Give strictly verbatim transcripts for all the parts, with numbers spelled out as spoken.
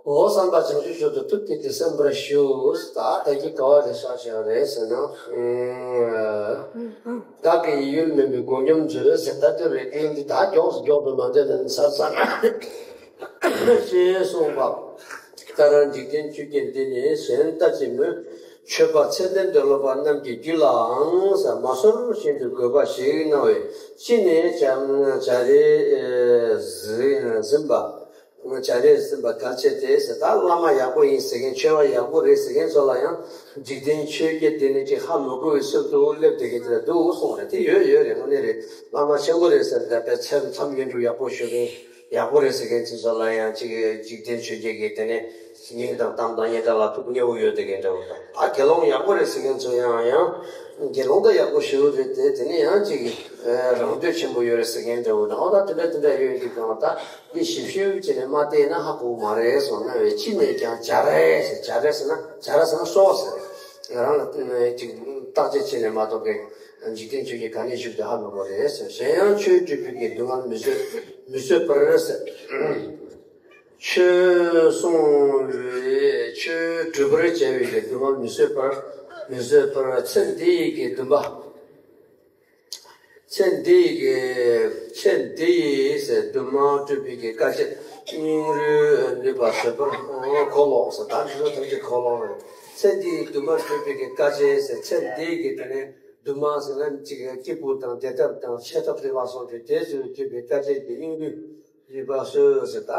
འོ་བསམ་པ་བྱང་ཆུབ་མཆོག་ཏུ་ཐུགས་བསྐྱེད་དེ་གསན་པར་ཞུ། ད་ལྟ་གི་ག་བ་རེ་ཤག་ཤག་རེད་ཟེར་ན། བདག་གི་ཡིད་ཡུལ་མིན་པའི་མགོ་སྙོམས་མཛོད་ཟེར། ད་དེ་རེད། དེ་འདི་ད་མགྱོགས་སུ་མགྱོགས་སུ་མ་འདོད་ན་ཚར་ཚར་ཞེས་གསུངས་པ་ལྟར། འཇིག་རྟེན་ཆོས་བརྒྱད་འདི་ནི་གཞན་ལྟ་ཅི་སྨོས། མཆོད་པ་ཚད་ལྡན་འདོད་ལོག་པ་རྣམས་ཀྱི་རྒྱུད་ལའང་ཟེར། མ་ཟོར་བཞིན་དུ་དགོས་པ་ཞིག་སྣང་བས། ཅི་ནས་ཀྱང་བྱ་རེ་ཟིན་པ། བྱ་རེ་ཟིན་པ་གལ་ཆེ་སྟེ་ཟེར། ད་བླ་མ་ཡག་པོ་ཡིན་ཟེར་མཁན། ཆོས་པ་ཡག་པོ་རེད་ཟེར་མཁན་ཚོ་ལ་ཡང་འཇིག་རྟེན་ཆོས་བརྒྱད་འདི་ནི་ཅིག་ཧ་མི་གོ་བའི་ཚུལ་དུ་སླེབས་བསྡད་མཁན་དེ་འདྲ་འདུག་གསུངས་རེད། དེ་ཡོད་ཡོད་རེད། དངོས་གནས་རེད། བླ་མ་ཆེན་པོ་རེད་ཟེར་ནས་དཔེ་མཚམས་ཡོན་གྲུབ་ཡག་པོ་ཞུ་མཁན། ཡག་པོ་རེད་ཟེར་མཁན་ཚོ་ལ་ཡང་ཅིག་འཇིག་རྟེན་ཆོས་བརྒྱད་ཀྱི་དེ་ནས་སྙིང་དང་གཏམ་དང་སྙན་གྲགས་ལ་ཐུགས་མཉེས་པོ་ཡོད་དེ་གན་འདྲ་བོ་དང་། ད་དགེ་སློང་ཡག་པོ་རེད་ཟེར་མཁན་ཚོ་ཡང་ཡང་དགེ་སློང་ད་ཡག་པོ་ཞེ་པོ་རེད་དེ། དེ་ནས་ཡང་ཅིག་རང་འདོད་ཆེན་པོ་ཡོད་རེད་ཟེར་མཁན་འདྲ་བོ་དང་། འོ་ད་དེ་འདྲ་དེ་འདྲ་ཡོད་ཀྱི་དང་། ད་འདི་ཞིབ་ཞིབ་བྱས་ནས་མ་བལྟས་ན་ཧ་གོ་མ་རེད་གསུངས། སྣང་བས་ཅི་ནས་ཀྱང་བྱ་རེ་ཟེར། བྱ་རེ་ཟེར་ན་བྱ་རེ་ཟེར་ན་སོ་ཟེར། ང་རང་ལ་ཅིག་བརྟག་དཔྱད་བྱས་ནས་མ་གཏོགས་པའི་འཇིག་རྟེན་ཆོས་བརྒྱད་ག་ནས་ཞུགས་ཏེ་ཧ་མི་གོ་རེད་ཟེར། གཞན་ཡང་ཆོས་སྒྲུབ་པའི་གི་སྡུག་བསྔལ་མི་བཟོད་མི་བཟོད་པར་ཟེར། ཆོས་གསུངས་པའི་ཆོས་སྒྲུབ་པར་བྱ་བའི་གི་སྡུག་བསྔལ་མི་བཟོད་པར་མི་བཟོད་པར་ཚེ་འདི་ཡི་གི་འདུན་པ། ཚེ་འདི་ཡི་གི་ཚེ་འདི་ཡི་ཟེར་འདུན་མ་སྤྲོད་པའི་གི་དཀའ་སྤྱད། སྙིང་རུས་ནུས་པ་བཟོད་པར་གོ་ལོག་ཟེར། ད་འདི་ཚོ་ཐམས་ཅད་གོ་ལོག་རེད། ཚེ་འདི་ཡི་འདུན་མ་སྤྲོད་པའི་གི་དཀའ་སྤྱད་ཟེར། ཚེ་འདི་ཡི་གི་དེ་ནས་འདུན་མ་ཟེར་ན་ཅིག་སྐྱིད་པོ་དང་བདེ་ཐབས་དང་ཆེ་ཐབས་དེ་ལ་སོགས་ཏེ་དེ་ཚོས་སྤྲོད་པའི་དཀའ་སྤྱད་ཀྱི་སྙིང་རུས་ནུས་པ་གསོས་ཟེར། ད་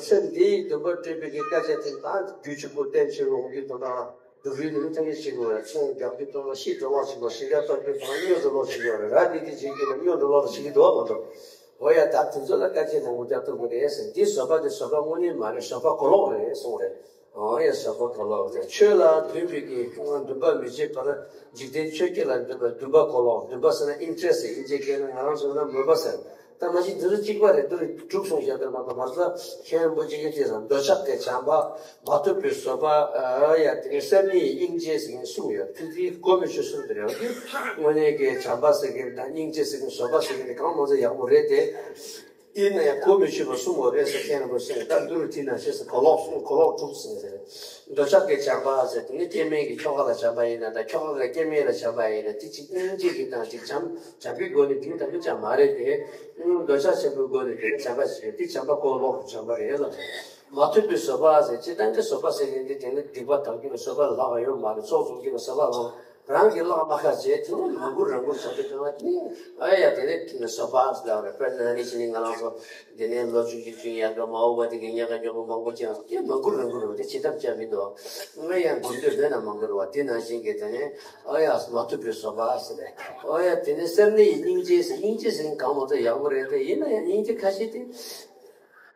ཚེ་འདི་ཡི་འདུན་པ་སྤྲོད་པའི་གི་དཀའ་སྤྱད་དེ་ད་རྒྱུ་གཅིག་པུ་བསྟན་ཕྱིར་འོང་རྒྱུ་དང་། སྡུག་རུས་ནི་ཐམས་ཅད་ཞི་དགོས་རེད། ཚོང་རྒྱག་རྒྱུ་དང་ཤི་འགྲོ་བ་ཞིག་དང་། ཤི་འགྲོ་བ་ཞིག་ལ་སྙོན་འགྲོ་ལོག་ཞིག་ཡོད་རེད། ར་ནི་དེ་བྱེད་རྒྱུ་ལ་སྙོན་འགྲོ་ལོག་ལ་ཞིག་གི་འགྲོ་བ་མ་གཏོགས། འོ་ཡ། ད་དེ་ཚོ་ལ་དཀའ་སྤྱད་མང་པོ་རྒྱག་ཐུབ་ཀྱི་རེད་ཟེར། འདི་བཟོད་པ་དེ་བཟོད་པ་དངོས་གནས་མ་རེད། བཟོད་པ་གོ་ལོག་རེད་གསུངས་རེད། འོ་ཡ། བཟོད་པ་གོ་ལོག་རེད། ཆོས་ལ་འདུན་པའི་གི་འདུན་པ་མི་བྱེད་པར་འཇིག་རྟེན་ཆོས་བརྒྱད་ལ་འདུན་པ། འདུན་པ་གོ་ལོག། འདུན་པ་ཟེར་ན་ཨིན་ཊི་རེ་སི་ཊི། ཨིན་ཇིའི་སྐད་ནས། ང་རང་ཚོ་ན་མོས་པ་ཟེར། ད་མ་གཞི་འདི་ཚོ་གཅིག་པ་རེད། འདི་རུ་དྲུག་གསུངས་བཞག་པའི་མ་གཏོགས། མ་ཟད་མཁན་པོ་གཅིག་གིས་དེ་ཙམ་འདོད་ཆགས་ཀྱི་བྱམས་པ། མ་ཐུབ་པའི་བཟོད་པ། ཨ་ཡ། དེ་ནས་སེར་སྣའི་སྙིང་རྗེ་ཟེར་མཁན་གསུམ་ཡོད། དེ་དེ་གོ་མི་ཆོད་གསུམ་དེ་རེད། དངོས་གནས་ཀྱི་བྱམས་པ་ཟེར་མཁན་དང་སྙིང་རྗེ་ཟེར་མཁན། བཟོད་པ་ཟེར་མཁན་དེ་གང་མང་ཙམ་ཡག་པོ་རེད་དེ། ཡིན་ན་ཡང་གོ་མི་ཆོད་པ་གསུམ་ཡོད་རེད་ཟེར། མཁན་པོ་ཟེར། ད་འདི་རུ་དེ་ན་ཞེས་ཟེར། གོ་ལོག་གསུམ། གོ་ལོག་དྲུག་ཟེར་ཟེར། འདོད་ཆགས་ཀྱི་བྱམས་པ་ཟེར་དེ་ནི་སྐྱེ་དམན་གྱི་ཁྱོ་ག་ལ་བྱམས་པ་ཡིན་ན་དང་། ཁྱོ་ག་གི་སྐྱེ་དམན་ལ་བྱམས་པ་ཡིན་ན། དེ་ཅིག་སྙིང་རྗེ་གི་དང་ཅིག་བྱམས། བྱམས་པའི་སྒོ་ནས་དེ་ལྟ་བུ་ཅང་མ་རེད་དེ། འདོད་ཆགས་ཆེན་པོའི་སྒོ་ནས་དེ་བྱམས་པ་ཞིག་རེད། དེ་བྱམས་པ་གོ་ལོག་གི་བྱམས་པ་རེད་ལ། མ་ཐུབ་པའི་བཟོད་པ་ཟེར། སྤྱིར་བཏང་གི་བཟོད་པ་ཟེར་མཁན་དེ་དེ་ནི་སྡིག་པ་དག་རྒྱུ་ལ་བཟོད་པ་ལྷག་ཡོད་མ་རེད། ཚོགས་རྫོགས་རྒྱུ་ལ་བཟོད་པ་ལྷག། རང་གིས་ལྷག་མ་ཁ་བྱས་དེ་ནི་མ་འགུལ་རང་འགུལ་བཟོད་པའི་སྟེང་ལ་ནི། ཨ་ཡ། དེ་ནི་བཟོད་པ་ཟེར་ལབ་རེད། དཔེར་ན་ནི་ཕྱི་ནས་ང་རང་ཚོ་འདི་ནས་ལོ་བཅུ་བཞི་བཅུ་ཡར་འགྲོ། མ་འོངས་པ་དེ་གི་ཉེན་ཁ་ཉོག་པོ་མང་པོ་ཅིག་ཡོང་། དེ་མ་འགུལ་རང་འགུལ་རེད། དེ་བྱེད་ཐབས་ཅང་མི་འདུག། ང་ཡང་འགུལ་འདོད་མེད་ན་མ་འགུལ་བ། དེ་ནང་བཞིན་གྱི་དེ་ནི། ཨོ་ཡ། མ་ཐུབ་པའི་བཟོད་པ་ཟེར་ནས། ཨོ་ཡ། དེ་ནས་སེར་སྣའི་སྙིང་རྗེ་ཟེར། སྙིང་རྗེ་ཟེར་མཁན་གང་མང་ཙམ་ཡག་པོ་རེད་དེ། ཡིན་ན་ཡང་སྙིང་རྗེ་ཁ་ཤས་དེ།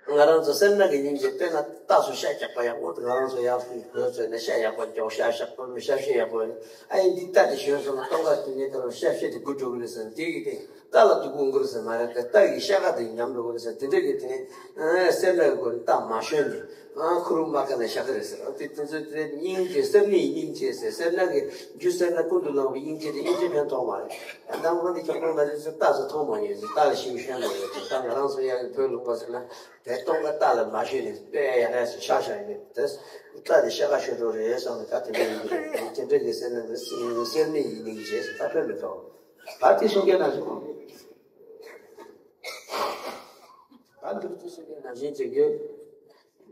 ང་རང་ཚོ་སེར་སྣ་གི་སྙིང་རྗེ། དཔེར་ན་རྟ་ཚོ་ཤ་རྒྱགས་པ་ཡག་པོ་དེ། ང་རང་ཚོ་ཡག་པོ་གོས་ཚོས་ནས་ཤ་ཡག་པོ་རྒྱགས། ཤ་ཤ་པོ་ཤ་ཤེད་ཡག་པོ་ཡོད། ཨ་ཡིན་འདི་རྟ་དེ་ཞོན་སོང་ན་སྟོན་ཁ་དེ་ནས་ད་རུང་ཤ་ཤེད་དེ་འགུལ་འགྲོ་གི་རེད་ཟེར། དེ་གི་དེ་རྟ་ལ་སྡུག་པོ་འགོས་ཟེར་མ་རེད་དེ། རྟ་གི་ཤ་ཁ་དེ་ཉམས་འགྲོ་གི་རེད་ཟེར། དེ་འདྲ་གི་དེ་ནས་སེར་སྣ་གི་སྒོ་ནས་རྟ་མ་ཞོན་ནས། ཨ། ཁུ་རུ་མ་ཁ་ནས་ཤ་ཁ་རེད་ཟེར། ཨ། དེ་དེ་ཚོ་དེ་སྙིང་རྗེ། སེར་སྣའི་སྙིང་རྗེ་ཟེར། སེར་སྣ་གི་རྒྱུ། སེར་སྣ་ཀུན་ཏུ་སྣང་བའི་སྙིང་རྗེ་དེ། སྙིང་རྗེ་ཕན་ཐོགས་མ་རེད། ཨ། དང་པོ་ནས་ཁྱོད་ཁོང་ང་ཚོས་རྟ་ཚོ་མཐོང་མ་མྱོང་ཟེར། རྟ་ལ་ཞིམ་ཞོན་མ་མྱོང་ཟེར། ད་ང་རང་ཚོ་ཡང་བོད་ལུང་པ་ཟེར་ན་དེ་སྟོན་ཁ་རྟ་ལ་མ་ཞོན་ནས་དཔེ་ཡག་ཡག་ཞིག་ཤག་ཤག་ཡིན་ནས། དེ་རྟ་དེ་ཤ་ཁ་ཞོན་འགྲོ་རེད་བསམ་ནས། ད་དེ་འདྲ་ཡིན་གྱི་རེད། དེ་འདྲ་གི་སེར་སྣ་གི་སེར་སྣའི་སྙིང་རྗེ་ཟེར། ད་ཕན་མི་ཐོགས། ད་དེ་གསུང་མཁན་ནང་བཞིན། ད་འདིར་དེ་གསུང་མཁན་ནང་བཞིན་བྱེད་དགོས།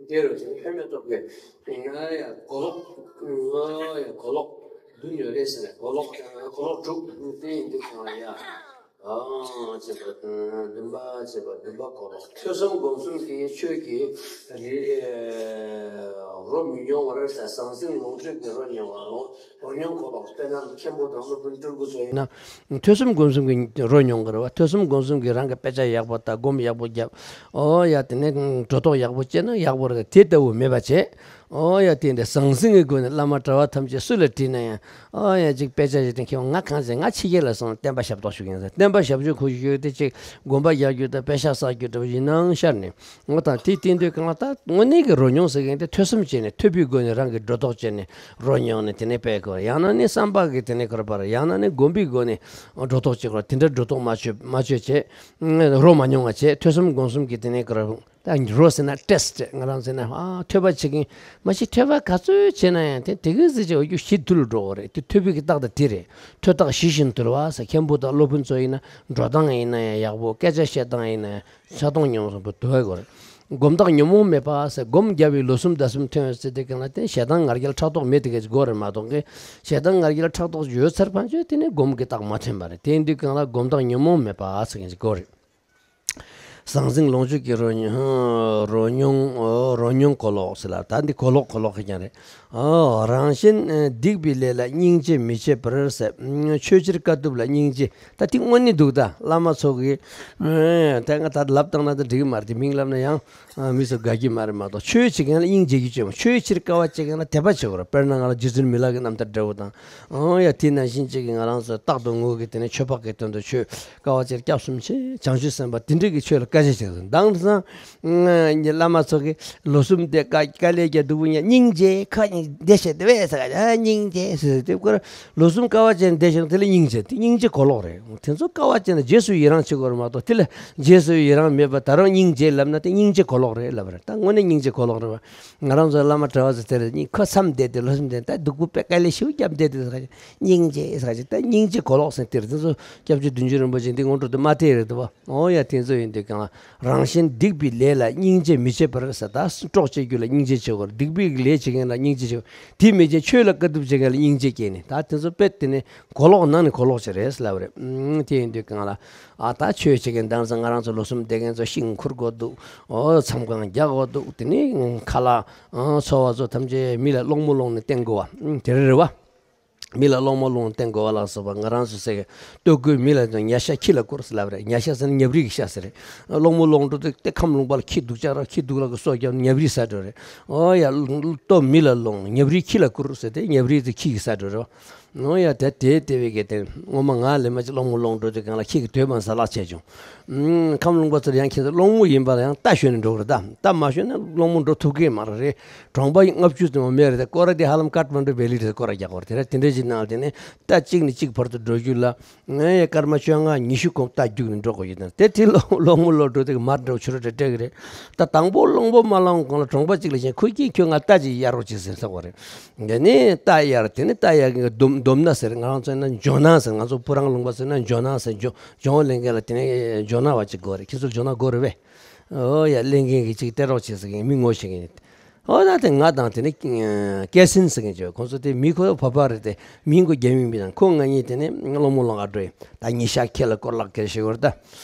འདི་རུ་དེ་ཕན་མེད་ཐོགས་པས། ང་ཡ་གོ་ལོག། ང་ཡ་གོ་ལོག་འདུན་ཡོད་རེད་ཟེར་ནས། གོ་ལོག། གོ་ལོག་དྲུག་དེ་ཡིན་དུས་ཀྱང་ཡ། ཨ། ཅེས་པ། འདུན་པ་ཅེས་པ། འདུན་པ་གོ་ལོག། ཐོས་བསམ་སྒོམ་གསུམ་གྱི་ཆོས་ཀྱི་རོ་མི་མྱོང་བར་ཟེར། ཟང་ཟིང་ལོངས་སྤྱོད་ཀྱི་རོ་མྱོང་བ། རོ་རོ་མྱོང་གོ་ལོག། དཔེར་ན་མཁན་པོ་དང་སློབ་དཔོན་སྤྲུལ་སྐུ་ཚོ་ཡིན་ན། ཐོས་བསམ་སྒོམ་གསུམ་གྱི་རོ་མྱོང་གི་རེད་བ། ཐོས་བསམ་སྒོམ་གསུམ་གྱི་རང་གི་དཔེ་ཆ་ཡག་པོ་ལྟ། སྒོམ་ཡག་པོ་རྒྱབ། ཨོ་ཡ། དེ་ནས་སྒྲོ་འདོགས་ཡག་པོ་བཅད་ན་ཡག་པོ་རེད། དེ་ལྟ་བུ་མེད་པ་བྱས། ཨོ་ཡ། དེ་འདྲ་ཟང་ཟིང་གི་སྒོ་ནས་བླ་མ་གྲྭ་པ་ཐམས་ཅད་སུ་ལ་དྲིས་ན་ཡང་། ཨོ་ཡ། ཅིག་དཔེ་ཆ་ཞིག་དེ་མཁས་པ་ང་གང་ཟེར། ང་ཕྱི་རྒྱལ་ལ་སོང་བསྟན་པ་ཞབས་ཏོག་ཞུ་མཁན་ཟེར། བསྟན་པ་ཞབས་ཞུ་ཁུ་ཞུ་དེ་ཅིག་དགོན་པ་རྒྱག་རྒྱུ་དང་དཔེ་ཆ་བསགས་རྒྱུ་འདྲ་བོ་ཡིན་ནའང་ཤར་ནས། ངོ་དང་དེ་བསྟན་དུས་གང་ལ། ད་དངོས་གནས་ཀྱི་རོ་མྱོང་ཟེར་མཁན་དེ་ཐོས་བསམ། བྱས་ནས་ཐོས་པའི་སྒོ་ནས་རང་གི་སྒྲོ་འདོགས་བཅད་ནས་རོ་མྱོང་ནས་དེ་ནས་སྤེལ་དགོས། ཡང་ན་ནི་བསམ་པ་གིས་དེ་ནས་ཁོ་ར་པར། ཡང་ན་ནི་སྒོམ་པའི་སྒོ་ནས་སྒྲོ་འདོགས་བཅད་དགོས། དེ་འདྲ་སྒྲོ་འདོགས་མ་ཆོད་མ་ཆོད་བྱས་རོ་མ་མྱོང་བ་བྱས། ཐོས་བསམ་སྒོམ་གསུམ་གྱིས་དེ་ནས་ཁོ་ར། ད་རོ་ཟེར་ན་ཊེ་སི་ཊི། ང་རང་ཟེར་ན་ཨ་ཐོས་པ་བྱེད་མཁན་མ་གཞི་ཐོས་པ་ག་ཚོད་བྱས་ན་ཡང་དེ་དེ་གི་ཟེར་བྱས་འོ་རྒྱུ་ཞི་དུལ་འགྲོ་གི་རེད། དེ་ཐོས་པའི་གི་རྟགས་དང་དེ་རེད། ཐོས་རྟགས་ཞི་ཞིང་དུལ་བ་ཟེར། མཁན་པོ་དང་སློབ་དཔོན་ཚོ་ཡིན་ན་འགྲོ་སྟངས་ཡིན་ན་ཡང་ཡག་པོ། སྐད་ཆ་བཤད་སྟངས་ཡིན་ན་ཡང་ཆགས་སྡང་ཉམས་སུ་དུལ་བ་དགོས་རེད། སྒོམ་རྟགས་ཉོན་མོངས་མེད་པ་ཟེར། སྒོམ་བརྒྱབ་པའི་ལོ་གསུམ་ཟླ་གསུམ་ཐོན་ཟེར་དུས་སྒང་ལ་དེ་ཞེ་སྡང་ང་རྒྱལ་ཕྲག་དོག་མེད་དེ་ག་ཅིག་དགོས་རེད་མ་གཏོགས་ཀི། ཞེ་སྡང་ང་རྒྱལ་ཕྲག་དོག་ཡོད་ཚར་བ་ཚོས་དེ་ནས་སྒོམ་གྱི་རྟགས་མ་ཐོན་པ་རེད། དེ་ཡིན་དུས་སྒང་ལ་སྒོམ་རྟགས་ཉོན་མོངས་མེད་པ་ཟེར་མཁན་ཅིག་དགོས་རེད། ཟང་ཟིང་ལོངས་སྤྱོད་ཀྱི་རོ་མྱོང་། རོ་མྱོང་། རོ་མྱོང་གོ་ལོག་ཟེར་ལ། ད་འདི་གོ་ལོག་གོ་ལོག་ཁེ་ཀྱང་རེད། ཨོ། རང་གཞན་སྡིག་པའི་ལས་ལ་སྙིང་རྗེ་མི་བྱེད་པར་ཟེར། ཆོས་ཕྱིར་དཀའ་ཐུབ་ལ་སྙིང་རྗེ། ད་དེ་དངོས་གནས་འདུག་ད་བླ་མ་ཚོ་གིས་ད་ང་ད་ལབ་བཏང་ན་ད་འགྲིག་གི་མ་རེད། དེ་མིང་ལབ་ན་ཡང་མི་ཚོ་དགའ་གི་མ་རེད་མ་གཏོགས། ཆོས་བྱེད་མཁན་ལ་སྙིང་རྗེ་གི་བྱེད་མ། ཆོས་ཕྱིར་དཀའ་བ་སྤྱད་མཁན་ལ་དད་པ་བྱེད་དགོས་རེད། དཔེར་ན་ང་ལ་རྗེ་བཙུན་མི་ལ་གི་རྣམ་ཐར་འདྲ་བོ་དང་། ཨོ་ཡ། དེ་ནང་བཞིན་གཅིག་གིས་ང་རང་ཚོ་རྟག་ཏུ་ངུ་གི་དེ་ནས་ཆོས་འཕགས་པའི་དོན་དུ་ཆོས། དཀའ་བ་སྤྱད་སྐྱབས་སུ་མཆི། བྱང་ཆུབ་སེམས་དཔའ་དེ་འདྲ་གི་ཆོས་ལ་དཀའ་སྤྱད་བྱེད་དགོས། དེང་སང་ངའི་བླ་མ་ཚོ་གིས་ལོ་གསུམ་དེ་དཀའ་དཀའ་ལས་རྒྱག་སྡུག་པོ་ཉོས། སྙིང་རྗེ་ཁ་སྙིང་བདེ་བྱེད་དེ་བས་ཟེར་ག་ཨ་སྙིང་རྗེ་ཟེར་དེ་ཁོ་ར་ལོ་གསུམ་དཀའ་བ་སྤྱད་ནས་བདེ་བྱེད་ན་དེ་ལ་སྙིང་རྗེ། དེ་སྙིང་རྗེ་གོ་ལོག་རེད། དེ་ཚོ་དཀའ་བ་སྤྱད་ན་རྗེས་སུ་ཡི་རང་བྱེད་དགོས་རེད་མ་གཏོགས། དེ་ལ་རྗེས་སུ་ཡི་རང་མེད་པ་ད་རུང་སྙིང་རྗེ་ལབ་ན་དེ་སྙིང་རྗེ་གོ་ལོག་རེད་ལབ་རེད། ད་དངོས་གནས་སྙིང་རྗེ་གོ་ལོག་རེད་བ། ང་རང་ཚོ་བླ་མ་གྲྭ་བ་ཚོ་དེར་ཁོ་མཚམས་བསྡད་དེ་ལོ་གསུམ་བསྡད་ད་སྡུག་པོ་དཔེ་དཀའ་ལས་ཞེ་པོ་བརྒྱབ་བསྡད་དེ་ཟེར་ག་སྙིང་རྗེ་ཟེར་ག་ད་སྙིང་རྗེ་གོ་ལོག་ཟེར་དེར་དེ་ཚོ་སྐྱབས་རྗེ་བདུད་འཇོམས་རིན་པོ་ཆེ་འདི་སྔོན་འགྲོ་དུ་མ་བལྟས་རེད་འདུག་བ། ཨོ་ཡ། དེ་ཚོ་ཡིན་དུས་གང་ལ་རང་གཞན་སྡིག་པའི་ལས་ལ་སྙིང་རྗེ་མི་བྱེད་པར་ཟེར། ད་སྲོག་གཅོད་རྒྱུ་ལ་སྙིང་རྗེ་བྱེད་དགོས། སྡིག་པའི་ལས་བྱེད་མཁན་ལ་སྙིང་རྗེ་བྱེད་དགོས། དེ་མི་བྱེད་ཆོས་ལ་དཀའ་ཐུབ་བྱེད་མཁན་ལ་སྙིང་རྗེ་སྐྱེས་ནས་ད་དེ་ཚོ་དཔེ་དེ་ནས་གོ་ལོག་ནང་ནས་གོ་ལོག་ཅིག་རེད་ལབ་རེད། ཨུམ། དེ་ཡིན་དུས་གང་ལ། ཨ་ད་ཆོས་བྱེད་མཁན་དེང་སང་ང་རང་ཚོ་ལོ་གསུམ་བསྡད་མཁན་ཚོ་ཤིང་འཁུར་དགོས་འདུག་ཨོ་མཚམས་ཁང་རྒྱག་དགོས་འདུག་དེ་ནས་ཁ་ལག་ཨ་འཚོ་བ་ཚོ་ཐམས་ཅད་མི་ལ་སློང་མོ་སློང་ནས་བསྟེན་དགོས་བ། ཨུམ། དེ་རེད་རེད་བ། མི་ལ་སློང་མོ་སློང་བསྟེན་དགོས་བ་ལ་སོགས་པ། ང་རང་ཚོ་ཟེར་གི་ལྟོ་གོས་མི་ལ་ཉ་ཤ་ཁྱི་ལ་བསྐུར་ཟེར་ལབ་རེད། ཉ་ཤ་ཟེར་ན་ཉ་བྲིས་ཀྱི་ཤ་ཟེར་རེད། སློང་མོ་སློང་འགྲོ་དུས་ཏེ་ཁམས་ལུང་པ་ལ་ཁྱི་སྡུག་ཅག་ར་ཁྱི་སྡུག་ལ་གི་སོ་བརྒྱབ་ཉ་བྲིས་ཟ་འགྲོ་རེད། ཨོ་ཡ། ལྟོ་མི་ལ་སློང་ཉ་བྲིས་ཁྱི་ལ་བསྐུར་ཟེར་ཏེ་ཉ་བྲིས་དེ་ཁྱི་གི་ཟ་འགྲོ་རེད། ཨོ་ཡ། དེ་དེ་དེ་བས་གལ་ཏེ་སྔོན་མ་ང་ལས་མ་ཅིག་སློང་མོ་སློང་འགྲོ་དུས་སྒང་ལ་ཁྱི་གི་དོས་མ་ཟ་ལག་བྱས་བྱུང་། ཨུམ། ཁམས་ལུང་པ་ཚོར་ཡང་ཁྱེད་ཚོ་སློང་མོ་ཡིན་པ་ལ་ཡང་རྟ་ཞོན་ནས་འགྲོ་གི་རེད་ད། རྟ་མ་ཞོན་ན་སློང་མོ་འགྲོ་ཐུབ་ཀྱི་མ་རེད། གྲོང་པ་ལྔ་བཅུ་ཙམ་མ་མེད་རེད་ད། སྐོར་ར་དེ་ཧ་ལམ་ཀཏ་མན་ཌུ་བེ་ལི་རེད། སྐོར་ར་རྒྱག་དགོས་རེད། དེ་ར་དེ་འདྲ་ཞིག་ནང་ལ་དེ་ནས་རྟ་གཅིག་ནས་གཅིག་བར་དུ་འགྲོ་རྒྱུ་ལ་ངས་སྐར་མ་བཅོ་ལྔ་ཉི་ཤུ་གོང་རྟ་རྒྱུག་ནས་འགྲོ་དགོས་ཀྱི་དང་། དེ་དེ་སློང་མོ་སློང་འགྲོ་དུས་མར་འགྲོ་ཕྱི་རུ་འགྲོ་སྤྲད་ཀྱི་རེད། ད་དང་པོ་སློང་མོ་མ་སློང་གོང་ལ་གྲོང་པ་གཅིག་ལ་བཞིན་ཁོ་ཁྱེད་ཁྱོད་ང་རྟ་གཅིག་གཡར་རོགས་བྱེད་ཟེར་ཟེར་དགོས་རེད། དེ་ནས་རྟ་གཡར། དེ་ནས་རྟ་གཡར་གྱི་སྡོམ་སྡོམ་ན་ཟེར། ང་རང་ཚོ་ན་ཇོ་ནང་ཟེར། ང་ཚོ་སྤུ་རང་ལུང་པ་ཚོ་ན་ཇོ་ནང་ཟེར། ཇོ་ཇོ་ལེན་མཁན་ལ་དེ་ནས་ཇོ་ནང་བ་གཅིག་དགོས་རེད། ཁྱེད་ཚོར་ཇོ་ནང་དགོས་རེད་པས། ཨོ་ཡ། ལེན་མཁན་གྱི་གཅིག་སྟེར་རོགས་བྱེད་ཟེར་མཁན་མི་ངོ་ཤེས་མཁན། ཨོ་ད་དེ་ང་དང་དེ་ནས་ཀེ་སིན་ཟེར་མཁན་ཅིག་ཡོད། ཁོང་ཚོ་དེ་མི་ཁོ་བོད་པ་རེད་དེ། མིང་ཁོ་རྒྱ་མི་མི་དང་ཁོ་ང་གཉིས་དེ་ནས་སློང་མོ་སློང་ག་འགྲོ་ཡིན། ད་ཉི་ཤ་ཁྱི་ལ་བསྐུར་ལག་ཁྱེར་ཞིག་ཡོད་རེད་ད།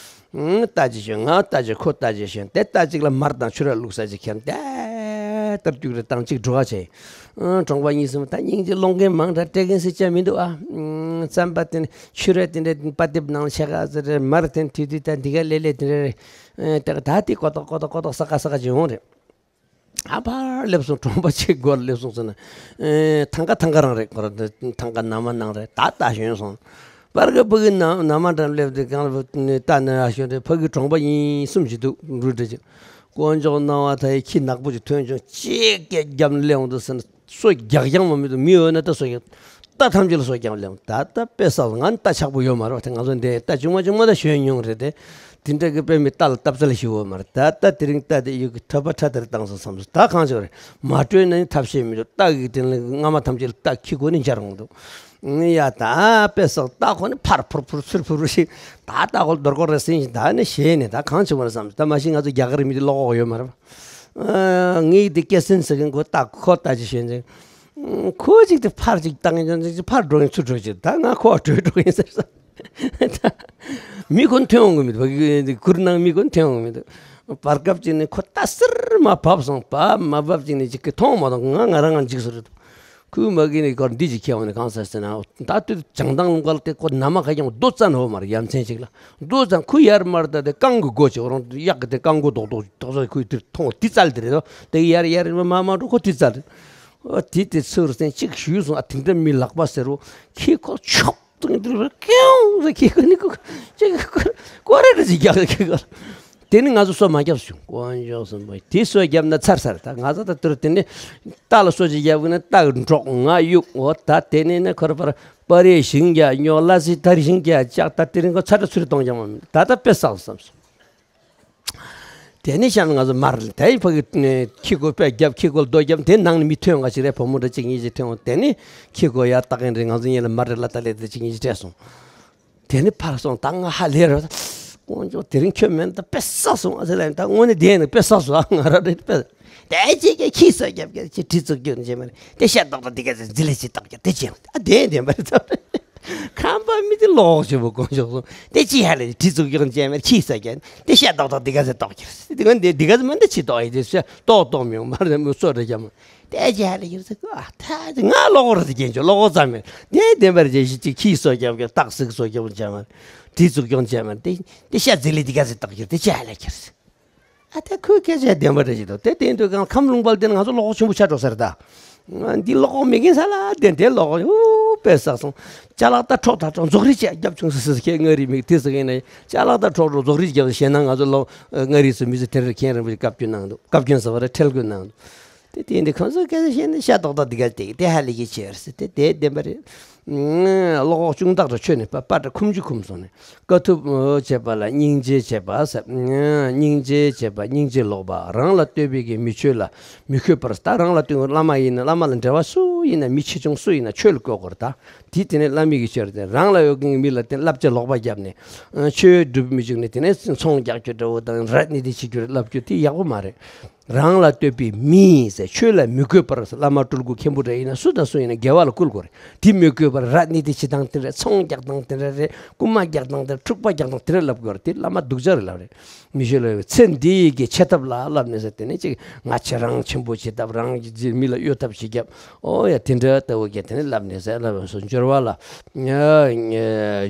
ཨང་། རྟ་གཅིག་ཞོན། ང་རྟ་གཅིག་ཁོ་རྟ་གཅིག་ཞོན། དེ་རྟ་གཅིག་ལ་མར་དང་ཕྱུར་ར་བླུགས་ས་གཅིག་ཁྱེར་ཏེ་ལྟར་རྒྱུག་རེ་བཏང་གཅིག་འགྲོ་ག་བྱས། ཨང་། གྲོང་པ་གཉིས་གསུམ་ད་སྙིང་རྗེ་སློང་མཁན་མང་དྲགས་སྤྲད་མཁན་ཟེར་བྱ་མི་འདུག་ཨ། ཨང་། རྩམ་པ་དེ་ནས་ཕྱུར་ར་དེ་འདྲ་པ་དེབ་ནང་ལ་ཆགས་ག་ཟེར་རེད། མར་དེ་ནས་དུས་དུས་ད་འདི་ག་ལེ་ལེ་དེ་འདྲ་རེད། ཨེ་ད་ད་དེ་ཀོ་ཏོག་ཀོ་ཏོག་ཀོ་ཏོག་ས་ཀ་ས་ཀ་ཅིག་ཡོང་རེད། ཨ་ཕར་སླེབས་སོང་། གྲོང་པ་གཅིག་སྒོར་སླེབས་སོང་ཟེར་ན། ཨེ་ཐང་ཀ་ཐང་ཀ་རང་རེད། ཁོ་རང་ཐང་ཀ་ན་མ་ནང་རེད། ད་རྟ་ཞོན་སོང་། པར་གི་ཕ་གི་ན་ན་མ་འགྲམ་སླེབས་དུས་སྒང་ལ་རྟ་ན་ཞོན་རེད། ཕ་གི་གྲོང་པ་གཉིས་གསུམ་ཞིག་འདུག་འབྲུ་འདྲ་ཅིག་དཀོན་མཆོག་སྣང་བ་མཐའ་ཡས་ཁྱི་ནག་པོ་ཅིག་ཐོན་བྱུང་། གཅིག་སྐད་བརྒྱབ་ནས་སླེབས་འོང་དུས་ཟེར་ན། སོ་རྒྱག་རྐྱང་མ་མི་འདུག་མི་འོ་ན་ད་སོ་རྒྱག་རྟ་ཐམས་ཅད་ལ་སོ་རྒྱག་སླེབས། ད་ལྟ་དཔེ་བསགས། ང་ནི་རྟ་ཆག་པོ་ཡོད་མ་རེད་བ། དེ་ང་ཚོ་འདི་རྟ་ཆུང་མ་ཆུང་མ་ད་ཞོན་མྱོང་རེད་དེ། དེ་འདྲ་གི་དཔེ་མི་རྟ་ལ་སྟབས་རྩལ་ཞིག་ཡོད་མ་རེད། ད་ལྟ་དེ་རིང་རྟ་དེ་ཡོད་གི་ཁྲ་པ་ཁྲ་དེར་བཏང་སོང་བསམ་སོང་། ད་གང་བྱེད་རེད། མ་སྤྲོད་ན་ནི་ཐབས་ཤེས་མི་འདུག་རྟ་གི་དེ་ལ་རྔ་མ་ཐམས་ཅད་ལ་རྟ་ཁྱི་གོ་ནི་འཇར་འོང་འདུག་ཡ་ད་དཔེ་བསགས། རྟ་ཁོ་ནི་ཕར་ཕུར་ཕུར་ཚུར་ཕུར་ཕུར་ཞིག་ད་རྟ་ཁོ་ལ་རྡོ་སྐོར་རེ་ཟིན་ཞིག་ད་ནི་ཞེད་ནས། ད་གང་བྱེད་པ་རེད་བསམ་སོང་། ད་མ་གཞི་ང་ཚོ་རྒྱ་གར་མི་དེ་བློ་ཁོག་ཡོད་མ་རེད་བ། ཨ། ངའི་དེ་སྐད་སེན་ཟེར་མཁན་ཁོ་རྟ་ཁོ་རྟ་ཅིག་ཞོན་ཅིག་ཁོ་ཅིག་དེ་ཕར་ཅིག་བཏང་ཡང་ཅིག་ཕར་འགྲོ་ཡང་ཚུར་འགྲོ་ཅིག་ད་ང་ཁོ་བྲོས་འགྲོ་ཡིན་ཟེར་ས། ད་མི་ཁོ་ཐོན་འོང་གི་མི་འདུག་ཁུར་ནང་མི་ཁོ་ཐོན་འོང་གི་མི་འདུག་བར་སྐབས་ཅིག་ནས་ཁོ་རྟ་སིར་མ་བབས་སོང་། བབས་མ་བབས་ཅིག་ནས་ཅིག་གི་མཐོང་མ་མཐོང་ང་ང་རང་ང་འཇིགས་སོ་རེད། ཁོས་མ་གི་ནས་ཁོར་འདི་ཅིག་ཁྱེར་འོང་ནས་གང་ཟེར་ཟེར་ན། ད་དུས་བྱང་ཐང་ལུང་པ་ལ་དེ་ཁོ་ན་མ་ཁ་ཀྱང་རྡོ་རྩ་ནོར་མ་རེད། ཡ་མཚན་ཅིག་ལ་རྡོ་རྩ་ཁོ་ཡར་མར་ད་དེ་རྐང་གི་སྒོ་ཅིག་རང་གཡག་གི་དེ་རྐང་མགོ་རྡོག་རྡོག་རྡོག་རྩ་ཁོས་དེ་མཐོང་དེ་རྩལ་དེ་རེད་དོ། དེ་ཡར་ཡར་མ་མ་འགྲོ་ཁོ་དེ་རྩལ་རེད། ཨ་དེ་དེ་ཚུར་སེན་ཅིག་ཞུས་སོང་། ཨ་དེ་འདྲ་མི་ལག་པ་ཟེར་རོ་ཁྱི་ཁོ་ཆོག་ཏུང་དེ་རུ་ཀེའུ་ཟེར་ཁྱི་ཁོ་ནི་ཁོ་ཅིག་ཁོ་ཀོ་རེ་རེ་ཅིག་རྒྱག་ཁྱི་ཁོ། དེ་ནི་ང་ཚོ་སོ་མ་བརྒྱབ་བྱུང་། དཀོན་མཆོག་གསུམ་པོ་དེ་སོ་བརྒྱབ་ན་ཚར་ཚར། ད་ང་ཚོ་ད་དུར་དེ་ནི་རྟ་ལ་སོ་ཅིག་བརྒྱབ་ན་རྟ་གི་འབྲོག་ང་གཡུག་འོ་ད་དེ་ནི་ནི་ཁོར་པར་པ་རེ་ཞིང་རྒྱ་ཉོ་ལ་སི་ད་རི་ཞིང་རྒྱ་ལྕགས་ད་དེ་རིང་གོ་ཚར་ད་ཚུར་གཏོང་རྒྱ་མ་མིན་ད་ད་དཔེ་བསགས་བསམ་སོང་། དེ་ནས་གཤམ་ང་ཚོ་མར་དེའི་ཕ་གི་ཁྱི་གོ་དཔེ་རྒྱབ་ཁྱི་གོ་རྡོ་རྒྱབ་དེ་ནང་ནས་མི་ཐོན་ག་ཞིག་རེད། བུ་མོ་འདྲ་གཅིག་གཉིས་ཅིག་ཐོན་འོང་། དེ་ནས་ཁྱི་གོ་ཡར་བཏགས་མཁན་རེད། ང་ཚོ་གཉིས་ལ་མར་རེ་ལ་ད་ལེ་དེ་གཅིག་གཉིས་ཅིག་སྤྲད་སོང་། དེ་ནས་ཕར་སོང་ད་ང་ཧ་ལས་རེད། དཀོན་མཆོག་དེ་རིང་ཁྱོད་མེད་ན་ད་དཔེ་བསགས་སོང་ཨ་ཟེར་ལ་ཡིན། ད་དངོས་གནས་དེ་ཡིན་ན་དཔེ་བསགས་སོང་ཨ། ང་རང་རེད་དཔེ། དེ་ཅིག་གིས་ཁྱི་སོ་རྒྱབ་ཀྱི་ཅི་གྲི་བཙུགས་རྒྱུ་བྱེད་མ་རེད། དེ་ཤ་ཏོག་ཏོག་དེ་ག་ཚོད་འཛི་ལེ་ཅི་ཏོག་ཀྱི་དེ་ཅི་ཡང་ཨ་དེ་བདེན་པ་རེད་ཚ། ཁམས་པ་མི་དེ་ལོག་ཆེ་བོ་དཀོན་མཆོག་གསུམ་དེ་ཅི་ཧ་ལས་གྲི་བཙུགས་རྒྱུ་བྱེད་མ་རེད། ཁྱི་སོ་རྒྱབ་དེ་ཤ་ཏོག་ཏོག་དེ་ག་ཚོད་ཏོག་ཀྱི་རེད། དེ་ག་འདི་དེ་ག་ཚོད་མ་འདི་ཅི་ཏོག་ཡི་དེ་ཤ་ཏོག་ཏོག་མི་ཡོང་མ་རེད། མི་སོ་རེ་རྒྱབ་མ། དེ་ཅི་ཧ་ལས་ཡོད་ཟེར་གོ་ཨ་ད་ང་ལོག་ར་དེ་སྐྱེན་ཆོག་ལོག་ཙམ་མེད། དེ་བདེན་པར་བྱས་ཤི་ཅིག་ཁྱི་སོ་རྒྱབ་ཀྱི་སྟག་གཟིག་སོ་རྒྱབ་བྱས་མ་རེད། གྲི་བཙུགས་རྒྱུ་བྱེད་མ་རེད། དེ་དེ་ཤ་འཛི་ལེ་དེ་ག་ཚོད་ཏོག་ཀྱི་རེད། དེ་ཅི་ཧ་ལས་ཀྱི་རེད། ཨ་ད་ཁོའི་སྐད་ཆ་བདེན་པ་རེད་ཅེས་དང་དེ་བསྟན་དུས་གང་ཁམས་ལུང་པ་ལ་བསྟན་ང་ཚོ་ལོག་ཆེན་པོ་ཆགས་འགྲོ་ས་རེད་ད། འདི་ལོག་མེད་མཁན་ས་ལ་བསྟན་དེ་ལོག་ཨུ་དཔེ་བསགས་སོང་། ཅ་ལག་ད་འཕྲོག་ད་འཕྲོག་རྫོགས་རིས་བྱས་རྒྱབ་བྱུང་ཟེར་ཟེར་ཁྱེད་མངའ་རིས་མིག་དེ་ཟེར་མཁན་ནས་ཅ་ལག་ད་འཕྲོག་འགྲོ་རྫོགས་རིས་རྒྱབ་ཟེར་ཞེ་ན་ང་ཚོ་ལོག་མངའ་རིས་སུ་མི་ཚེ་དེ་རེད་མཁན་རིན་པོ་ཆེ་བཀའ་བཀྱོན་གནང་འདུག་བཀའ་བཀྱོན་ཟེར་བ་རེད་ཁྲེལ་བཀོད་གནང་འདུག་དེ་དེ་འདི་ཁོང་ཚོའི་སྐད་ཆ་བཤད་ན་ཤ་ཏོག་ཏོག་འདི་ག་དེ་དེ་ཧ་ལས་ཀྱི་ཆེ་བར་ཟེར་དེ་དེ་བདེན་པ་རེད། བློ་ཁོག་ཅུང་དག་འདྲ་ཆོས་ནི་པ་པ་འདྲ་ཁུམ་ཆུ་ཁུམ་སོང་ནས་དཀའ་ཐུབ་བྱེད་པ་ལ་སྙིང་རྗེ་བྱེད་པ་ཟེར། སྙིང་རྗེ་བྱེད་པ་སྙིང་རྗེ་ལོག་པ་རང་ལ་ལྟོས་པའི་གི་མི་ཆོས་ལ་མི་གུས་པར། ད་རང་ལ་ལྟོས་བླ་མ་ཡིན་ན་བླ་མ་ལ་འབྲེལ་བ་སུ་ཡིན་ན་མི་ཆེ་ཆུང་སུ་ཡིན་ན་ཆོས་ལ་གུས་དགོས་རེད་ད། དེ་དེ་ནས་བླ་མའི་གི་ཆོས་རེད་དེ་རང་ལ་ཡོད་མཁན་གྱི་མི་ལ་དེ་བསླབ་བྱ་ལོག་པ་བརྒྱབ་ནས་ཆོས་སྒྲུབ་མི་བཅུག་ནས་དེ་ནས་ཚོང་རྒྱག་རྒྱུ་འདྲ་བོ་དང་ར་ནི་དེ་བྱེད་རྒྱུ་རེད་ལབ་རྒྱུ་དེ་ཡག་པོ་མ་རེད། རང་ལ་ལྟོས་པའི་མི་ཟེར་ཆོས་ལ་མི་གུས་པར་བླ་མ་སྤྲུལ་སྐུ་མཁན་པོ་འདྲ་ཡིན་ན་སུ་དང་སུ་ཡིན་ན་དགེ་བ་ལ་བསྐུལ་དགོས་རེད། དེ་མི་གུས་པར་ར་ནི་དེ་བྱེད་སྟངས་དེ་འདྲ་ཚོང་རྒྱག་སྟངས་དེ་འདྲ་རེད། རྐུན་མ་རྒྱག་སྟངས་དེ་འཁྲུག་པ་རྒྱག་སྟངས་དེ་འདྲ་ལབ་དགོས་རེད། དེ་བླ་མ་སྡུག་ཅག་རེད་ལབ་རེད། མི་ཤེས་ལ་ཚེ་འདི་ཡི་གི་ཆེ་ཐབས་ལ་ལབ་ནས་ཟེར་དེ་ནས་ཅིག་ང་ཁྱེད་རང་ཆེན་པོ་བྱེད་ཐབས་རང་གི་མི་ལ་གཡོ་ཐབས་བྱེད་རྒྱབ་ཨོ་ཡ་དེ་འདྲ་ལྟ་བུ་གི་དེ་ནས་ལབ་ནས་ཟེར་ལབ་སོ་འབྱོར་བ་ལ་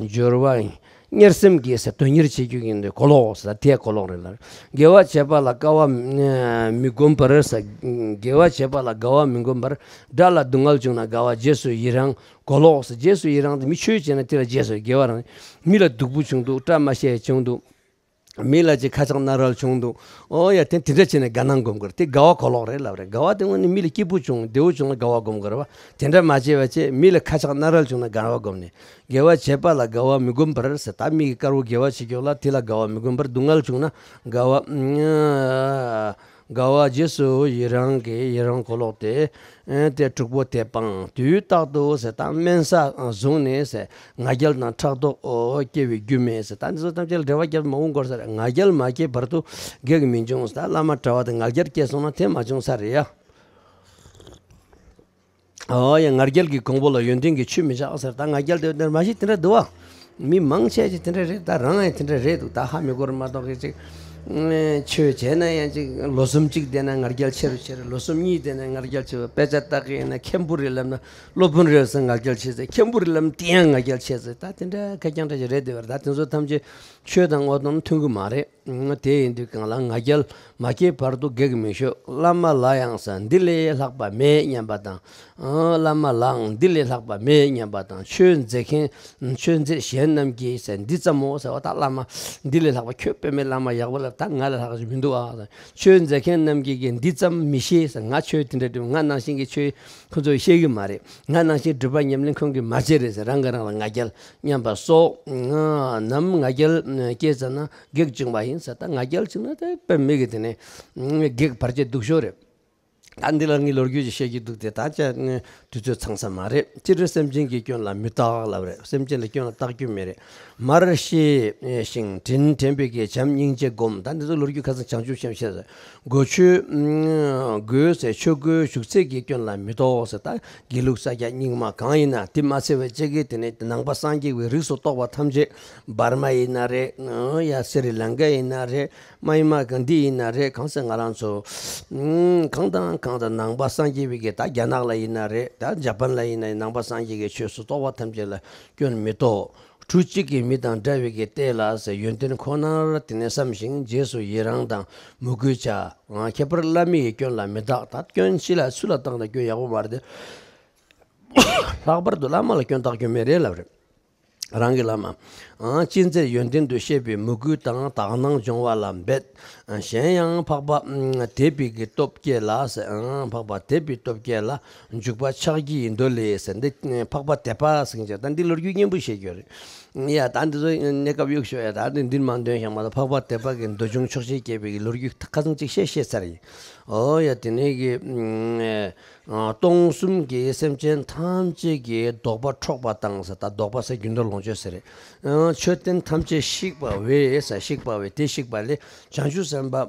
འབྱོར་བ་གཉེར་སེམས་ཀྱིས་ཟེར་དོན་གཉེར་བྱེད་རྒྱུ་ཡིན་དུས་གོ་ལོག་ཟེར་དེ་གོ་ལོག་རེད་ལ། དགེ་བ་བྱེད་པ་ལ་དགའ་བ་མི་སྒོམ་པར་ཟེར། དགེ་བ་བྱེད་པ་ལ་དགའ་བ་མི་སྒོམ་པར། དགྲ་ལ་སྡུག་བསྔལ་བྱུང་ན་དགའ་བ་རྗེས་སུ་ཡི་རང་གོ་ལོག་ཟེར། རྗེས་སུ་ཡི་རང་དེ་མི་ཆོས་བྱས་ན་དེ་ལ་རྗེས་སུ་དགེ་བ་རང་། མི་ལ་སྡུག་པོ་བྱུང་འདུག་བཀྲ་མ་ཤིས་བྱུང་འདུག་མི་ལ་ཅིག་ཁ་ཆག་མནར་རལ་བྱུང་འདུག་ཨོ་ཡ་དེ་དེ་འདྲ་བྱས་ནས་དགའ་སྣང་སྒོམ་དགོས་རེད། དེ་དགའ་བ་གོ་ལོག་རེད་ལབ་རེད། དགའ་བ་དེ་དངོས་གནས་མི་ལ་སྐྱིད་པོ་བྱུང་བདེ་བོ་བྱུང་ན་དགའ་བ་སྒོམ་དགོས་རེད་བ། དེ་འདྲ་མ་བྱས་པ་བྱས་མི་ལ་ཁ་ཆག་མནར་རལ་བྱུང་ན་དགའ་བ་སྒོམ་ནས། དགེ་བ་བྱེད་པ་ལ་དགའ་བ་མི་སྒོམ་པར་ཟེར། ད་མི་གི་དཀར་བོ་དགེ་བ་བྱེད་ཀྱོག་ལ་དེ་ལ་དགའ་བ་མི་སྒོམ་པར། སྡུག་བསྔལ་བྱུང་ན་དགའ་བ་དགའ་བ་རྗེས་སུ་ཡི་རང་གི་ཡི་རང་གོ་ལོག་སྟེ། ཨེ་དེ་དྲུག་པོ་དེ་སྤང་དུས་རྟག་ཏུ་ཟེར། ད་དམན་ས་བཟུང་ནས་ཟེར། ང་རྒྱལ་དང་ཕྲག་དོག་སྐྱེ་བའི་རྒྱུ་མེད་ཟེར། ད་འདི་ཚོ་ཐམས་ཅད་ལ་འབྲེལ་བ་བརྒྱབ་མ་འོང་དགོས་ཟེར། ང་རྒྱལ་མ་སྐྱེས་བར་དུ་གེགས་མི་འབྱུང་ཟེར། ད་བླ་མ་གྲྭ་བ་དེ་ང་རྒྱལ་སྐྱེས་སོང་ན་དེ་མ་བྱུང་ས་རེད་ཡ། ཨོ་ཡ་ང་རྒྱལ་གྱི་གོང་བུ་ལ་ཡོན་ཏན་གྱི་ཆུ་མི་ཆགས་ཟེར། ད་ང་རྒྱལ་དེ་འདིར་མ་གཞི་དེ་འདྲ་འདུག་བ། མི་མང་ཆེ་ཅིག་དེ་འདྲ་རེད། ད་རང་ཡང་དེ་འདྲ་རེད་འདུག་ད་ཧ་མི་གོ་ར་མ་གཏོགས་ཀྱི་ཅིག་ཆོས་བྱས་ན་ཡང་ཅིག་ལོ་གསུམ་གཅིག་བསྡད་ན་ང་རྒྱལ་ཆེ་རུ་ཆེ་རུ། ལོ་གསུམ་གཉིས་བསྡད་ན་ང་རྒྱལ་ཆེ་བ། དཔེ་ཆ་ལྟ་གི་ཡིན་ན་མཁན་པོ་རེད་ལབ་ན་སློབ་དཔོན་རེད་ཟེར་ང་རྒྱལ་ཆེ་ཟེར། མཁན་པོ་རེད་ལབ་ན་དེ་ཡང་ང་རྒྱལ་ཆེ་ཟེར། ད་དེ་འདྲ་ཁ་རྐྱང་འདྲ་ཅིག་རེད་འདུག་བ། ད་དེ་ཚོ་ཐམས་ཅད་ཆོས་དང་དངོས་དང་མཐུན་གི་མ་རེད། དེ་ཡིན་དུས་གང་ལ་ང་རྒྱལ་མ་སྐྱེས་བར་དུ་གེགས་མི་ཤོག་བླ་མ་ལ་ཡང་ཟེར་འདི་ལས་ལྷག་པ་མེད་སྙམ་པ་དང་། བླ་མ་ལའང་འདི་ལས་ལྷག་པ་མེད་སྙམ་པ་དང་། ཆོས་མཛད་མཁན་ཆོས་མཛད་གཞན་རྣམས་ཀྱིས་ཟེར་འདི་ཙམ་མོ་ཟེར་བ། ད་བླ་མ་འདི་ལས་ལྷག་པ་ཁྱོད་དཔེ་མེད་བླ་མ་ཡག་པོ་ལ་ད་ང་ལས་ལྷག་ཅིག་མི་འདུག་ཨ། ཆོས་མཛད་མཁན་རྣམས་ཀྱིས་འདི་ཙམ་མི་ཤེས་ཟེར། ང་ཆོས་དེ་འདྲ་འདྲ་ང་ནང་བཞིན་གྱི་ཆོས་ཁོ་ཚོས་ཤེས་ཀྱི་མ་རེད། ང་ནང་བཞིན་སྒྲུབ་པ་ཉམས་ལེན་ཁོང་གིས་མ་བྱས་རེད་ཟེར། རང་གིས་རང་ལ་ང་རྒྱལ་སྙམ་པ་སོགས་ནམ་ང་རྒྱལ་སྐྱེས་ཙ་ན། གེགས་བྱུང་བ་ཡིན་ཟེར། ད་ང་རྒྱལ་བྱུང་ན་ད་དཔེ་མེད་ཀྱི་དེ་ནས་གེགས་བར་ཆད་སྡུག་ཤོས་རེད། ད་འདི་ལ་ངས་ལོ་རྒྱུས་ཅིག་བཤད་ཀྱི་འདུག་སྟེ་ད་ཅི་དུས་ཚོད་ཚང་ས་མ་རེད། སྤྱིར་སེམས་ཅན་གྱི་སྐྱོན་ལ་མི་བརྟག་ལབ་རེད། སེམས་ཅན་ལ་སྐྱོན་ལ་བརྟག་རྒྱུ་མེད་རེད། མར་ཤེས་ཤིང་དྲིན་དྲན་པའི་གི་བྱམས་སྙིང་རྗེ་སྒོམ། ད་འདི་ཚོ་ལོ་རྒྱུས་ཁ་སང་བྱང་ཆུབ་སེམས་བཤད་ཟེར། སྒོ་ཆོས་དགོས་ཟེར། ཆོས་གོས་ཞུགས་ཚད་ཀྱི་སྐྱོན་ལ་མི་བརྟག་ཟེར། ད་དགེ་ལུགས་ས་སྐྱ་རྙིང་མ་གང་ཡིན་ན་དེ་མ་ཚད་པའི་ཅིག་གི་དེ་ནས་ནང་པ་སངས་རྒྱས་པའི་རིགས་སུ་གཏོགས་པ་ཐམས་ཅད་འབར་མ་ཡིན་ན་རེད། ཡ་སི་རི་ལང་ཀ་ཡིན་ན་རེད། མ་ཡི་མ་ག་འདི་ཡིན་ན་རེད། གང་ཟེར་ང་རང་ཚོ་གང་དང་གང་དང་ནང་པ་སངས་རྒྱས་པའི་གི་ད་རྒྱ་ནག་ལ་ཡིན་ན་རེད། ད་ཇ་པན་ལ་ཡིན་ན་ནང་པ་སངས་རྒྱས་ཀྱི་ཆོས་སུ་གཏོགས་པ་ཐམས་ཅད་ལ་སྐྱོན་མི་བརྟག་གྲུ་གཅིག་གི་མི་དང་འདྲ་བའི་གི་ལྟས་ལ་ཟེར། ཡོན་ཏན་ཁོ་ནར་དེ་ནས་བསམ་ཞིང་རྗེས་སུ་ཡི་རང་དང་མོས་གུས་བྱ། ཁྱད་པར་བླ་མའི་གི་སྐྱོན་ལ་མི་བརྟག་ད་སྐྱོན་ཕྱི་ལ་སུ་ལ་བཏགས་ན་སྐྱོན་ཡག་པོ་མ་རེད་དེ། ལྷག་པར་དུ་བླ་མ་ལ་སྐྱོན་བཏགས་རྒྱུ་མེད་རེད་ལབ་རེད། རང་གི་བླ་མ། ཨང་། ཅི་མཛད་ཡོན་ཏན་དུ་ཤེས་པའི་མོས་གུས་དང་དག་སྣང་སྦྱོང་བ་ལ་འབད། གཞན་ཡང་འཕགས་པ་དད་པའི་གི་སྟོབས་བསྐྱེད་ལ་ཟེར། ཨང་། འཕགས་པ་དད་པའི་སྟོབས་བསྐྱེད་ལ་འཇུག་པ་ཕྱག་རྒྱའི་མདོ་ལས་ཟེར། འདི་འཕགས་པ་དད་པ་ཟེར་གྱི། ད་འདི་ལོ་རྒྱུས་སྙན་པོ་བཤད་རྒྱུ་རེད། ཡ། ད་འདི་ཚོ་གནས་སྐབས་གཡུག་ཤོག་ཡ། ད་འདི་འདིར་མ་འདོན་ཤག་མ་གཏོགས། འཕགས་པ་དད་པ་གི་མདོ་ཆུང་ཕྱོགས་ཞེན་བསྐྱེད་པའི་གི་ལོ་རྒྱུས་ཁ་ཚང་གཅིག་བཤད་བཤད་ཚར་ཡིན། ཨོ་ཡ། དེ་ནས་གི་ཨ། སྟོང་གསུམ་གྱི་སེམས་ཅན་ཐམས་ཅད་ཀྱི་དོགས་པ་འཕྲོག་པ་དང་ཟེར། ད་དོགས་པ་ཟེར་རྒྱུ་འབྲས་ལོངས་སྤྱོད་ཟེར་རེད། ཨ། མཆོད་རྟེན་ཐམས་ཅད་བཤིག་པ་བས་ཟེར། བཤིག་པ་བས། དེ་བཤིག་པ་ལས་བྱང་ཆུབ་སེམས་དཔའ་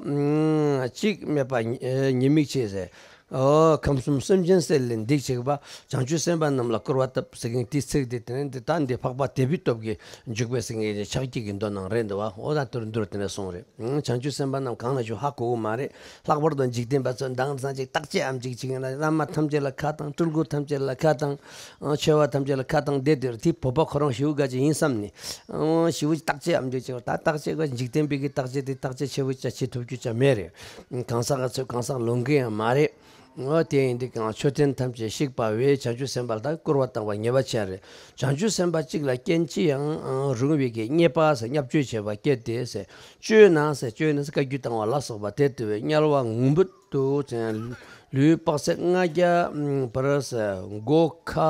ཨ་གཅིག་སྨྲས་པ་ཉེས་དམིགས་ཆེ་ཟེར། ཨོ། ཁམས་གསུམ་སེམས་ཅན་བསད་ལས་སྡིག་བྱེད་པ། བྱང་ཆུབ་སེམས་དཔའ་རྣམས་ལ་བསྐུར་བ་བཏབ་ཟེར་མཁན་དེའི་ཚིག་དེ། དེ་ནས་འདི་ད་འདི་འཕགས་པ་དད་པའི་སྟོབས་ཀྱིས་འཇུག་པའི་ཟེར་མཁན་ཕྱག་རྒྱའི་གི་མདོ་ནང་རེད་འདུག་བ། ཨོ། ད་དེར་འདུར་དེ་ནས་གསུངས་རེད། བྱང་ཆུབ་སེམས་དཔའ་རྣམས་གང་ལ་བཞུགས་ཧ་གོ་གི་མ་རེད། ལྷག་པར་དུ་འཇིག་རྟེན་པ་ཚོ་མདང་ཚང་ཅིག་བརྟག་དཔྱད་ཨམ་ཅིག་བྱེད་མཁན་ལ། བླ་མ་ཐམས་ཅད་ལ་ཁ་བཏང་། སྤྲུལ་སྐུ་ཐམས་ཅད་ལ་ཁ་བཏང་། ཨ། ཆེ་བ་ཐམས་ཅད་ལ་ཁ་བཏང་བསྡད་དེ། དེ་བོད་པ་ཁོ་རང་ཞེ་པོ་དགའ་ཅིག་ཡིན་བསམ་ནས། ཨ། ཞེ་པོ་ཅིག་བརྟག་དཔྱད་ཨམ་ཅིག་བྱེད་པ། ད་བརྟག་དཔྱད་ག་འཇིག་རྟེན་པའི་གི་བརྟག་དཔྱད་དེ་བརྟག་དཔྱད་ཆེ་བོ་ཅིག་བྱེད་ཐུབ་རྒྱུ་ཅིག་མེད་རེད། གང་ཟག་ག་ཚོད་གང་ཟག་ལོང་གི་ཡང་མ་རེད། ཨོ། དེ་ཡིན་དུས་ཀྱང་མཆོད་རྟེན་ཐམས་ཅད་བཤིག་པ་བས་བྱང་ཆུབ་སེམས་དཔའ་ལ་ད་བསྐུར་བ་བཏང་བ་ཉེས་པ་ཆེ་རེད། བྱང་ཆུབ་སེམས་དཔའ་གཅིག་ལ་རྐྱེན་ཅི་ཡང་རུང་བའི་གི་རྙེད་པ་ཟེར། བརྙས་བཅོས་བྱས་པ་སྐྱེས་ཏེ་ཟེར། བཅོས་ན་ཟེར། བཅོས་ན་ཟེར། བཀའ་བརྒྱུད་དང་བ་ལ་སོགས་པ་དེ་ལྟ་བུའི་དམྱལ་བ་ངུ་འབོད་དུ་ལུས་དཔག་ཚད་ལྔ་བརྒྱ་པར་ཟེར། མགོ་ཁ་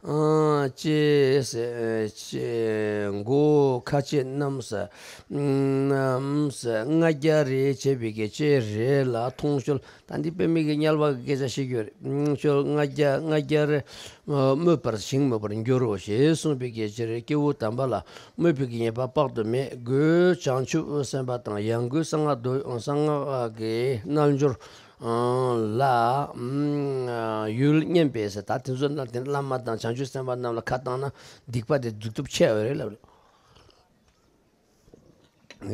ཨ་ལྕེ་ཟེར། ལྕེ། མགོ་ཁ་ལྕེ་རྣམས་ཟེར། རྣམས་ཟེར། ལྔ་བརྒྱ་རེ་བྱས་པའི་གི་ལྕེ་རེ་ལ་མཐོང་ཤོལ། ད་འདི་དཔེ་མེད་ཀྱི་དམྱལ་བ་གི་སྐད་ཆ་བཤད་རྒྱུ་རེད། ཤོལ་ལྔ་བརྒྱ་ལྔ་བརྒྱ་རེ་སྨོད་པར་ཞིང་སྨོད་པར་འགྱུར་རོ་ཞེས་གསུངས་པའི་གི་ཕྱིར། སྐྱེ་བོ་དམ་པ་ལ་སྨོད་པའི་གི་ཉེས་པ་དཔག་ཏུ་མེད། སྒོས་བྱང་ཆུབ་སེམས་དཔའ་དང་ཡང་སྒོས་གསང་སྔགས་རྡོ། གསང་སྔགས་ཀྱི་རྣལ་འབྱོར་ལ་ཡུལ་གཉན་པས་ཟེར། ད་དེ་ཚོ་ན་དེ་བླ་མ་དང་བྱང་ཆུབ་སེམས་དཔའ་རྣམས་ལ་ཁ་བཏང་ན་སྡིག་པ་དེ་སྡིག་སྟོབས་ཆེ་བ་རེད་ལབ་རེད།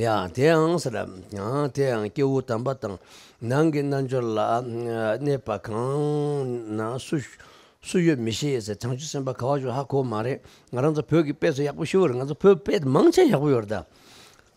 ཡ། དེའང་ཟེར། ཡང་དེ་ཡང་སྐྱེ་བོ་དམ་པ་དང་ནང་གི་རྣལ་འབྱོར་ལ་གནས་པ་གང་ན་སུ་སུ་ཡོད་མི་ཤེས་ཟེར། བྱང་ཆུབ་སེམས་དཔའ་ག་བ་བཞུགས་ཧ་གོ་མ་རེད། ང་རང་ཚོ་བོད་ཀྱི་དཔེ་ཚོ་ཡག་པོ་ཤེས་པ་རེད། ང་ཚོ་བོད་དཔེ་མང་ཆེ་ཡག་པོ་ཡོད་རེད་ད།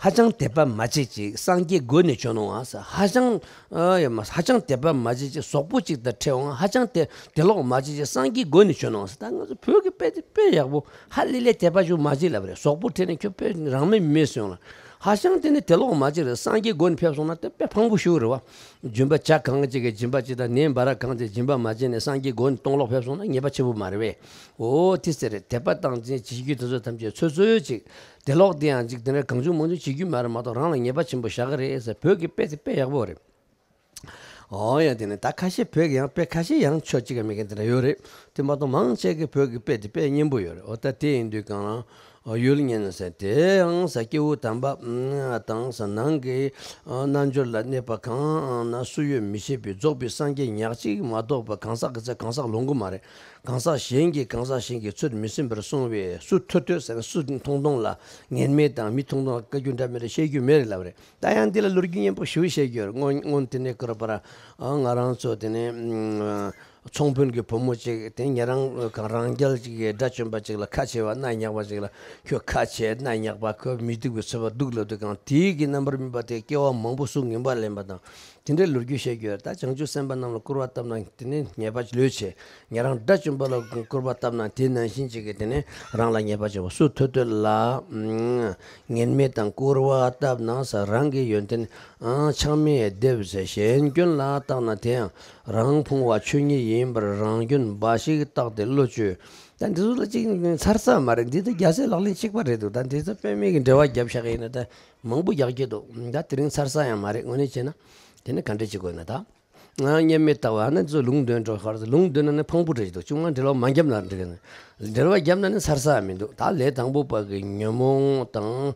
ཧ་ཅང་དད་པ་མ་བྱེད་ཅིག་སངས་རྒྱས་མགོ་ནས་བྱོན་འོང་ཨ་ཟེར། ཧ་ཅང་ཨ་ཡ་མ། ཧ་ཅང་དད་པ་མ་བྱེད་ཅིག་ཟོག་པོ་ཅིག་དང་འཕྲད་འོང་། ཧ་ཅང་དེ་དེ་ལོག་མ་བྱེད་ཅིག་སངས་རྒྱས་མགོ་ནས་བྱོན་འོང་ཟེར། ད་ང་ཚོ་བོད་ཀྱི་དཔེ་དེ་དཔེ་ཡག་པོ། ཧ་ལས་ལས་དད་པ་ཞུ་མ་བྱེད་ལབ་རེད། ཟོག་པོ་ཁྲིད་ནས་ཁྱོད་དཔེ་རང་མེད་མི་སོང་ལ། ཧ་ཅང་དེ་ནི་དེ་ལོག་མ་བྱེད་རེད། སངས་རྒྱས་མགོ་ནས་ཕེབས་སོང་ན་དེ་དཔེ་ཕངས་པོ་ཞུ་རེད་བ། སྦྱིན་པ་ཇ་གང་ཅིག་གི་སྦྱིན་པ་ཅིག་དང་ནས་འབའ་ར་གང་ཅིག་སྦྱིན་པ་མ་བྱས་ནས་སངས་རྒྱས་མགོ་ནས་སྟོང་ལོག་ཕེབས་སོང་ན་ཉེས་པ་ཆེན་པོ་མ་རེད་བས། འོ་དེ་ཟེར་རེད། དད་པ་དང་བྱེད་ཀྱི་དེ་ཚོ་ཐམས་ཅད་ཚོད་ཚོད་ཅིག་དེ་ལོག་དེ་ཡང་ཅིག་དེ་འདྲ་གང་བྱུང་མང་བྱུང་བྱེད་རྒྱུ་མ་རེད་མ་གཏོགས། རང་ལ་ཉེས་པ་ཆེན་པོ་བཞག་གི་རེད་ཟེར། བོད་ཀྱི་དཔེ་དེ་དཔེ་ཡག་པོ་རེད། ཨོ་ཡ། དེ་ནས་ད་ཁ་ཤས་བོད་ཀྱི་ཡང་དཔེ་ཁ་ཤས་ཡང་ཆོས་གཅིག་ག་མེད་མཁན་དེ་འདྲ་ཡོད་རེད། དེ་མ་གཏོགས་མང་ཆེ་གི་བོད་ཀྱི་དཔེ་དེ་དཔེ་སྙན་པོ་ཡོད་རེད། ཨོ་ད་དེ་ཡིན་དུས་གང་ལ་ཡུལ་གཉན་ཟེར། དེ་ཡང་ཟེར་སྐྱེ་བོ་དམ་པ་དང་ཟེར་ནང་གི་རྣལ་འབྱོར་ལ་གནས་པ་གང་ན་སུ་ཡོད་མི་ཤེས་པའི་རྫོགས་པའི་སངས་རྒྱས་ཉག་གཅིག་མ་གཏོགས་པ་གང་ཟག་གི་ཚེ་གང་ཟག་ལོང་གི་མ་རེད། གང་ཟག་གཞན་གྱིས་གང་ཟག་གཞན་གྱི་ཚུལ་མི་སེམས་པར་གསུངས་པས་སུ་ཐོས་ཐོས་ཟེར་ན་སུ་མཐོང་མཐོང་ལ་ངན་སྨྲས་དང་མི་མཐོང་མཐོང་ལ་བཀའ་བཀྱོན་འདྲ་མི་འདྲ་བཤད་རྒྱུ་མེད་རེད་ལབ་རེད། ད་ཡང་འདི་ལ་ལོ་རྒྱུས་སྙན་པོ་ཞེ་པོ་བཤད་རྒྱུ་ཡོད་རེད། སྔོན་སྔོན་དེ་ནས་བསྐུར་བར་ཨ་ང་རང་ཚོ་དེ་ནས་ཨ་ཚོང་དཔོན་གྱི་བུ་མོ་ཅིག་དེ་ཉེ་རང་གང་རང་རྒྱལ་ཅིག་གི་དགྲ་བཅོམ་པ་ཅིག་ལ་ཁ་ཆེ་བ་རྣ་ཉག་པ་ཅིག་ལ་ཁྱོད་ཁ་ཆེ་རྣ་ཉག་པ་ཁོས་མི་སྡུག་པའི་ཚོད་པ་སྡུག་ལབ་དུས་གང་དེའི་གི་རྣམ་པར་སྨིན་པ་དེ་སྐྱེ་བ་མང་པོ་ཟུག་ངན་པ་ལེན་པ་དང་དེ་འདྲའི་ལོ་རྒྱུས་བཤད་རྒྱུ་ཡོད་རེད། ད་བྱང་ཆུབ་སེམས་དཔའ་རྣམས་ལ་བསྐུར་བ་བཏབ་ན་དེ་ནས་ཉེས་པ་ལོས་ཆེ། ཉེ་རང་དགྲ་བཅོམ་པ་ལ་བསྐུར་བ་བཏབ་ན་དེ་ནང་བཞིན་ཅིག་གིས་དེ་ནས་རང་ལ་ཉེས་པ་བྱེད་པ། སུ་ཐོས་ཐོས་ལ་ངན་སྨྲས་དང་བསྐུར་བ་བཏབ་ན་ཟེར། རང་གི་ཡོན་ཏན་ཆག་མེད་སྡེབ་ཟེར། གཞན་སྐྱོན་ལ་བརྟགས་ན་དེ་ཡང་རང་ཕུང་བ་ཆོས་ཉིད་ཡིན་པར་རང་སྐྱོན་འབའ་ཞིག་བརྟགས་ཏེ་བློ་བཅོས། ད་འདི་ཚོ་ལ་ཅིག་ཚར་ས་མ་རེད། འདི་ད་རྒྱལ་སྲས་ལག་ལེན་གཅིག་པ་རེད་འདུག་ད་འདི་ཚོ་དཔེ་མེད་ཀྱི་འགྲེལ་བ་བརྒྱབ་བཞག་གི་ཡིན་ན་ད་མང་པོ་རྒྱག་རྒྱུ་འདུག་ད་དེ་རིང་ཚར་ས་ཡང་མ་རེད། དངོས་གནས་བྱས་ན་དེ་ནི་ག་འདྲས་བྱེད་དགོས་ན་ད། ང་མཉམ་མེད་ལྟ་བ་ཨ་ནི་ཚོ་ལུང་འདོན་འགྲོ་ཁར་ལུང་འདོན་ན་ནི་ཕངས་པོ་འདྲ་ཞིག་འདུག་ཅུང་མ་འབྲེལ་བ་མ་བརྒྱབ་ན་འགྲིག་གི་ནི། འབྲེལ་བ་བརྒྱབ་ན་ནི་ཚར་ས་མི་འདུག་ད་ལས་དང་པོ་པ་གི་ཉོན་མོངས་དང་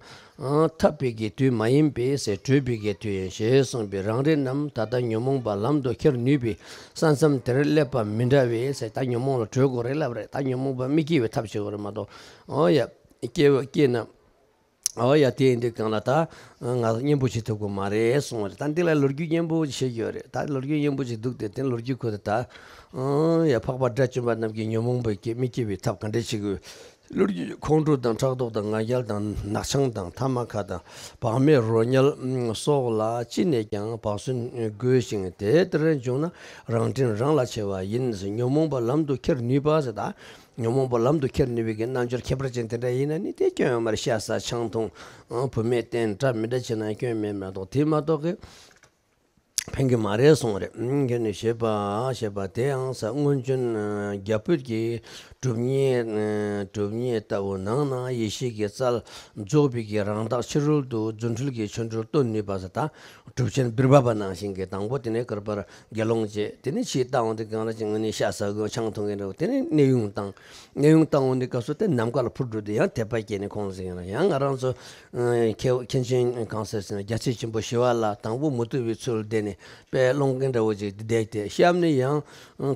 ཐར་པའི་གི་དུས་མ་ཡིན་པས་ཟེར། གྲོལ་བའི་གི་དུས་ཡིན་ཞེས་གསུངས་པས་རང་རེ་རྣམས་ད་ལྟ་ཉོན་མོངས་པ་ལམ་དུ་ཁྱེར་ནུས་པའི་ས་མཚམས་དེར་སླེབས་པ་མི་འདྲ་བས་ཟེར། ད་ཉོན་མོངས་ལ་གྲོལ་དགོས་རེད་ལབ་རེད། ད་ཉོན་མོངས་པ་མི་སྐྱེ་བའི་ཐབས་བྱེད་དགོས་རེད་མ་གཏོགས། ཨོ་ཡ། སྐྱེ་བ་སྐྱེས་ན། ཨོ་ཡ། དེ་ཡིན་དུས་གང་ལ་ད་ང་སྙན་པོ་བྱེད་ཐུབ་ཀྱི་མ་རེད་གསུངས་པ་རེད། ད་འདི་ལ་ལོ་རྒྱུས་སྙན་པོ་བཤད་ཀྱི་ཡོད་རེད། ད་ལོ་རྒྱུས་སྙན་པོ་ཞིག་འདུག་སྟེ་དེ་ལོ་རྒྱུས་ཁོ་ད་ད་ཨོ་ཡ། འཕགས་པ་དགྲ་བཅོམ་པ་རྣམས་ཀྱིས་ཉོན་མོངས་པའི་སྐྱེ་མི་སྐྱེ་བའི་ཐབས་ག་འདྲས་བྱེད་དགོས། ལུས་ཀྱི་ཁོང་ཁྲོ་དང་ཕྲག་དོག་དང་ང་རྒྱལ་དང་ནག་ཆང་དང་ཐ་མག་དང་བག་མེད་རོ་ཉལ་སོགས་ལ་ཅི་ནས་ཀྱང་བག་ཟོན་དགོས་ཤིང་། དེ་ལྟར་བྱུང་ན་རང་དྲིན་རང་ལ་ཆེ་བ་ཡིན། ཉོན་མོངས་པ་ལམ་དུ་ཁྱེར་ནུས་པ་ཟེར། ད་ཉོན་མོངས་པ་ལམ་དུ་ཁྱེར་ནུས་པའི་གི་རྣལ་འབྱོར་ཁྱད་པར་ཅན་དེ་འདྲ་ཡིན་ན་ནི་དེ་སྐྱོན་ཡོད་མ་རེད། ཤ་ཟ་ཆང་འཐུང་བུད་མེད་བསྟེན་འདྲ་མི་འདྲ་བྱེད་ན་སྐྱོན་མེད་མ་གཏོགས། དེ་མ་གཏོགས་གི་ཕན་གྱི་མ་རེད་གསུངས་རེད། ཁྱོད་ནི་ཞེས་པ་ཞེས་པ་དེའང་ས་སྔོན་བྱོན་རྒྱ་བོད་ཀྱི་གྲུབ་བརྙན་གྲུབ་བརྙན་ལྟ་བུ་ནང་ན་ཡེ་ཤེས་ཀྱི་རྩལ་རྫོགས་པའི་གི་རང་རྟགས་ཕྱི་རོལ་དུ་རྫུ་འཕྲུལ་གྱི་ཆོ་འཕྲུལ་སྟོན་ནུས་པ་ཟེར། ད་གྲུབ་ཆེན་བིར་བ་པ་ནང་བཞིན་གྱི་དང་པོ་དེ་ནས་བསྐལ་པར་དགེ་སློང་བྱས། དེ་ནས་ཕྱིས་བཏང་འོང་དུས་གང་ལ་ཅིག་ངོས་ནས་ཤ་ཟ་དགོས་ཆང་འཐུང་གི་འདྲ་བོ། དེ་ནས་གནས་དབྱུང་བཏང་། གནས་དབྱུང་བཏང་འོང་དུས་སྐབས་སུ་དེ་ནམ་མཁའ་ལ་འཕུར་འགྲོ་དུས་ཡང་དད་པ་སྐྱེས་ནས་ཁོང་ཟེར་ཡང་ཡང་ང་རང་ཚོ་མཁས་མཁན་ཆེན་གང་ཟེར་ཟེར་ན་རྒྱལ་སྲས་ཆེན་པོ་ཞི་བ་ལྷ་དང་པོ་མུ་སྟེགས་པའི་ཚུལ་བསྡད་ནས་དཔེ་སློང་མཁན་འདྲ་བོ་ཅིག་བསྡད་དེ། གཤམ་ནས་ཡང་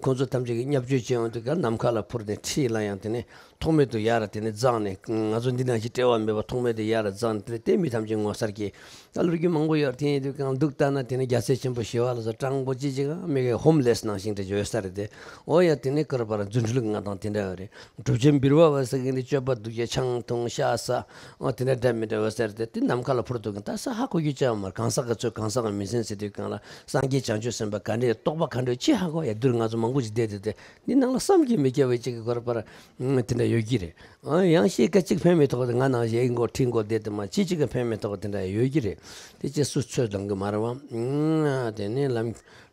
ཁོང་ཚོ་ཐམས་ཅད་ཀྱིས་བརྙས་བཅོས་བྱས་འོང་དུས་ག་ནམ་མཁའ་ལ་འཕུར་ནས་ཁྲིད་ལ་ཡང་དེ་ནས་ཐོགས་མེད་དུ་ཡར་དེ་ནས་བརྫངས་ནས། ང་ཚོ་འདི་ནང་བཞིན་དཔྲལ་བ་མེད་པ་ཐོགས་མེད་དུ་ཡར་བརྫངས་ནས་དེ་ནས་དེ་མི་ཐམས་ཅད་ངོ་མཚར་སྐྱེས། ད་ལོ་རྒྱུས་མང་པོ་ཡོད། དེ་ཡིན་དུས་གང་འདུག་ལྟ་ན་དེ་ནི་རྒྱལ་སྲས་ཆེན་པོ་ཞི་བ་ལྷ་ཚོ་སྤྲང་པོ་ཅི་ཅིག་ཨ་མི་གི་ཧོམ་ལེས་ནང་བཞིན་དུ་ཡོད་ས་རེད་དེ། འོ་ཡ་དེ་ནི་བསྐལ་པར་རྫུ་འཕྲུལ་ང་དང་དེ་འདྲ་ཡོད་རེད། གྲུབ་ཆེན་བིར་བ་པ་ཟེར་མཁན་དེ་སྤྱོད་པ་སྡུག་ཅག་ཆང་འཐུང་ཤ་ཟ་འོ་དེ་འདྲ་འདྲ་མི་འདྲ་ཡོད་ས་རེད་དེ། དེ་ནམ་མཁའ་ལ་འཕུར་འདུག་གི་ད་ས་ཧ་གོ་རྒྱུ་ཅང་མ་རེད། གང་ཟག་གི་ཚོད་གང་ཟག་གི་མི་ཚེ་ཟེར་དུས་གང་ལ་སངས་རྒྱས་བྱང་ཆུབ་སེམས་དཔའ་ག་འདྲའི་རྟོགས་པ་ག་འདྲ་ཅི་ཧ་གོ་ཡ། འདིར་ང་ཚོ་མང་པོ་ཅིག་བསྡད་དེ་དེ་འདི་ནང་ལ་བསམ་གྱིས་མི་ཁྱབ་པའི་ཅིག་གི་བསྐལ་པར་དེ་འདྲ་ཡོད་ཀྱི་རེད། ཨ་ཡང་ཤེས་ཀ་གཅིག་ཕན་མི་ཐོགས་དེ་ང་ནང་བཞིན་ཨེ་མགོ་ཁྲིད་མགོ་བསྡད་དེ་མ་ཅི་གཅིག་ག་ཕན་མི་ཐོགས་དེ་འདྲ་ཡོད་ཀྱི་རེད། དེ་ཅི་སུ་ཚོད་ལོང་གི་མ་རེད་བ། དེ་ནས་ལམ་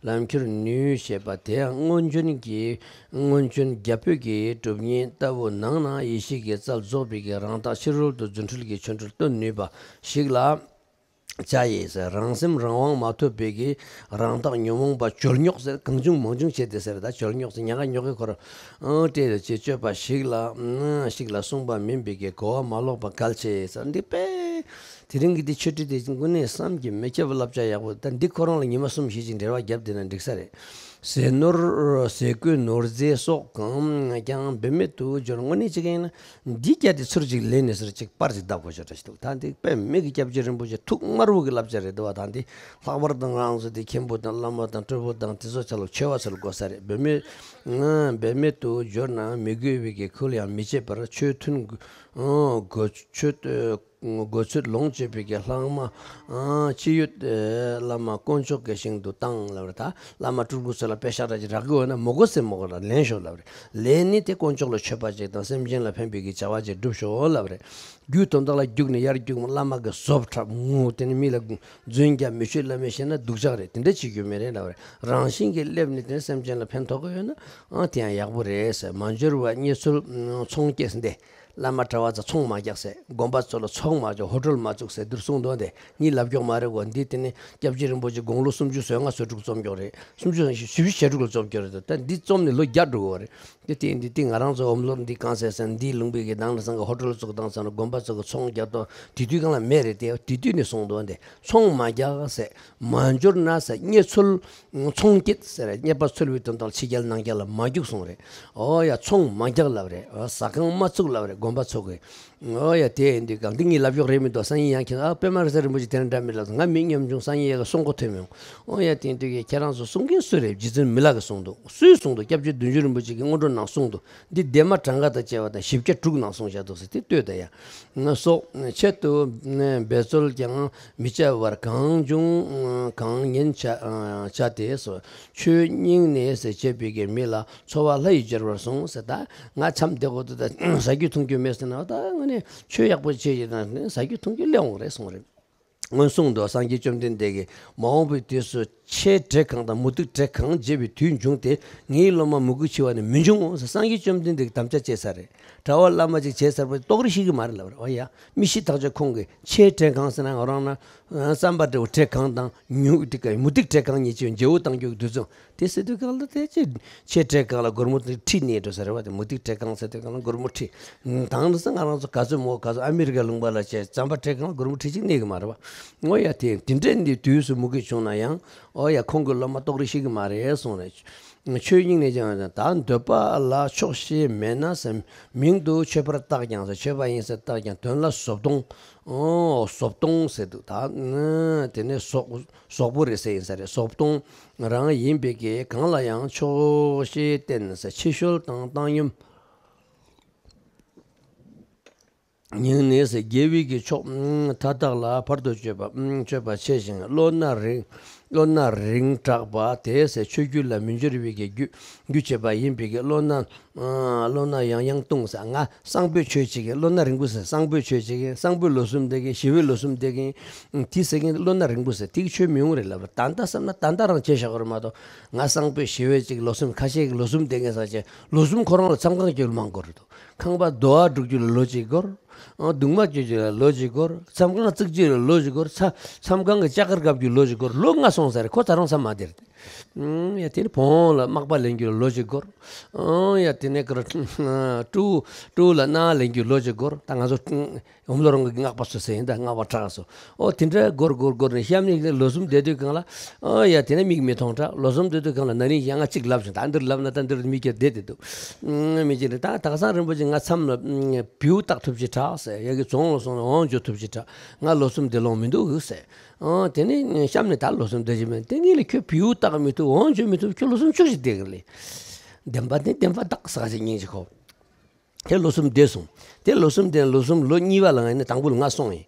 ལམ་ཁྱེར་ནུས་ཞེས་པ་དེ་ཡང་སྔོན་བྱོན་གྱི་སྔོན་བྱོན་རྒྱ་བོད་ཀྱི་གྲུབ་བརྙན་ལྟ་བུ་ནང་ན་ཡེ་ཤེས་ཀྱི་རྩལ་རྫོགས་པའི་གི་རང་རྟགས་ཕྱི་རོལ་དུ་རྫུ་འཕྲུལ་གྱི་ཆོ་འཕྲུལ་སྟོན་ནུས་པ་ཞིག་ལ། བྱ་ཡིས་ཟེར། རང་སེམས་རང་དབང་མ་ཐོབ་པའི་གི་རང་རྟགས་ཉོན་མོངས་པ་སྦྱོར་རྙོག་ཟེར་གང་བྱུང་མང་བྱུང་བྱས་ཏེ་ཟེར། ད་སྦྱོར་རྙོག་ཟེར་ཉག་ག་ཉོག་གི་ཁོ་རང་སྤྲད་ལ་ཅེས་སྤྱོད་པ་ཞིག་ལ་ཞིག་ལ་གསུངས་པ་མིན་པའི་གི་གོ་བ་མ་ལོག་པ་གལ་ཆེ་ཟེར། འདི་དཔེ་དེ་རིང་གི་འདི་ཆོས་ཁྲིད་དེ་དངོས་གནས་བསམ་གྱིས་མི་ཁྱབ་བསླབ་བྱ་ཡག་པོ། ད་འདི་ཁོ་རང་ལ་ཉི་མ་གསུམ་བཞི་ཅིག་འབྲེལ་བ་བརྒྱབ་བསྡད་ན་འགྲིག་ས་རེད། ཟས་ནོར་ཟས་གོས་ནོར་རྫས་སོགས་གང་ཀྱང་འབད་མེད་དུ་སྦྱོར། དངོས་གནས་ཅིག་ཡིན་ན། འདི་རྒྱ་དེ་ཚུར་ཅིག་ལེན་ནས་ཟེར་ཅིག་པར་ཅིག་བཏབ་དགོས་ཤ་འདྲ་ཞིག་འདུག་ད་འདི་དཔེ་མི་གི་སྐྱབས་རྗེ་རིན་པོ་ཆེ་ཐུགས་དམར་པོ་གི་བསླབ་བྱ་རེད་འདུག་བ། ད་འདི་ལྷག་པར་དུ་ང་རང་ཚོ་འདི་མཁན་པོ་དང་བླ་མ་དང་སྤྲུལ་སྐུ་དང་དེ་ཚོ་ཚོ་ལ་ཆེ་བ་ཚོ་ལ་དགོས་ས་རེད། འབད་མེད་འབད་མེད་དུ་སྦྱོར་ན་མི་དགོས་པའི་གི་ཁུལ་ཡང་མི་བྱེད་པར་ཆོས་མཐུན་དགོས་ཆོས། དགོས་ཚུལ་ལོངས་སྤྱོད་པའི་གི་ལྷག་མ་ཅི་ཡོད་བླ་མ་དཀོན་མཆོག་གི་ཞིང་དུ་བཏང་ལབ་རེད། ད་བླ་མ་སྤྲུལ་སྐུ་ཚོ་ལ་དཔེ་ཤག་འདྲ་ཅིག་རག་གི་ཡོད་ན་མི་དགོས་ཟེར་མི་དགོས་ལ་ལེན་ཤོག་ལབ་རེད། ལེན་ནི་དེ་དཀོན་མཆོག་ལ་མཆོད་པ་ཅིག་དང་སེམས་ཅན་ལ་ཕན་པའི་གི་བྱ་བ་ཅིག་སྒྲུབ་ཤོག་ལབ་རེད། རྒྱུ་དོན་དག་ལ་རྒྱུགས་ནས་ཡར་རྒྱུགས་མོ་བླ་མ་གི་བཟོ་འཁྲབ་ངུ་དེ་ནི་མི་ལ་རྫུན་རྒྱག་མི་ཆོས་བླ་མའི་ཞེ་ན་སྡུག་ཅག་རེད། དེ་འདྲ་བྱེད་རྒྱུ་མེད་རེད་ལབ་རེད། རང་བཞིན་གྱིས་སླེབས་ནས་དེ་སེམས་ཅན་ལ་ཕན་ཐོགས་ཀྱི་ཡོད་ན་ཨང་དེ་ཡང་ཡག་པོ་རེད་ཟེར། མ་འབྱོར་བ་རྙེད་ཚུལ་ཚོང་སྐྱེས་འདི། བླ་མ་གྲྭ་བ་ཚོ་ཚོང་མ་རྒྱག་ཟེར། དགོན་པ་ཚོ་ལ་ཚོང་མ་རྒྱག་ཧོ་ཊེལ་མ་བཙུགས་ཟེར་འདིར་གསུངས་དོན་དེ་ངས་ལབ་ཀྱོག་མ་རེད་གོ། འདི་དེ་ནི་སྐྱབས་རྗེ་རིན་པོ་ཆེ་དགུང་ལོ་སུམ་ཅུ་སོ་ལྔ་སོ་དྲུག་རྩོམ་ཀྱོག་རེད། སུམ་ཅུ་སོ་བཞི་བཅུ་ཞེ་དྲུག་ལ་རྩོམ་ཀྱོག་རེད་དོ། ད་འདི་རྩོམ་ནས་ལོ་བརྒྱ་འགྲོ་གི་རེད། དེ་དེ་འདི་དེ་ང་རང་ཚོ་འོམ་ལོར་འདི་གང་ཟེར་ཟེར་འདི་ལུང་པའི་གི་ནང་ལ་སང་གི་ཧོ་ཊེལ་བཙུགས་དང་ཚང་ན་དགོན་པ་ཚོ་གི་ཚོང་རྒྱག་དོ་དེ་དུས་གང་ལ་མེད་རེད། དེ་དེ་དུས་ནས་གསུངས་དོན་དེ་ཚོང་མ་རྒྱག་ཟེར། མ་འབྱོར་ན་ཟེར་རྙེད་ཚུལ། ཚོང་སྐྱེད་ཟེར་རེད། རྙེད་པ་འཚོལ་བའི་དོན་དག་ཕྱི་རྒྱལ་ནང་རྒྱལ་ལ་མ་རྒྱུག་གསུངས་རེད། ཨོ་ཡ་ཚོང་མ་རྒྱག་ལབ་རེད། ཨོ་ཟ་ཁང་མ་བཙུགས་ལབ་རེད་དགོན་པ་ཚོ་གིས། ཨོ་ཡ་དེ་ཡིན་དུས་གང་འདི་ངས་ལབ་ཀྱོག་རེད་མི་འདུག་སང་ཉིན་ཡང་ཁྱེད་ཨ་པད་མ་རེད་ས་རིན་པོ་ཆེ་དེ་འདྲ་འདྲ་མི་ལབ་ང་མི་ཉམ་ཆུང་སང་ཉིན་ཡ་ག་གསུང་གོ་ཐོས་མྱོང་། ཨོ་ཡ་དེ་ཡིན་དུས་ཁྱེད་རང་ཚོ་གསུང་མཁན་སུ་རེད། རྗེ་བཙུན་མི་ལ་གིས་གསུངས་འདུག་སུས་གསུངས་འདུག་སྐྱབས་རྗེ་བདུད་འཇོམས་རིན་པོ་ཆེ་གི་སྔོན་འགྲོ་ནང་གསུངས་འདུག་འདི་ལྡན་མ་གྲངས་ཀ་དང་བཅས་པ་དང་བཞི་བརྒྱ་དྲུག་ནང་གསུངས་བཞག་འདུག་ཟེར་དེ་ལྟོས་ད་ཡ། སོགས་ཆེད་དུ་འབད་རྩོལ་ཀྱང་མི་བྱ་བར་གང་བྱུང་གང་ཉན་བྱ་བྱ་སྟེ་སོ། ཆོས་སྙིང་ནས་ཟེར་བྱེད་པའི་གི་མི་ལ་འཚོ་བ་ལྷ་ཡིས་སྦྱར་བར་གསུངས་ཟེར། ད་ང་འཆམ་བདེ་གོ་དུ་ད་ཟ་རྒྱུ་འཐུང་རྒྱུ་མེད་ཟེར་ན་ད་ང་ནི་ཆོས་ཡག་པོ་བྱེད་ཀྱི་ན་ཟ་རྒྱུ་འཐུང་རྒྱུ་སླེབས་འོང་རེད་གསུངས་རེད། སྔོན་གསུངས་འདུག་སངས་རྒྱས་བཅོམ་ལྡན་འདས་ཀྱིས་མ་འོངས་པའི་དུས་སུ་ཆེའི་བྲེ་གང་དང་མུ་ཏིག་བྲེ་གང་བརྗེ་བའི་དུས་འབྱུང་སྟེ། ངའི་སློབ་མ་མུ་གེ་འཆི་བ་ནི་མི་འབྱུང་ངོ་ཟེར་སངས་རྒྱས་བཅོམ་ལྡན་འདས་ཀྱིས་དམ་བཅའ་བཅས་ས་རེད། གྲྭ་བ་བླ་མ་ཅིག་བྱས་ཚར་བའི་ལྟོགས་རི་ཤི་གི་མ་རེད་ལབ་རེད། ཨོ་ཡ་མི་ཤི་ཐག་ཆོད་ཁོང་གིས་ཆེའི་བྲེ་གང་ཟེར་ན་ང་རང་ན་རྩམ་པ་འདྲ་བོ་བྲེ་གང་དང་ཉུ་ཏིག་མུ་ཏིག་བྲེ་གང་གཉིས་ཀྱི་འཇལ་བོ་བཏང་རྒྱུ་གི་དུས་ཚོད། དེ་ཟེར་དུས་གང་ལ་དེ་ཅི་ཆེ་བྲེ་གང་ལ་སྒོར་མོ་དེ་ཁྲི་གནས་འགྲོ་ས་རེད་བ། དེ་མུ་ཏིག་བྲེ་གང་ཟེར་དུས་གང་ལ་སྒོར་མོ་ཁྲི། དང་དུ་ང་རང་ཚོ་ག་ཚོད་མོ་ག་ཚོད་ཨ་མི་རི་ཀ་ལུང་པ་ལ་བྱས་རྩམ་པ་བྲེ་གང་ལ་སྒོར་མོ་ཁྲི་གཅིག་གནས་གི་མ་རེད་བ། ངོ་ཡ་དེ་དེ་འདྲས་འདི་དུས་སུ་མུ་གེ་བྱུང་ན་ཡང་ཨོ་ཡ་ཁོང་གི་སློབ་མ་ལྟོགས་རི་ཤི་གི་མ་རེད་གསུངས་རེད། ཆོས་སྙིང་ནས་ཀྱང་ད་འདོད་པ་ལ་ཆོག་ཤེས་མེད་ན་ཟེར། མིང་དུ་མཆོད་པར་བཏགས་ཀྱང་ཟེར། མཆོད་པ་ཡིན་ཟེར་བཏགས་ཀྱང་དོན་ལ་བཟོ་གཏོང་། ཨོ་བཟོ་གཏོང་ཟེར་འདུག་ད་དེ་ནས་བཟོ་བཟོ་པོ་རེད་ཟེར་ཡིན་ས་རེད། བཟོ་གཏོང་རང་ཡིན་པའི་གི་གང་ལ་ཡང་ཆོག་ཤེས་བསྟེན་ཟེར། ཕྱི་བཤོལ་དང་བཏང་སྙོམས། སྙིང་ནས་ཟེར། དགེ་བའི་གི་ཕྱོགས་མཐའ་དག་ལ་བར་དུ་གཅོད་པ་གཅོད་པ་ཆེ་ཞིང་བློ་སྣ་རིང་བློ་སྣ་རིང་དྲགས་པ་དེ་ཟེར། ཆོས་རྒྱུད་ལ་མི་འགྱུར་བའི་གི་རྒྱུ་རྒྱུ་བྱེད་པ་ཡིན་པའི་གི་བློ་སྣ་བློ་སྣ་ཡང་ཡང་གཏོང་ཟེར། ང་གསང་པོའི་ཆོས་བྱེད་མཁན། བློ་སྣ་རིང་པོ་ཟེར། གསང་པོའི་ཆོས་བྱེད་མཁན། གསང་པོའི་ལོ་གསུམ་བསྡད་མཁན། ཞི་བའི་ལོ་གསུམ་བསྡད་མཁན། དེ་ཟེར་མཁན་བློ་སྣ་རིང་པོ་ཟེར། དེ་གི་ཆོས་མི་ཡོང་རེད་ལབ། ད་ལྟ་བསམ་ན་ད་ལྟ་རང་བྱས་བཞག་གི་རེད་མ་གཏོགས། ང་གསང་པོའི་ཞི་བའི་ཅིག་ལོ་གསུམ། ཁ་ཤས་ཀྱི་ལོ་གསུམ་བསྡད་མཁན་ཟེར་བྱས། ལོ་གསུམ་ཁོ་རང་ལ་མཚམས་ཁང་སྐྱོར་མང་དགོས་རེད་དོ། ཁང་པ་རྡོ་བ་སྒྲུག་རྒྱུ་ལ་ལོ་གཅིག་འགོར། ཨ། གདུང་མ་བཅོ་རྒྱུ་ལ་ལོ་གཅིག་འགོར། མཚམས་ཁང་བརྩིག་རྒྱུ་ལ་ལོ་གཅིག་འགོར། ཚ་མཚམས་ཁང་གི་ལྕགས་དཀར་བཀབ་རྒྱུ་ལོ་གཅིག་འགོར། ལོ་ལྔ་སོང་ས་རེད། ཁོ་ད་རུང་མཚམས་མ་བསྡད་རེད། ཨང་། ཡ། དེ་ནི་བོང་ལ་མག་པ་ལེན་རྒྱུ་ལ་ལོ་གཅིག་འགོར། ཨང་། ཡ། དེ་ནས་ཀར་སྤྲེའུ་སྤྲེའུ་ལ་སྣ་ལེན་རྒྱུ་ལོ་གཅིག་འགོར། ད་ང་ཚོ་ཨོམ་ལོ་རོང་གི་སྔགས་པ་ཚོ་ཟེར་ཡིན། ད་སྔགས་པ་གྲགས་སོ། ཨོ། དེ་འདྲ་འགོར་འགོར་འགོར་ནས་གཤམ་ནས་ལོ་གསུམ་བསྡད་དུས་སྒང་ལ། ཨོ་ཡ། དེ་ནས་མིག་མི་མཐོང་དྲགས། ལོ་གསུམ་བསྡད་དུས་སྒང་ལ་ན་ནིང་ཡང་ང་གཅིག་ལབ་བྱུང་། ད་འདིར་ལབ་ན་ད་འདིར་མི་སྐྱོ་བསྡད་དེ་འདུག། ཨང་། མི་གཅིག་ནས་ད་དག་སང་རིན་པོ་ཆེ་ང་མཚམས་ལ་བེའུ་བཏགས་ཐུབ་ཅི་དྲགས་ཟེར། ཡ་གི་རྫོང་ལ་སོང་ནས་འོང་འཇོ་ཐུབ་ཅི་དྲགས། ང་ལོ་གསུམ་བསྡད་ལོང་མི་འདུག་ཟེར། ཨང་། དེ་ནས་གཤམ་ནས་ད་ལོ་གསུམ་བསྡད་ཀྱི་མེད། དེ་ངས་ལ་ཁྱོད་བེའུ་བཏགས་མི་ཐུབ། འོང་འཇོ་མི་ཐུབ། ཁྱོད་ལོ་གསུམ་ཆུག་ཞིག་བསྡད་གི་ལས། བདེན་པ་དེ་བདེན་པ་བདག་ཟེར་ཞིག་སྙིང་རྗེ་ཁོ། དེ་ལོ་གསུམ་བསྡད་སོང་། དེ་ལོ་གསུམ་བསྡད། ལོ་གསུམ་ལོ་གཉིས་པ་ལ་ང་ནི་དང་པོ་ལ་ང་སོང་ཡིན།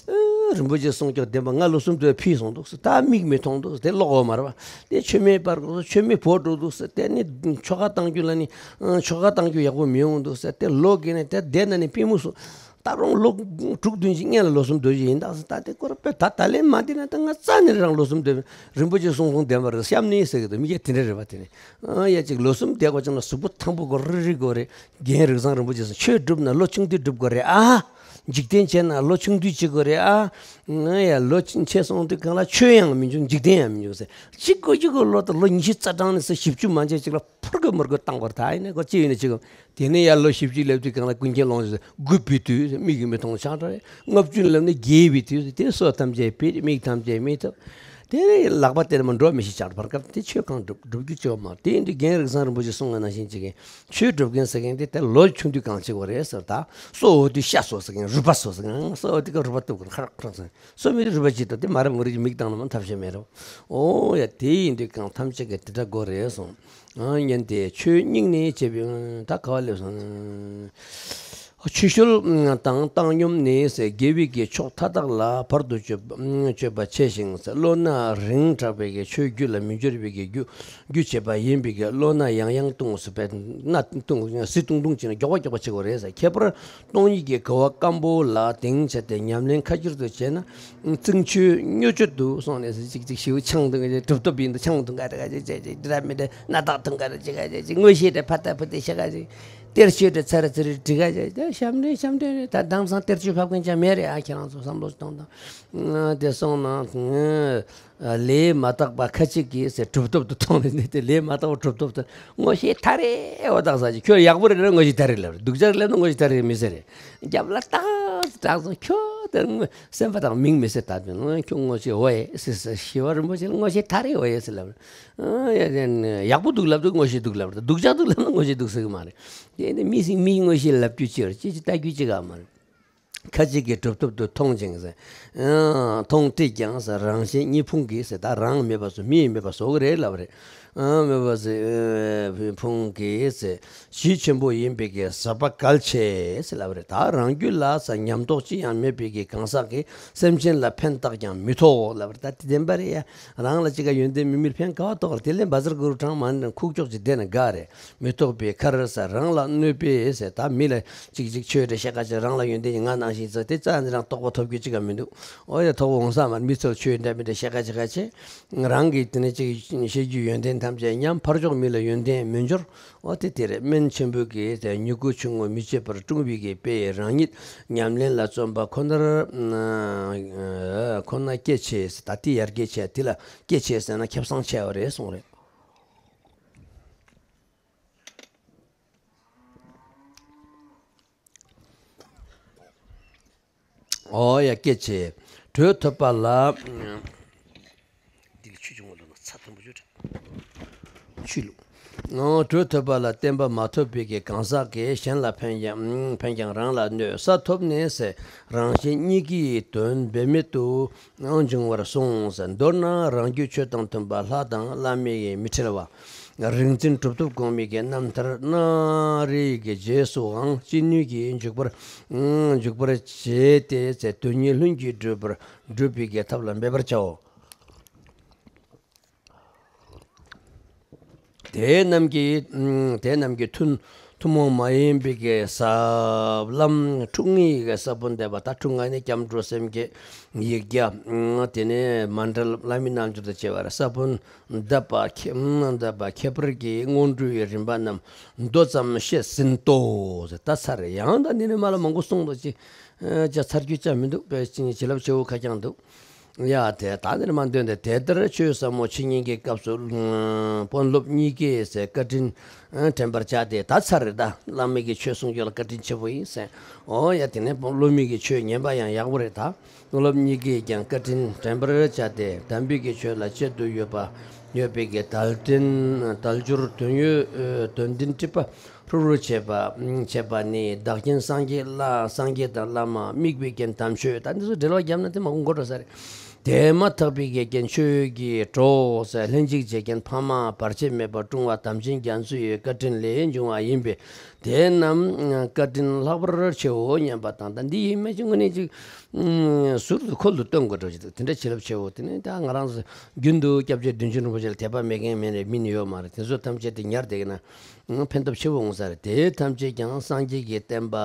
ཨ། རིན་པོ་ཆེ་གསུང་སྐྱོ་བདེན་པ། ང་ལོ་གསུམ་དུ་ཕུལ་སོང་འདུག་ཟེར། ད་མིག་མི་མཐོང་འདུག་ཟེར། དེ་ལོག་འོ་མ་རེད་པ། དེ་མཆོད་མེ་སྤར་དགོས་སོ། མཆོད་མེ་བོར་འགྲོ་འདུག་ཟེར། དེ་ནི་ཆོ་ག་བཏང་རྒྱུ་ལ་ནི། ཨ། ཆོ་ག་བཏང་རྒྱུ་ཡག་པོ་མི་ཡོང་འདུག་ཟེར། དེ་ལོག་གིན་ནས་དེ་བསྡད་ན་ནི་པུས་མོ་སུ། ད་རུང་ལོ་དྲུག་བདུན་ཅིག་སྔོན་ལ་ལོ་གསུམ་སྡོད་ཀྱི་ཡིན་ད་ཟེར། ད་དེ་སྐོར་དཔེ་ད་ད་ལན་མ་བསྡད་ན་ད་ང་རྩ་ནས་རང་ལོ་གསུམ་སྡོད། རིན་པོ་ཆེ་གསུང་གསུང་བདེན་པ་རེད། གཤམ་ནས་ཟེར་གི་འདུག། མི་སྐད་དེ་འདྲ་རེད་པ། དེ་ནི། ཨ། ཡ། ཅིག་ལོ་གསུམ་བསྡད་དགོས་ཀྱང་ན་གཟུགས་པོ་ཐང་པོ་དགོས་རེད། རིག་དགོས་རེད། རྒན་རིགས་བཟང་རིན་པོ་ཆེ་གསུང་། ཆོས་སྒྲུབ་ན་ལོ་ཆུང་དུས་སྒྲུབ་དགོས་རེད་ཨ། འཇིག་རྟེན་བྱས་ན་ལོ་ཆུང་དུས་བྱེད་དགོས་རེད་ཨ། ང་ཡ་ལོ་ཆེ་སོང་དུས་སྒང་ལ་ཆོས་ཡང་མི་འབྱུང་། འཇིག་རྟེན་ཡང་མི་འབྱུང་ཟེར། གཅིག་དགོས་གཅིག་དགོས། ལོ་དང་ལོ་ཉི་ཤུ་རྩ་གྲངས་ནས་ཟེར། བཞི་བཅུ་མ་འཇལ་ཅིག་ལ་ཕུར་གི་མུར་གི་བཏང་བར་ད་ཡིན་ན་གོ་ཅི་ཡིན་ན་ཅིག། དེ་ནས་ཡར་ལོ་བཞི་བཅུ་སླེབས་དུས་སྒང་ལ་ཀུན་མཁྱེན་ཀློང་ཆེན་ཟེར། དགུ་པའི་དུས་ཟེར། མིག་གིས་མི་མཐོང་ཆང་འདྲ་རེད། ལྔ་བཅུ་སླེབས་ན་རྒས་པའི་དུས་ཟེར། དེ་སོ་ཐམས་ཅད་ཕུད། མིག་ཐམས་ཅད་མི་ཐུབ། དེ་ནས་ལག་པ་དེ་ལ་མ་འགྲོ་མི་ཤེས་ཆགས་བར་སྐབས་དེ་ཆོས་གང་སྒྲུབ་སྒྲུབ་རྒྱུ་ཅིག་མ། དེ་ཡིན་དུས་རྒན་རིགས་བཟང་རིན་པོ་ཆེ་གསུང་བ་ནང་བཞིན་ཅིག་གིས་ཆོས་སྒྲུབ་མཁན་ཟེར་མཁན་དེ་དེ་ལོ་ཆུང་དུས་གང་བྱེད་དགོས་རེད་ཟེར། ད་སོ་འོ་དུས་ཤ་ཟོ་ཟེར་མཁན། རུས་པ་ཟོ་ཟེར་མཁན། སོ་འོ་དུས་ཀ་རུས་པ་གཏུབ་དགོས། ཁ་རག་ཁ་རག་ཟེར། སོ་མི་རུས་པ་ཅིག་ཏུ་དེ་མ་རབས་མི་རིགས་མིག་བཏང་ན་མ་ཐབས་ཤེས་མེད་རོ། ཨོ་ཡ། དེ་ཡིན་དུས་གང་ཐམས་ཅད་ཀྱིས་དེ་འདྲ་དགོས་རེད་གསུངས། ཨ། ཉན་ཏེ་ཆོས་སྙིང་ནས་བྱེད་པའི། ད་ག་བ་སླེབས་སོང་། ཆོས་ཞོལ་དང་བཏང་སྙོམས་ནི་ཟེར། དགེ་བའི་གི་ཕྱོགས་མཐའ་དག་ལ་བར་དུ་གཅོད་པ་གཅོད་པ་ཆེ་ཞིང་ཟེར། བློ་སྣ་རིང་དྲགས་པའི་གི་ཆོས་རྒྱུད་ལ་མི་འགྱུར་བའི་གི་རྒྱུ་རྒྱུ་བྱེད་པ་ཡིན་པའི་གི་བློ་སྣ་ཡང་ཡང་གཏོང་ཟེར། བས་སྣ་གཏོང་། ཟིལ་གཏོང་གཏོང་བྱས་ན་མགྱོགས་པ་མགྱོགས་པ་བྱེད་དགོས་རེད་ཟེར། ཁྱད་པར་སྟོང་ཉིད་ཀྱི་གོ་བ་སྐམ་པོ་ལ་དེང་བྱས་ཏེ་ཉམས་ལེན་ཁ་ཁྱེར་དུ་བྱས་ན། རྩིང་ཆོས་སྨྱོ་སྤྱོད་དུ་སོང་ནས་ཟེར། ཅིག་ཅིག་ཞིའུ་ཆང་འཐུང་ག་ཅིག། གྲུབ་ཐོབ་ཡིན་དུ་ཆང་འཐུང་ག་ཅིག་ག་ཅིག་ཅིག་ཅིག། འདི་འདྲ་མི་འདྲ་སྣ་ཐག་འཐུང་ག་ཅིག་ག་ཅིག་ཅིག། དངོས་གཞི་དེ་ཕ་ཏ་ཕུ་ཏི་ཤ་ག་ཅིག། གཏེར་ཆོས་དེ་ཚ་ར་ཚི་རི་འབྲི་ག་ཅིག། ད་ཞབས་འདྲེན་ཞབས་འདྲེན་རེད། ད་དེང་སང་གཏེར་ཆོས་ཕབ་མཁན་ཅང་མེད་རེད་ཨ། ཁྱེད་རང་ཚོ་བསམ་བློ་གཏོང་དང་། དེ་སོང་ན། ལས་མ་དག་པ་ཁ་ཅིག་གིས་ཟེར། གྲུབ་ཐོབ་ཏུ་མཐོང་ནས་ནི་དེ་ལས་མ་དག་པ་གྲུབ་ཐོབ་ཏུ། དངོས་གཞི་ཐ་རེ་འོ་དག་ས་ཅིག། ཁྱོད་ཡག་པོ་རེད་ན་དངོས་གཞི་ཐ་རེ་ལབ་རེད། སྡུག་ཅག་རེད་ལབ་ན་དངོས་གཞི་ཐ་རེ་མི་ཟེར་རེད། རྒྱབ་ལ་ཏག་ཏག་སོང་། ཁྱོད་དེ་སེམས་པ་དང་མིང་མི་སྲིད་ད་དེ་ནོ། ཁྱོད་དངོས་གཞི་འོ་ཡེ་ཟེར་ཟེར། ཞི་བ་རིན་པོ་ཆེ་ལ་དངོས་གཞི་ཐ་རེ་འོ་ཡེ་ཟེར་ལབ་རེད། ཡག་པོ་འདུག་ལབ་དུས་དངོས་གཞི་འདུག་ལབ་རེད། སྡུག་ཅག་འདུག་ལབ་ན་དངོས་གཞི་འདུག་ཟེར་གི་མ་རེད། དེ་ནི་མི་སྲིད་མིའི་དངོས་གཞི་ལབ་རྒྱུ་ཅི་རེད། ཅི་ཅི་ལྟ་རྒྱུ་ཅི་ག་མ་རེད། ཁ་ཅིག་གིས་གྲུབ་ཐོབ་ཏུ་མཐོང་ཅིང་ཟེར། མཐོང་སྟེ་ཀྱང་ཟེར། རང་གཞན་གཉིས་ཕུང་གིས་ཟེར། ད་རང་མེད་པ་བཟོ། མི་མེད་པ་བཟོ་གི་རེད་ལབ་རེད། མེད་པ་ཟེར་ཕུང་གིས་ཟེར། གཞི་ཆེན་པོ་ཡིན་པའི་གི་ཟད་པ་གལ་ཆེ་ཟེར་ལབ་རེད། ད་རང་རྒྱུད་ལ་ཟེར་ཉམས་རྟོགས་ཅི་ཡང་མེད་པའི་གི་གང་ཟག་གིས་སེམས་ཅན་ལ་ཕན་བཏགས་ཀྱང་མི་ཐོགས་ལབ་རེད། ད་དེ་བདེན་པ་རེད་ཡ། རང་ལ་ཅི་ག་ཡོན་ཏན་མི་མིར་ཕན་ག་བ་ཐོགས་རེད། དེ་ལས་བཛྲ་གུ་རུ་གྲངས་མང་ནས་ཁུག་ཀྱོག་ཅིག་བསྡད་ན་དགའ་རེད། མི་རྟོག་པའི་ཁར་ཟེར། རང་ལ་གནོད་པའི་ཟེར། ད་མི་ལ་ཅིག་ཅིག་ཆོས་རེ་བཤད་ཁ་ཅིག། རང་ལ་ཡོན་ཏན་ཅིག་ང་ནང་བཞིན་ཟེར། དེ་རྩ་ནས་རང་རྟོགས་པ་ཐོབ་རྒྱུ་ཅིག་ག་མི་འདུག། ཨོ་ཡ། ཐོབ་འོང་ས་མ་རེད། མི་ཚོར་ཆོས་འདྲ་མི་འདྲ་བཤད་ཁ་ཅིག་ཁ་ཆེ། རང་གིས་དེ་ནས་ཅིག་བཤད་རྒྱུ་ཡོན་ཏན་ཐམས་ཅད་ཉམས། ཕར་ཕྱོགས་མི་ལ་ཡོན་ཏན་མི་འབྱོར། ཨོ་དེ་དེ་རེད། སྨན་ཆེན་པོ་གིས་དེ་མྱུ་གུ་ཆུང་ངུ་མི་བྱེད་པར་སྲུང་བའི་གི་དཔེ་རང་ཉིད་ཉམས་ལེན་ལ་བརྩོན་པ་ཁོ་ནར་ཁོ་ན་སྐྱེད་ཆེ་ཟེར། ད་དེ་ཡར་རྒྱས་ཆེ། དེ་ལ་སྐྱེད་ཆེ་ཟེར་ན་ཁེ་བཟང་ཆེ་བ་རེད་གསུངས་རེད། ཨོ་ཡ། སྐད་ཆེ། དྲོད་ཐོབ་པ་ལ། འདི་ལ་ཆུ་ཆུང་བ་ལ་ན་ཚ་ཐམ་པོ་ཡོད་རེད། ཆུ་བླུགས། ཨོ། དྲོད་ཐོབ་པ་ལ་བརྟེན་པ་མ་ཐོབ་པའི་གི་གང་ཟག་གིས་གཞན་ལ་ཕན་ཀྱང་ཕན་ཀྱང་རང་ལ་གནོད། ས་ཐོབ་ནས་ཟེར། རང་གཞན་གཉིས་ཀྱི་དོན་འབད་མེད་དུ་འབྱུང་བར་གསུངས་ཟེར། མདོར་ན་རང་རྒྱུད་ཆོས་དང་མཐུན་པ་ལྷ་དང་བླ་མའི་མི་ཁྲེལ་བ། རིག་འཛིན་གྲུབ་ཐོབ་གོང་མའི་གི་རྣམ་ཐར་སྣ་རེ་གི་རྗེས་སུའང་ཅི་ནུས་ཀྱིས་འཇུག་པར་འཇུག་པར་བྱས་ཏེ་ཟེར། དོན་གཉིས་ལྷུན་གྱིས་གྲུབ་པར་སྒྲུབ་པའི་གི་ཐབས་ལ་འབད་པར་བྱའོ། དེ་རྣམས་ཀྱི་དེ་རྣམས་ཀྱི་ཐུན་ཐུན་མོང་མ་ཡིན་པའི་གི་ཟབ་ལམ་ཁྲོ་གཉེར་གྱི་ས་བོན་འདེབས་པ། ད་ཁྲོ་གཉེར་ནི་སྐྱབས་འགྲོ་སེམས་བསྐྱེད་ཡིག་བརྒྱ། དེ་ནས་མཎྜལ་བླ་མའི་རྣལ་འབྱོར་དང་བཅས་པ་རེད། ས་བོན་འདེབས་པ་ཁྱད་འདེབས་པ་ཁྱད་པར་གྱི་སྔོན་འགྲོའི་རིམ་པ་རྣམས་མདོ་ཙམ་བཤད་ཟིན་ཏོ་ཟེར། ད་ཚར་རེད། ཡང་ད་འདི་ནས་མ་ལ་མང་པོ་གསུངས་འདུག་ཅི། ཅ་ཚར་རྒྱུ་ཅང་མི་འདུག་བྱིན་རླབས་ཆེ་བོ་ཁ་རྐྱང་འདུག་ཡ། དེ་ད་འདིར་མ་འདོན་ཏེ། དེ་ལྟར་ཆོས་ཟབ་མོ་འཆད་ཉན་གྱི་སྐབས་སུ་དཔོན་སློབ་གཉིས་ཀས་ཟེར་བཀའ་དྲིན་དྲན་པར་བྱ་སྟེ། ད་ཚར་རེད། ད་བླ་མའི་གི་ཆོས་གསུང་རྒྱུ་ལ་བཀའ་དྲིན་ཆེ་བོ་ཡིན་ཟེར། འོ་ཡ། དེ་ནས་སློབ་མའི་གི་ཆོས་ཉན་པ་ཡང་ཡག་པོ་རེད། ད་སློབ་གཉིས་ཀས་ཀྱང་བཀའ་དྲིན་དྲན་པར་བྱ་སྟེ། དམ་པའི་གི་ཆོས་ལ་དཔྱད་དུ་ཡོད་པ་ཡོད་པའི་གི་དལ་འབྱོར་དོན་ཡོད་དོན་ལྡན་སྒྲིབ་པ་ཕུར་བུར་བྱེད་པ། བྱེད་པ་ནི་བདག་རྐྱེན་སངས་རྒྱས་བླ་སངས་རྒྱས་དང་བླ་མ། དམིགས་པའི་རྐྱེན་དམ་ཆོས། ད་འདི་ཚོ་འགྲེལ་བ་བརྒྱབ་ན་དེ་མང་པོ་འགོར་འགྲོ་ས་རེད། དེ་མ་ཐག་པའི་གི་རྐྱེན་ཆོས་ཀྱི་གྲོགས་ཟེར། ལྷན་ཅིག་བྱེད་རྐྱེན་ཕ་མ་བར་ཆད་མེད་པར་སྲུང་བ་དམ་ཅན་རྒྱ་མཚོ་ཡི་བཀའ་དྲིན་ལས་འབྱུང་བ་ཡིན་པས། དེ་རྣམས་བཀའ་དྲིན་ལྷག་པར་ཆེའོ་སྙམ་པ་དང་། ད་འདི་ཡིན་མིན་ཅིག་དངོས་གནས་ཅིག་ཟུར་དུ་ཁོལ་དུ་གཏོང་དགོས་འགྲོ་ཅིག་འདུག་དེ་འདྲ་བྱིན་རླབས་ཆེའོ། དེ་ནས་ད་ང་རང་ཚོ་རྒྱུན་དུ་སྐྱབས་རྗེ་བདུད་འཇོམས་རིན་པོ་ཆེ་ལ་དད་པ་མེད་མཁན་མེད་རེད། སྨིན་ཡོད་མ་རེད། དེ་ཚོ་ཐམས་ཅད་དེ་ཉར་བསྡད་ཀྱི་ན། ཕན་ཐོགས་ཆེ་བོ་འོང་ས་རེད། དེ་ཐམས་ཅད་ཀྱང་སངས་རྒྱས་ཀྱི་བསྟན་པ་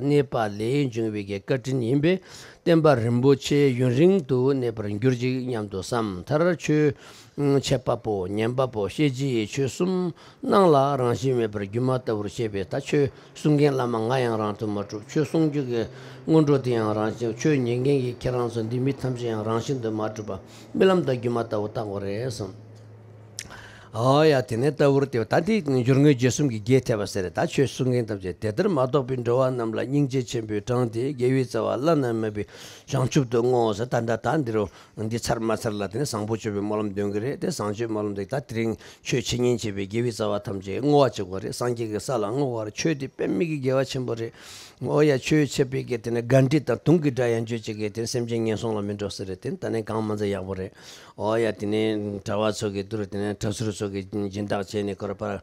གནས་པ་ལས་འབྱུང་བའི་གི་བཀའ་དྲིན་ཡིན་པས། བསྟན་པ་རིན་པོ་ཆེ་ཡུན་རིང་དུ་གནས་པར་གྱུར་ཅིག་སྙམ་དུ་བསམ། མཐར་ཆོས་འཆད་པ་པོ་ཉན་པ་པོ་ཤེས་བྱའི་ཆོས་གསུམ་སྣང་ལ་རང་བཞིན་མེད་པར་སྒྱུ་མ་ལྟ་བུར་ཤེས་པས། ད་ཆོས་གསུང་མཁན་བླ་མ་ང་ཡང་རང་དུ་མ་གྲུབ། ཆོས་གསུང་རྒྱུ་གི་སྔོན་འགྲོ་དེ་ཡང་རང་བཞིན། ཆོས་ཉན་མཁན་གྱི་ཁྱེད་རང་ཚོ་འདི་མི་ཐམས་ཅད་ཡང་རང་བཞིན་དུ་མ་གྲུབ་པ་རྨི་ལམ་དང་སྒྱུ་མ་ལྟ་བུ་བཏགས་པ་རེད་གསུངས། ཨོ་ཡ། དེ་ནས་ལྟ་བུར་ལྟོས། ད་འདི་སྦྱོར་དངོས་རྗེས་གསུམ་གྱི་རྒྱས་ཐེབས་པ་ཟེར། ད་ཆོས་གསུང་མཁན་ཐམས་ཅད་དེ་ལྟར་མ་རྟོགས་པའི་འགྲོ་བ་རྣམས་ལ་སྙིང་རྗེ་ཆེན་པོས་དྲངས་ཏེ། དགེ་བའི་རྩ་བ་བླ་ན་མེད་པའི་བྱང་ཆུབ་ཏུ་བསྔོའོ་ཟེར། ད་ལྟ་ད་འདི་རུ་འདི་ཚར་མ་ཚར་ལ་དེ་ནས་བཟང་པོ་སྤྱོད་པའི་སྨོན་ལམ་འདོན་གྱི་རེད། དེ་བཟང་སྤྱོད་སྨོན་ལམ་འདི་ད་དེ་རིང་ཆོས་འཆད་ཉན་བྱེད་པའི་དགེ་བའི་རྩ་བ་ཐམས་ཅད་བསྔོ་བ་བྱེད་དགོས་རེད། སངས་རྒྱས་ཀྱི་ས་ལ་བསྔོ་བར་ཆོས་འདི་དཔེ་མི་སྲིད་དགེ་བ་ཆེན་པོ་རེད། ཨོ་ཡ། ཆོས་འཆད་པའི་གི་དེ་ནས་དགའ་འདྲིས་དང་དུང་གི་སྒྲ་ཡང་བརྗོད་བྱེད་ཀྱི་དེ་ནས་སེམས་ཅན་ངན་སོང་ལ་མི་འགྲོ་ས་རེད། དེ་ད་ནས་གང་མ་ཚད་ཡག་པོ་རེད། ཨོ་ཡ། དེ་ནས་གྲྭ་བ་ཚོ་གི་དུར། དེ་ནས་གྲྭ་ཟུར་ཚོ་གི་སྦྱིན་བདག་བྱས་ནས་ཁོ་ར་པར་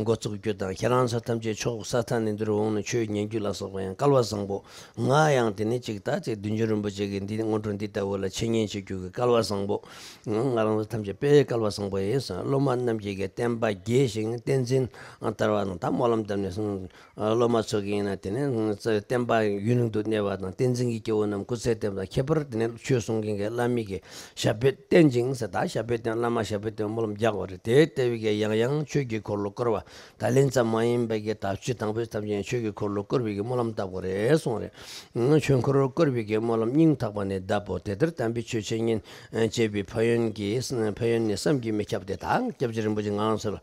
འགོ་བཙུགས་རྒྱུ་དང་། ཁྱེད་རང་ཚོ་ཐམས་ཅད་ཕྱོགས་ས་མཐའ་ནས་འདིར་འོང་ནས་ཆོས་ཉན་རྒྱུ་ལ་སོགས་པ་ཡང་སྐལ་བ་བཟང་པོ། ང་ཡང་དེ་ནས་ཅིག་ད་ཅིག་བདུད་འཇོམས་རིན་པོ་ཆེ་གི་འདི་སྔོན་འགྲོ་འདི་ལྟ་བུ་ལ་འཆད་ཉན་བྱེད་རྒྱུ་གི་སྐལ་བ་བཟང་པོ། ང་རང་ཚོ་ཐམས་ཅད་དཔེ་སྐལ་བ་བཟང་པོ་ཡིན་ཟེར། སློབ་མ་རྣམས་ཀྱིས་བསྟན་པ་རྒྱས་ཤིང་བསྟན་འཛིན་དར་བ་དང་། ད་སྨོན་ལམ་བཏབ་ནས་སོང་། སློབ་མ་ཚོ་གིས་ཡིན་ན་དེ་ནས་བསྟན་པ་ཡུན་རིང་དུ་གནས་པ་དང་། བསྟན་འཛིན་གྱི་སྐྱེ་བོ་རྣམས་སྐུ་ཚེ་བརྟན་པ་དང་། ཁྱད་པར་དེ་ནས་ཆོས་གསུང་མཁན་གྱི་བླ་མའི་གི་ཞབས་པད་བརྟན་ཅིང་ཟེར། ད་ཞབས་པད་བརྟན། བླ་མ་ཞབས་པད་བརྟན་སྨོན་ལམ་རྒྱག་པ་རེད། དེ་ལྟ་བུའི་གི་ཡང་ཡང་ཆོས་ཀྱི་འཁོར་ལོ་བསྐོར་བ། ད་ལན་ཙམ་མ་ཡིན་པའི་གི་ད་ཆོས་དང་པོའི་ཐམས་ཅད་ཆོས་ཀྱི་འཁོར་ལོ་བསྐོར་བའི་གི་སྨོན་ལམ་བཏབ་པ་རེད་གསུངས་རེད། ཆོས་འཁོར་བསྐོར་བའི་གི་སྨོན་ལམ་སྙིང་ཐག་པ་ནས་གདབ་བོ། དེ་ལྟར་དམ་པའི་ཆོས་འཆད་ཉན་བྱེད་པའི་ཕན་ཡོན་གྱི་ཕན་ཡོན་ནི་བསམ་གྱིས་མི་ཁྱབ་སྟེ། ད་སྐྱབས་རྗེ་རིན་པོ་ཆེ་ང་རང་ཚོ་ལ་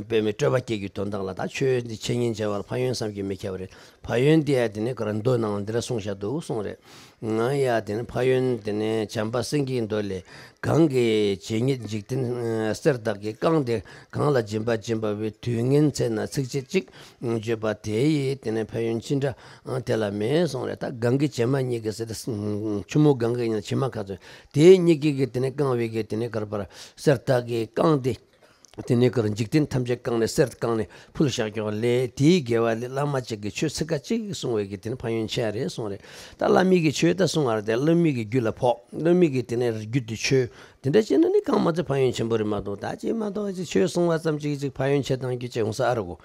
དཔེ་མི་སྤྲོས་པ་སྐྱེ་རྒྱུའི་དོན་དག་ལ། ད་ཆོས་འདི་འཆད་ཉན་བྱ་བ་ལ་ཕན་ཡོན་བསམ་གྱིས་མི་ཁྱབ་པ་རེད། ཕན་ཡོན་དེ་ཡང་དེ་ནས་ཁོ་རང་མདོ་ནང་འདི་འདྲ་གསུངས་བཞག་འདུག་གསུངས་རེད། ང་ཡ་དེ་ནས་ཕན་ཡོན་དེ་ནས་བྱམས་པ་སེང་གེའི་མདོ་ལས། གང་གི་ཇི་སྙེད་འཇིག་རྟེན་གསེར་དག་གིས་བཀང་སྟེ། གང་ལ་སྦྱིན་པ་སྦྱིན་པ་བས། དུས་ངན་ཚེ་ན་ཚིགས་བཅད་གཅིག་བརྗོད་པ་དེ་ཡིས་དེ་ནས་ཕན་ཡོན་ཅི་འདྲ་དེ་ལ་མེད་གསུངས་རེད། ད་གངྒཱའི་བྱེ་མ་སྙེད་ཀྱི་ཟེར་ཏེ། ཆུ་མོ་གངྒཱ་ཡིན་ན་བྱེ་མ་ག་ཚོད་དེ་སྙེད་ཀྱི་གི་དེ་ནས་བཀང་བའི་གི་དེ་ནས་གར་པར་གསེར་དག་གིས་བཀང་སྟེ། དེ་ནས་ཁོ་རང་འཇིག་རྟེན་ཐམས་ཅད་བཀང་ནས་གསེར་བཀང་ནས་ཕུལ་བཞག་ཀྱང་ལས། དེའི་དགེ་བ་ལས་བླ་མ་གཅིག་གིས་ཆོས་ཚིག་ཁ་གཅིག་གསུང་བའི་གི་དེ་ནི་ཕན་ཡོན་ཆེ་བ་རེད་གསུངས་རེད། ད་བླ་མའི་གི་ཆོས་ད་གསུང་བ་རེད་དེ། སློབ་མའི་གི་རྒྱུད་ལ་ཕོག་སློབ་མའི་གི་དེ་ནས་རྒྱུད་དུ་ཆོས་དེ་འདྲ་བྱས་ན་ནི་གང་མ་ཚད་ཕན་ཡོན་ཆེན་པོ་རེད་མ་གཏོགས། ད་ཅིག་མ་གཏོགས་ཅིག་ཆོས་གསུང་བ་ཙམ་གཅིག་ཅིག་ཕན་ཡོན་ཆེ་གཏོང་རྒྱུ་ཅིག་འོང་ས་ཨ་རོ་གོ།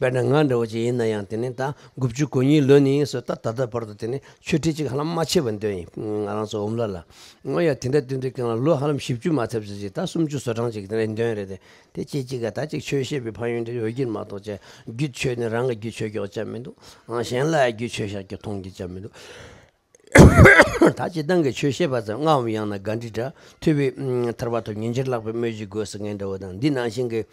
དཔེར་ན་ང་འདྲ་བོ་ཅིག་ཡིན་ན་ཡང་དེ་ནི་ད་དགུ་བཅུ་གོ་གཉིས་ལོན་ནས་སོ། ད་ད་ལྟ་བར་དུ་དེ་ནི་ཆོས་ཁྲིད་ཅིག་ཧ་ལམ་མ་བྱས་པ་འདོན་ཡིན། ང་རང་ཚོ་འོམ་ལ་ལ། ང་ཡ་དེ་འདྲ་དེ་འདྲ་གང་ལ་ལོ་ཧ་ལམ་བཞི་བཅུ་མ་ཐེབས་ཅིག་ད་སུམ་ཅུ་སོ་གྲངས་ཅིག་དེ་འདྲ་འདོན་རེད་དེ། དེ་ཅིག་ཅིག་ག་ད་ཅིག་ཆོས་བཤད་པའི་ཕན་ཡོན་དེ་ཡོད་ཀྱིན་མ་གཏོགས་ཅེ། རྒྱུད་ཆོས་ནི་རང་གི་རྒྱུད་ཆོས་ཀྱོག་ཅམ་མི་འདུག་ཨང་གཞན་ལ་རྒྱུད་ཆོས་བཤད་ཀྱི་མཐོང་རྒྱུ་ཅམ་མི་འདུག་ད་སྤྱིར་བཏང་གི་ཆོས་བཤད་པ་ཙམ་ལྔའམ་ཡང་ན་དགའ་འདྲི་འདྲ། ཐོས་པས་ཐར་པ་ཐོབ། ཉན་ཕྱིར་ལྷག་པའི་སྨོས་ཅི་དགོས་ཟེར་མཁན་འདྲ་བོ་དང་། འདི་ནང་བཞིན་གྱི་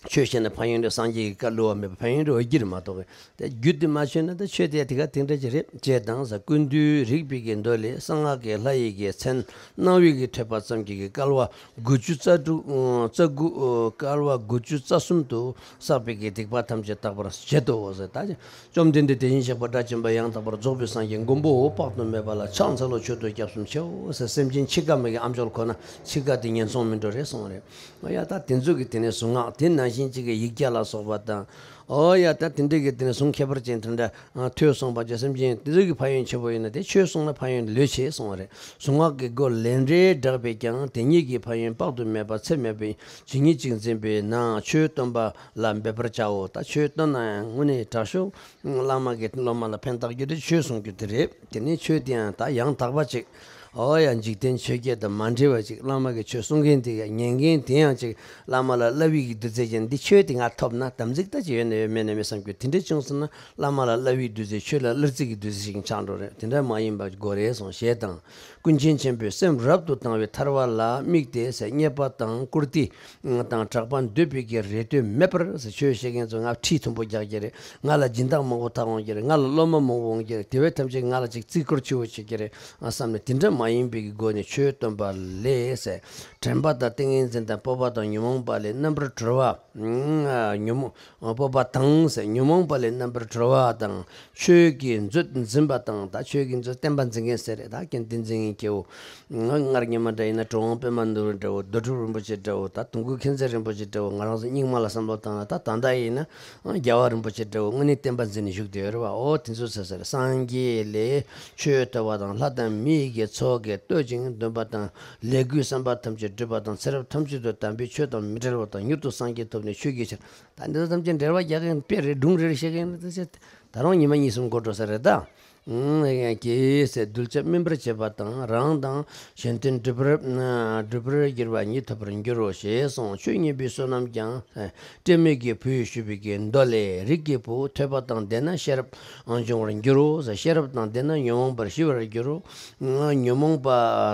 ཆོས་བཤད་ན་ཕན་ཡོན་རེད། སངས་རྒྱས་ཀྱི་བཀའ་བསླུ་བ་མེད་པ་ཕན་ཡོན་རེད། འོ་གྱིར་མ་གཏོགས་ཀྱི་དེ་རྒྱུད་དེ་མ་ཆོད་ན་ད་ཆོས་དེ་དེ་ག་དེ་འདྲ་ཅིག་རེད་ཅེས་དང་ཟེར། ཀུན་འདུས་རིག་པའི་གི་མདོ་ལས། གསང་སྔགས་ཀྱི་ལྷ་ཡི་གི་མཚན། སྣང་བའི་གི་ཐོས་པ་ཙམ་གྱིས་གི་བསྐལ་པ་དགུ་བཅུ་རྩ་དྲུག་རྩ་དགུ། བསྐལ་པ་དགུ་བཅུ་རྩ་གསུམ་དུ་བསགས་པའི་གི་སྡིག་པ་ཐམས་ཅད་དག་པར་བྱེད་དོ་ཟེར། ད་བཅོམ་ལྡན་འདས་དེ་བཞིན་གཤེགས་པ་དགྲ་བཅོམ་པ་ཡང་དག་པར་རྫོགས་པའི་སངས་རྒྱས་མགོན་པོ་དཔག་ཏུ་མེད་པ་ལ་ཕྱག་འཚལ་ལོ། མཆོད་དོ་སྐྱབས་སུ་མཆིའོ་ཟེར། སེམས་ཅན་འཆི་ཁ་མ་གི་ཨམ་ཅོག་ཁོ་ན་འཆི་ཁ་དེ་ངན་སོང་མི་འགྲོ་རེད་གསུངས་རེད། ཨོ་ཡ། ད་དེ་ཚོ་གི་དེ་ནས་གཟུངས་སྔགས་དེ་ནང་བཞིན་གཅིག་གི་ཡིག་བརྒྱ་ལ་སོགས་པ་དང་། ཨོ་ཡ། ད་དེ་འདྲ་གི་དེ་ནས་གཟུངས་ཁྱད་པར་ཅན་དེ་འདྲ་ཐོས་གསུངས་པ་ཅིག་སེམས་ཅན་དེ་ཚོ་གི་ཕན་ཡོན་ཆེ་པོ་ཡིན་ན་དེ་ཆོས་གསུངས་ན་ཕན་ཡོན་ལོས་ཆེ་གསུངས་པ་རེད། གཟུངས་སྔགས་ཀྱི་སྒོ་ལས་འབྲས་བསྒྲགས་པས་ཀྱང་དེ་ཉིད་ཀྱི་ཕན་ཡོན་དཔག་ཏུ་མེད་པ་ཚད་མེད་པ་ཇི་སྙེད་ཅིག་འཛིན་པས་ན་ཆོས་སྟོན་པ་ལ་འབད་པར་བྱའོ། ད་ཆོས་སྟོན་ན་ཡང་དངོས་གནས་དྲག་ཤོས་བླ་མ་གི་སློབ་མ་ལ་ཕན་བཏགས་རྒྱུ་དེ་ཆོས་གསུང་རྒྱུ་དེ་རེད། དེ་ནས་ཆོས་དེ་ཡང་ད་ཡང་དག་པ་ཅིག་ཨོ་ཡ། འཇིག་རྟེན་ཆོས་བརྒྱད་དང་མ་འདྲེས་པ་ཅིག་བླ་མ་གི་ཆོས་གསུང་མཁན་དེ་ཡང་ཉན་མཁན་དེ་ཡང་ཅིག་བླ་མ་ལ་བསླབ་པའི་གི་རྡུལ་རྫས་ཅན་འདི་ཆོས་དེ་ང་ཐོབ་ན་དམ་ཚིག་ད་ཅི་ཡོད་ན་ཡོད་མེད་ན་མེད་བསམ་རྒྱུ་དེ་འདྲ་བྱུང་སོང་ན་བླ་མ་ལ་བསླབ་པའི་རྡུལ་རྫས་ཆོས་ལ་བསླུ་རྩིས་ཀྱི་རྡུལ་རྫས་ཤིག་ཆགས་འགྲོ་རེད། དེ་འདྲ་མ་ཡིན་པ་དགོས་རེད་གསུངས། ཞེས་དང་། ཀུན་མཁྱེན་ཆེན་པོས་སེམས་རབ་ཏུ་དང་བའི་ཐར་པ་ལ་དམིགས་ཏེ་ཟེར། རྙེད་པ་དང་བཀུར་སྟི་དང་གྲགས་པ་འདོད་པའི་གི་རེ་ལྟོས་མེད་པར་ཟེར། ཆོས་བཤད་མཁན་ཚོ་ང་ཁྲིད་མཐོན་པོ་རྒྱག་གི་རེད། ང་ལ་སྦྱིན་བདག་མང་པོ་ཐོབ་འོང་གི་རེད། ང་ལ་སློབ་མ་མང་པོ་འོང་གི་རེད། དེ་བས་ཐམས་ཅད་ང་ལ་ཅིག་བརྩི་བཀུར་ཆེ་བོ་བྱེད་ཀྱི་རེད་བསམ་ནས་དེ་འདྲ་མ་ཡིན་པའི་གི་སྒོ་ནས་ཆོས་སྟོན་པ་ལས་ཟེར། དྲན་པ་དང་ཏིང་ངེ་འཛིན་དང་སྤོབས་པ་དང་ཉོན་མོངས་པ་ལས་རྣམ་པར་གྲོལ་བ། ཉོན་མོངས། སྤོབས་པ་དང་ཟེར། ཉོན་མོངས་པ་ལས་རྣམ་པར་གྲོལ་བ་དང་། ཆོས་ཀྱི་མཛོད་འཛིན་པ་དང་། ད་ཆོས་ཀྱི་མཛོད་བསྟན་པ་འཛིན་མཁན་ཟེར་རེད། ད་ཀུན་བསྟན་འཛིན་མཁན་སྐྱེ་བོ། ང་སྔར་ཉི་མ་འདྲ་ཡིན་ན་གྲུབ་དབང་པད་མ་ནོར་བུ་འདྲ་བོ། རྡོ་གྲུབ་རིན་པོ་ཆེ་འདྲ་བོ། ད་དུང་སྐུ་མཁྱེན་བརྩེ་རིན་པོ་ཆེ་འདྲ་བོ། ང་རང་ཚོ་རྙིང་མ་ལ་བསམ་བློ་བཏང་ན་ད་ད་ལྟ་ཡིན་ན་རྒྱལ་བ་རིན་པོ་ཆེ་འདྲ་བོ་དངོས་གནས་བསྟན་པ་འཛིན་ནས་བཞུགས་བསྡད་ཡོད་རེད་བ། ཨོ་དེ་ཚོ་ཟེར་ཟེར། སངས་རྒྱས་ལས་ཆོས་ཐོས་པ་དང་། ལྷ་དང་མི་ཡི་གི་ཚོགས་ཀྱིས་བསྟོད་ཅིང་འདོན་པ་དང་། ལས་ཀུན་བསམ་པ་ཐམས་ཅད་འགྲུབ་པ་དང་། ཚེ་རབས་ཐམས་ཅད་དུ་དམ་པའི་ཆོས་དང་མི་འབྲལ་བ་དང་། མྱུར་དུ་སངས་རྒྱས་ཐོབ་ནས་ཆོས་ཀྱི་ཆར། ད་འདི་ཚོ་ཐམས་ཅད་འགྲེལ་བ་རྒྱག་མཁན་དཔེ་རེད། སྒྲུང་རེ་རེ་བཤད་མཁན་རེད། ད་རུང་ཉི་མ་གཉིས་གསུམ་འགོར་འགྲོ་ས་རེད་ད། ཨང་། ཡང་ཀྱེ་ཟེར། གདུལ་བྱ་སྨིན་པར་བྱེད་པ་དང་། རང་དང་གཞན་དོན་འགྲུབ་པར་འགྲུབ་པར་འགྱུར་བ་ཉིད་ཐོབ་པར་འགྱུར་རོ། ཞེས་གསུངས། ཆོས་ཉན་པའི་བསོད་ནམས་ཀྱང་སྤྲིན་མེད་ཀྱི་བུས་ཞུས་པའི་གི་མདོ་ལས། རིགས་ཀྱི་བུ་ཐོས་པ་དང་ལྡན་ན་ཤེས་རབ་འབྱུང་བར་འགྱུར་རོ་ཟེར། ཤེས་རབ་དང་ལྡན་ན་ཉོན་མོངས་པར་ཞི་བར་འགྱུར་རོ། ཉོན་མོངས་པ་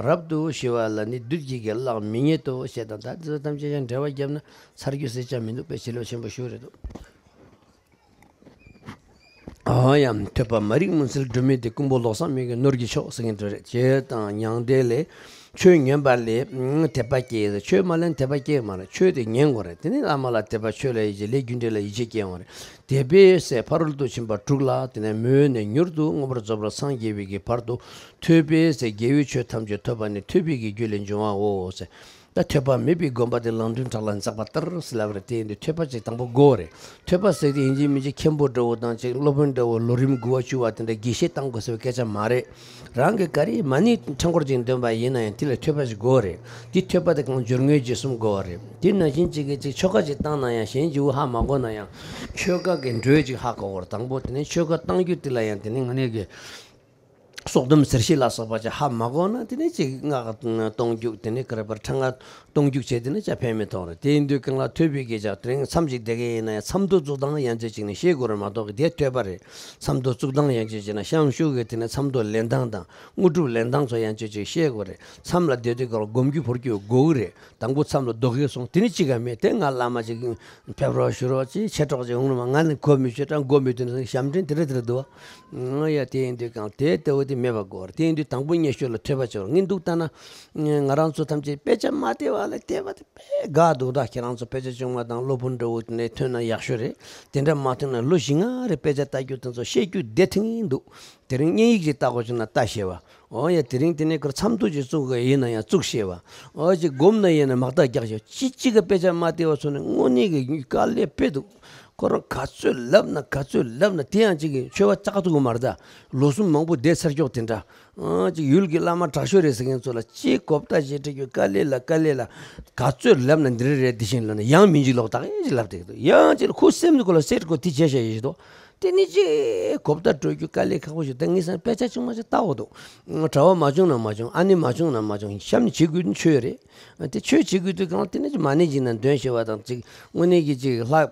རབ་ཏུ་ཞི་བ་ལ་ནི། བདུད་ཀྱིས་ཀྱང་གླགས་མི་རྙེད་དོ། ཞེས་དང་། ད་འདི་ཚོ་ཐམས་ཅད་ཀྱང་འགྲེལ་བ་བརྒྱབ་ན་ཚར་རྒྱུ་ཟེར་ཅང་མི་འདུག་པས། བྱིན་རླབས་ཆེན་པོ་ཞུ་རེད་འདུག་ཨ་ཡ། ཐོས་པ་མ་རིག་མུན་སེལ་སྒྲོན་མེ་སྟེ། ཀུན་པོ་ལོག་སངས་མི་གཡོ་ནོར་གྱི་མཆོག་ཟེར་མཁན་དེ་རེད། ཅེས་དང་། མྱང་འདས་ལས། ཆོས་ཉན་པ་ལས་དད་པ་སྐྱེ། ཆོས་མ་ལེན་དད་པ་སྐྱེ་མ་རེད། ཆོས་དེ་ཉན་དགོས་རེད། དེ་ནས་བླ་མ་ལ་དད་པ། ཆོས་ལ་ཡིད་ཆེས། ལས་རྒྱུ་འབྲས་ལ་ཡིད་ཆེས་སྐྱེ་ཡོང་རེད། དད་པས་ཟེར། ཕ་རོལ་ཏུ་ཕྱིན་པ་དྲུག་ལ། དེ་ནས་མོས་ནས་མྱུར་དུ་མངོན་པར་རྫོགས་པར་སངས་རྒྱས་པའི་གི་བར་དུ། ཐོས་པས་ཟེར། དགེ་བའི་ཆོས་ཐམས་ཅད་ཐོས་པ་ནི་ཐོས་པའི་གི་རྒྱུ་ལས་འབྱུང་བའོ་ཟེར། ད་ཐོས་པ་མེད་པའི་སྒོམ་པ་དེ་ལམ་རིམ་བྲག་ལ་འཛེགས་པ་ལྟར་ཟེར་ལབ་རེད། དེ་ཡིན་དུས་ཐོས་པ་ཅིག་དང་པོ་དགོས་རེད། ཐོས་པ་ཟེར་དེ་ཡིན་གཅིག་མིན་གཅིག་མཁན་པོ་འདྲ་བོ་དང་ཅིག་སློབ་དཔོན་འདྲ་བོ་ལོ་རིམ་དགུ་པ་བཅུ་པ་དེ་འདྲ་དགེ་བཤེས་བཏང་དགོས་ཟེར་བའི་སྐད་ཆ་མ་རེད། རང་གི་ག་རེ་མ་ཎི་ཕྲེང་སྐོར་ཅིག་འདོན་པ་ཡིན་ན་ཡང་དེ་ལ་ཐོས་པ་ཞིག་དགོས་རེད། དེ་ཐོས་པ་དེ་གང་སྦྱོར་དངོས་རྗེས་གསུམ་དགོས་པ་རེད། དེ་ནང་བཞིན་གཅིག་གིས་ཅིག་ཆོ་ག་ཅིག་བཏང་ན་ཡང་གཞན་གྱིས་ཧ་མ་གོ་ན་ཡང་ཆོ་ག་གི་འགྲོས་ཅིག་ཧ་གོ་དགོས་རེད། དང་པོ་དེ་ནས་ཆོ་ག་བཏང་རྒྱུ་དེ་ལ་ཡང་དེ་ནས་དངོས་གནས་ཀྱི་སྲོག་སྡོམ་གཟེར་བཤད་ལ་སོགས་པ་ཅིག་ཧ་མ་གོ་ན་དེ་ནས་ཅིག་སྔགས་གཏོང་རྒྱུག་དེ་ནས་ག་རེ་བར་ཕྲེང་ང་གཏོང་རྒྱུག་བྱས་དེ་ནས་ཅིག་ཕན་མི་ཐོགས་རེད། དེ་ཡིན་དུས་གང་ལ་ཐོས་པའི་གི་ཅིག་དེ་རིང་མཚམས་ཅིག་བསྡད་མཁན་ཡིན་ན་ཡང་མཚམས་ཐོ་བཙུགས་སྟངས་ཡང་ཅིག་ཅིག་ནས་ཤེས་དགོས་རེད་མ་གཏོགས་གི་དེ་ཐོས་པ་རེད། མཚམས་ཐོ་བཙུགས་སྟངས་ཡང་ཅིག་ཅིག་ན་ཤམ་ཤུགས་གི་དེ་ནས་མཚམས་ཐོ་ལེན་སྟངས་དང་དངོས་གྲུབ་ལེན་སྟངས་ཚོ་ཡང་ཅིག་ཅིག་ཤེས་དགོས་རེད། མཚམས་ལ་བསྡད་དུས་གང་ལ་སྒོམ་རྒྱུ་ཕོར་རྒྱུ་དགོས་གི་རེད། དང་པོ་མཚམས་ལ་རྡོ་སྐས་སོང་དེ་ནས་ཅི་ག་མེད་དེ་ང་བླ་མ་ཅིག་ཕེབས་རོགས་ཞུ་རོགས་ཅིག་ཆེ་གྲོགས་ཅིག་འོང་རུང་མ་ང་ནི་གོ་མི་ཆོད་ཀྲང་གོ་མི་ཐོན་ཟེར་ཞབས་འདྲེན་དེ་འདྲ་དེ་འདྲ་འདུག་བ། ང་ཡ་དེ་ཡིན་དུས་གང་དེ་ལྟ་བུ་དེ་མེད་པ་དགོས་རེད། དེ་ཡིན་དུས་དང་པོ་སྙན་ཞུ་ལ་ཐོས་པ་བྱེད་རོགས། ངས་འདུག་ལྟ་ན་ང་རང་ཚོ་ཐམས་ཅད་དཔེ་ཆ་མ་བལྟས་པ་ལ་བལྟས་པ་དེ་དཔེ་དགའ་འདུག་ད་ཁྱེད་རང་ཚོ་དཔེ་ཆ་ཆུང་མ་དང་སློབ་དཔོན་འདྲ་བོ་དེ་འདྲ་ཐོན་ན་ཡག་ཤོས་རེད། དེ་འདྲ་མ་ཐོན་ན་ལོ་བཞི་ལྔ་རེ་དཔེ་ཆ་ལྟ་རྒྱུ་དེ་ཚོ་ཤེས་རྒྱུ་བདེ་ཐང་འདུག་དེ་རིང་བརྙན་ཡིག་ཅིག་ལྟ་དགོས་བྱུང་ན་ལྟ་ཤེས་པ། འོ་ཡ། དེ་རིང་དེ་ནས་ཁོར་མཚམས་ཐོ་ཅིག་བཙུགས་དགོས་ཡིན་ན་ཡང་བཙུགས་ཤེས་པ། འོ་ཅིག་སྒོམ་ན་ཡིན་ན་མག་ཐག་རྒྱག་ཤེས་པ། ཅི་གཅིག་གི་དཔེ་ཆ་མ་བལྟས་པ་ཚོ་ནི་དངོས་གནས་ཀྱི་དཀའ་ལས་དཔེ་འདུག་ཁོ་རང་ག་ཚོད་ལབ་ན་ག་ཚོད་ལབ་ན་དེ་ཡང་ཅིག་གི་ཆོས་པ་ཅག་ཐུག་གི་མ་རེད་ད། ལོ་གསུམ་མང་པོ་བསྡད་ཚར་ཀྱོག་དེ་འདྲ། ཨ་ཅིག་ཡུལ་གྱི་བླ་མ་དྲག་ཤོས་རེད་ཟེར་མཁན་ཚོ་ལ་ཅིག་གོ་བརྡ་ཅིག་སྤྲད་རྒྱུ་དཀའ་ལས་ལ་དཀའ་ལས་ལ། ག་ཚོད་ལབ་ན་འདི་རེད་རེད་འདི་བཞིན་ལབ་ན་ཡང་མི་འཇིགས་ལོག་ད་གེ་ཅིག་ལབ་དེ་འདུག་ཡང་ཅིག་ཁོ་སེམས་ཀྱི་ཁོ་ལ་སེར་ཁོ་དེ་བྱས་བྱས་ཡིན་ཞིག་འདུག་དེ་ནི་ཅིག་གོ་བརྡ་སྤྲོད་རྒྱུ་དཀའ་ལས་ཁག་པོ་ཞིག་ད་ངས་བསམ་དཔེ་ཆ་ཆུང་མ་ཅིག་ལྟ་འོ་འདུག་གྲྭ་པ་མ་བྱུང་ན་མ་བྱུང་། ཨ་ནེ་མ་བྱུང་ན་མ་བྱུང་། གཤམ་ནས་བྱེད་དགོས་ནི་ཆོས་རེད། དེ་ཆོས་བྱེད་དགོས་དུས་གང་དེ་ནི་ཅིག་མ་ཎི་ཅིག་ན་འདོན་ཤེས་པ་དང་ཅིག་དངོས་གནས་ཀྱི་ཅིག་ལྷག་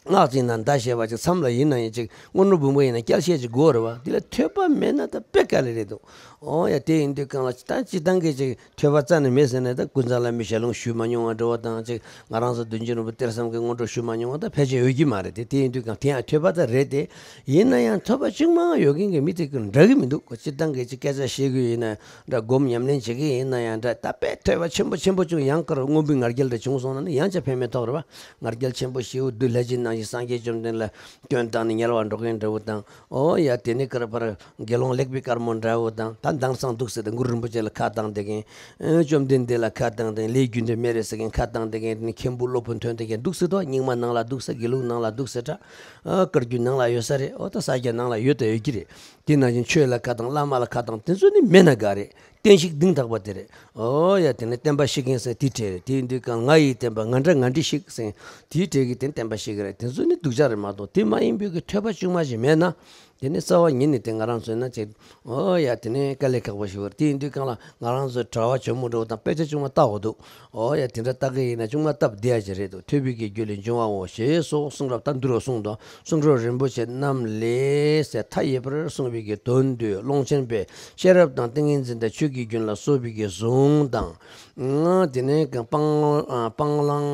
སྔགས་ཅིག་ན་མདའ་བཤད་པ་ཅིག་མཚམས་ལ་ཡིན་ན་ཡང་ཅིག་སྔོན་འགྲོ་བུམ་པ་ཡིན་ན་སྐྱལ་བཤད་ཅིག་དགོས་རེད་བ། དེ་ལ་ཐོས་པ་མེད་ན་ད་དཔེ་དཀའ་ལས་རེད་འདུག་ཨོ་ཡ། དེ་ཡིན་དུས་གང་ལ་ད་སྤྱིར་བཏང་གི་ཅིག་ཐོས་པ་རྩ་ནས་མེད་ཟེར་ན་ད་ཀུན་བཟང་བླ་མའི་ཞལ་ལུང་ཞུས་མ་མྱོང་བ་འདྲ་བོ་དང་ཅིག་ང་རང་ཚོ་བདུད་འཇོམས་རིན་པོ་ཆེ་གཏེར་གསུམ་གྱི་སྔོན་འགྲོ་ཞུས་མ་མྱོང་བ་ད་ཕལ་ཆེར་ཡོད་ཀྱི་མ་རེད་དེ། དེ་ཡིན་དུས་གང་དེ་ཡང་ཐོས་པ་ད་རེད་དེ། ཡིན་ན་ཡང་ཐོས་པ་གཅིག་མ་ཡོད་མཁན་གྱི་མི་དེ་ཀུན་འདྲ་གི་མི་འདུག་སྤྱིར་བཏང་གི་ཅིག་སྐད་ཆ་བཤད་གི་ཡིན་ན་འདྲ་སྒོམ་ཉམས་ལེན་བྱེད་གི་ཡིན་ན་ཡང་འདྲ་ད་དཔེ་ཐོས་པ་ཆེན་པོ་ཆེན་པོ་ཅུང་ཡང་དཀར་སྔོན་པོའི་ང་རྒྱལ་འདྲ་བྱུང་སོང་ན་ནི་ཡང་ཆ་ཕན་མེད་ཐོག་རེད་བ། ང་རྒྱལ་ཆེན་པོ་ཞེའུ་བདུད་ལྷས་བྱིན་ནང་བཞིན་སངས་རྒྱས་བཅོམ་ལྡན་ལ་སྐྱོན་བཏང་ནས་ཉལ་བར་འགྲོ་མཁན་འདྲ་བོ་དང་། ཨོ་ཡ་དེ་ནི་ཀར་པར་དགེ་སློང་ལེགས་པའི་དཀར་མོ་འདྲ་བོ་དང་ད་མདང་སང་འདུག་ཟེར་ཏེ་གུ་རུ་རིན་པོ་ཆེ་ལ་ཁ་བཏང་བསྡད་མཁན། ཨེ་བཅོམ་ལྡན་འདས་ལ་ཁ་བཏང་བསྡད་མཁན་ལས་རྒྱུ་འབྲས་མེད་རེད་ཟེར་མཁན་ཁ་བཏང་བསྡད་མཁན་དེ་ནི་མཁན་པོ་སློབ་དཔོན་ཐོན་བསྡད་མཁན་འདུག་ཟེར་དོ། རྙིང་མ་ནང་ལ་འདུག་ཟེར་དགེ་ལུགས་ནང་ལ་འདུག་ཟེར་དྲ། ཨ་བཀའ་བརྒྱུད་ནང་ལ་ཡོད་ས་རེད། ཨོ་ད་ས་སྐྱ་ནང་ལ་ཡོད་ད་ཡོད་ཀྱི་རེད། དེ་ནང་བཞིན་ཆོས་ལ་ཁ་བཏང་བླ་མ་ལ་ཁ་བཏང་དེ་ཚོ་ནི་མེད་ན་དགའ་རེད། བསྟན་བཤིག་གདིང་དག་པ་དེ་རེད། ཨོ་ཡ་དེ་ནི་བསྟན་པ་བཤིག་མཁན་ཟེར་དེའི་གྲས་རེད། དེ་ཡིན་དུས་གང་ང་ཡི་བསྟན་པ་ང་འདྲ་ང་འདྲ་བཤིག་ཟེར་དེའི་གྲས་ཀྱི་དེ་བསྟན་པ་བཤིག་གི་རེད། དེ་ཚོ་ནི་སྡུག་ཅག་རེད་མ་གཏོགས་དེ་མ་ཡིན་པའི་གི་ཐོས་པ་ཅུང་མ་ཞིག་མེད་ན། དེ་ནི་རྩ་བ་ཉིད་ནས་དེ་ང་རང་ཚོ་ན་ཅིག་ཨོ་ཡ་དེ་ནི་དཀའ་ལས་ཁག་པོ་ཞིག་རེད། དེ་ཡིན་དུས་གང་ལ་ང་རང་ཚོ་གྲྭ་བ་ཇོ་མོ་འདྲ་བོ་དང་དཔེ་ཆ་ཅུང་མ་ལྟ་འོ་འདུག་ཨོ་ཡ་དེ་འདྲ་ལྟ་གི་ཡིན་ན་ཅུང་མ་སྟབས་བདེ་ཡ་ཅིག་རེད་འདུག་ཐོས་པའི་གི་རྒྱུ་ལས་འབྱུང་བའོ་ཞེས་སོགས་གསུང་རབ་ད་འདུལ་བ་གསུངས་འདུག་གསུང་རབ་རིན་པོ་ཆེ་རྣམས་ལས་ཟེར་མཐའ་ཡས་པར་གསུངས་པའི་གི་དོན་དུ་ཀློང་ཆེན་པས་ཤེས་རབ་དང་ཏིང་ངེ་འཛིན་དང་ཆོས་ཀྱི་རྒྱུན་ལ་སོགས་པའི་གི་གཟུངས་དང་། དེ་ནས་སྤང་སྤང་བླང་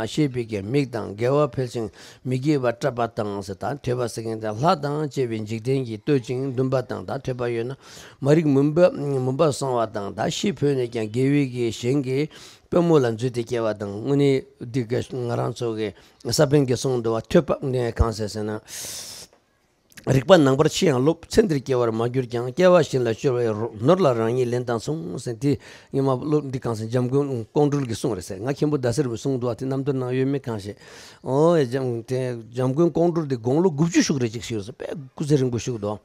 ཤེས་པའི་གི་མིག་དང་དགེ་བ་འཕེལ་ཞིང་མི་དགེ་བ་བསྐྲད་པ་དང་ཟེར་ད་ཐོས་པ་ཟེར་མཁན་དེ་ལྷ་དང་བཅས་པའི་འཇིག་རྟེན་གྱིས་བསྟོད་ཅིང་འདུན་པ་དང་ད་ཐོས་པ་ཡོད་ན་མ་རིག་མུན་པ་མུན་པ་སངས་པ་དང་ད་ཤི་འཕོས་ནས་ཀྱང་དགེ་བའི་གི་ཞིང་གི་པུས་མོ་ལ་འཛུལ་ཏེ་སྐྱེ་བ་དང་། དངོས་གནས་འདི་ག་ང་རང་ཚོ་གི་ས་པཎ་གྱིས་གསུངས་འདུག་བ། ཐོས་པ་ནི་གང་ཟེར་ཟེར་ན། རིག་པ་ནང་པར་ཆེ་ཡང་སློབ། ཚེ་འདིར་སྐྱེ་བར་མ་གྱུར་ཀྱང་། སྐྱེ་བ་གཞན་ལ་སྤྱོད་པའི་རོ། ནོར་ལ་རང་ཉིད་ལེན་དང་གསུངས་ཟེར། དེ་ངས་མ་སློབ་འདི་གང་ཟེར་འཇམ་མགོན་ཀོང་སྤྲུལ་གྱིས་གསུངས་རེད་ཟེར། ང་མཁན་པོ་ཟླ་སེར་པོས་གསུངས་འདུག་བ། དེ་རྣམ་ཐར་ནང་ཡོད་མེད་གང་ཤེས། ཨོ་ཡ་འཇམ་དེ་འཇམ་མགོན་ཀོང་སྤྲུལ་དེ་དགུང་ལོ་དགུ་བཅུ་ཞིག་རེད་ཅིག་ཞིག་རེད་ཟེར། དཔེ་སྐུ་ཚེ་རིང་པོ་ཞིག་འདུག་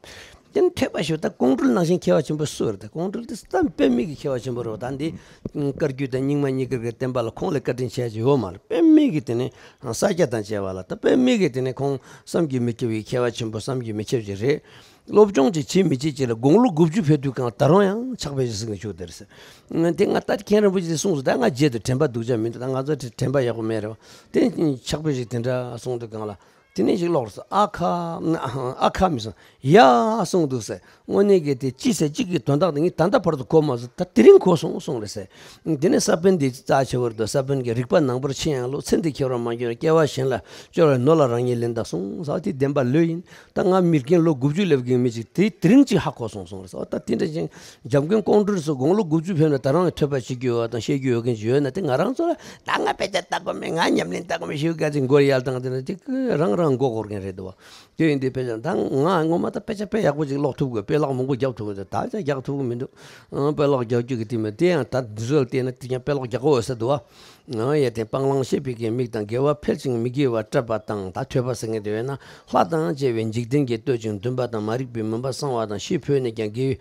དེ་ནི་ཐོས་པ་ཞིག་ད་ཀོང་སྤྲུལ་ནང་བཞིན་མཁས་པ་ཆེན་པོ་སུ་རེད། ད་ཀོང་སྤྲུལ་དེ་ད་དཔེ་མེད་ཀྱི་མཁས་པ་ཆེན་པོ་རེད་བ། ད་འདི་བཀའ་བརྒྱུད་དང་རྙིང་མ་གཉིས་ཀ་གི་བསྟན་པ་ལ་ཁོང་ལས་བཀའ་དྲིན་ཆེ་ཞིག་ཡོད་མ་རེད། དཔེ་མེད་ཀྱི་དེ་ནི་ས་སྐྱ་དང་བཅས་པ་ལ་ད་དཔེ་མེད་ཀྱི་དེ་ནི་ཁོང་བསམ་གྱིས་མི་ཁྱབ་པའི་མཁས་པ་ཆེན་པོ་བསམ་གྱིས་མི་ཁྱབ་ཅིག་རེད། སློབ་སྦྱོང་ཅིག་བྱེད་མི་བྱེད་ཅིག་ལ་དགུང་ལོ་དགུ་བཅུ་ཕེབས་དུས་གང་ད་རུང་ཡང་ཕྱག་དཔེ་ཞིག་གཟིགས་ནས་བཞུགས་བསྡད་རེད་ཟེར། དེ་ང་ད་མཁན་རིན་པོ་ཆེས་གསུངས་སོང་། ད་ང་རྗེས་དུ་དྲན་པ་སྡུག་ཅག་མི་འདུག་ད་ང་ཚོ་དྲན་པ་ཡག་པོ་མེད་རེད་བ། དེ་ཕྱག་དཔེ་ཞིག་དེ་འདྲ་གསུངས་དུས་གང་ལ། དེ་ནས་ཞིག་ཀློག་རེད་ཟེར། ཨ་ཁ་ཨ་ཁ་མི་གསུང་། ཡ་གསུངས་འདུག་ཟེར། དངོས་གནས་ཀྱི་དེ་ཅི་ཟེར་གཅིག་གི་དོན་དག་དེ་ངས་ད་ལྟ་བར་དུ་གོ་མ་སོང་། ད་དེ་རིང་གོ་སོང་གསུངས་རེད་ཟེར། དེ་ནས་ས་པཎ་འདི་རྩ་ཆེ་བར་དུ་ས་པཎ་གྱི་རིག་པ་ནང་པར་ཆེ་ཡང་སློབ། ཚེ་འདི་ཁྱེར་བར་མ་གྱུར། སྐྱེ་བ་གཞན་ལ་སྤྱོད་པའི་ནོར་ལ་རང་ཉིད་ལེན་དང་གསུངས་ཟེར། དེ་བདེན་པ་ལོས་ཡིན། ད་ང་མི་རྒན་ལོ་དགུ་བཅུ་སླེབས་མཁན་མི་ཅིག་དེ་དེ་རིང་ཅིག་ཧ་གོ་སོང་གསུངས་རེད་ཟེར། ཨོ་ད་དེ་འདྲ་ཅིག་འཇམ་མགོན་ཀོང་སྤྲུལ་ཚོ་དགུང་ལོ་དགུ་བཅུ་ཕེབས་ནས་ད་རུང་ཐོས་པ་བྱེད་རྒྱུ་ཡོད་དང་བཤད་རྒྱུ་ཡོད་མཁན་ཅིག་ཡོད་ན། དེ་ང་རང་ཚོ་ལ་ད་ང་དཔེ་ཆ་ལྟ་དགོས་མེད། ང་ཉམས་ལེན་ལྟ་དགོས་མེད་ཞེས་ག་ཚོད་མགོ་ཡར་བཏང་། དེ་ནས་དེ་རང་རང་མགོ་འཁོར་མཁན་རེད་འདུག་བ། དེ་ཡིན་དུས་དཔེ་ཆ་ད་ང་ངོ་མ་ད་དཔེ་ཆ་དཔེ་ཡག་པོ་ཅིག་ཀློག་ཐུབ་དགོས། དཔེ་ཀློག་མང་པོ་རྒྱག་ཐུབ་དགོས། ད་ཆ་རྒྱག་ཐུབ་ཀྱི་མི་འདུག་ཨང་། དཔེ་ཀློག་རྒྱག་རྒྱུ་གི་དེ་མེད། དེ་ཡང་ད་འདི་ཚོ་ལ་བལྟས་ན་དེ་ཀྱང་དཔེ་ཀློག་རྒྱག་དགོས་ས་འདུག་བ། ཨང་། ཡ་དེ་སྤང་བླང་ཤེས་པའི་གི་མིག་དང་དགེ་བ་འཕེལ་ཞིང་མི་དགེ་བ་བསྐྲད་པ་དང་། ད་ཐོས་པ་ཟེར་མཁན་དེ་ཡོད་ན་ལྷ་དང་བཅས་པའི་འཇིག་རྟེན་གྱིས་བསྟོད་ཅིང་འདུན་པ་དང་། མ་རིག་པའི་མུན་པ་སངས་པ་དང་། ཤི་འཕོས་ནས་ཀྱང་དགེ་བའི་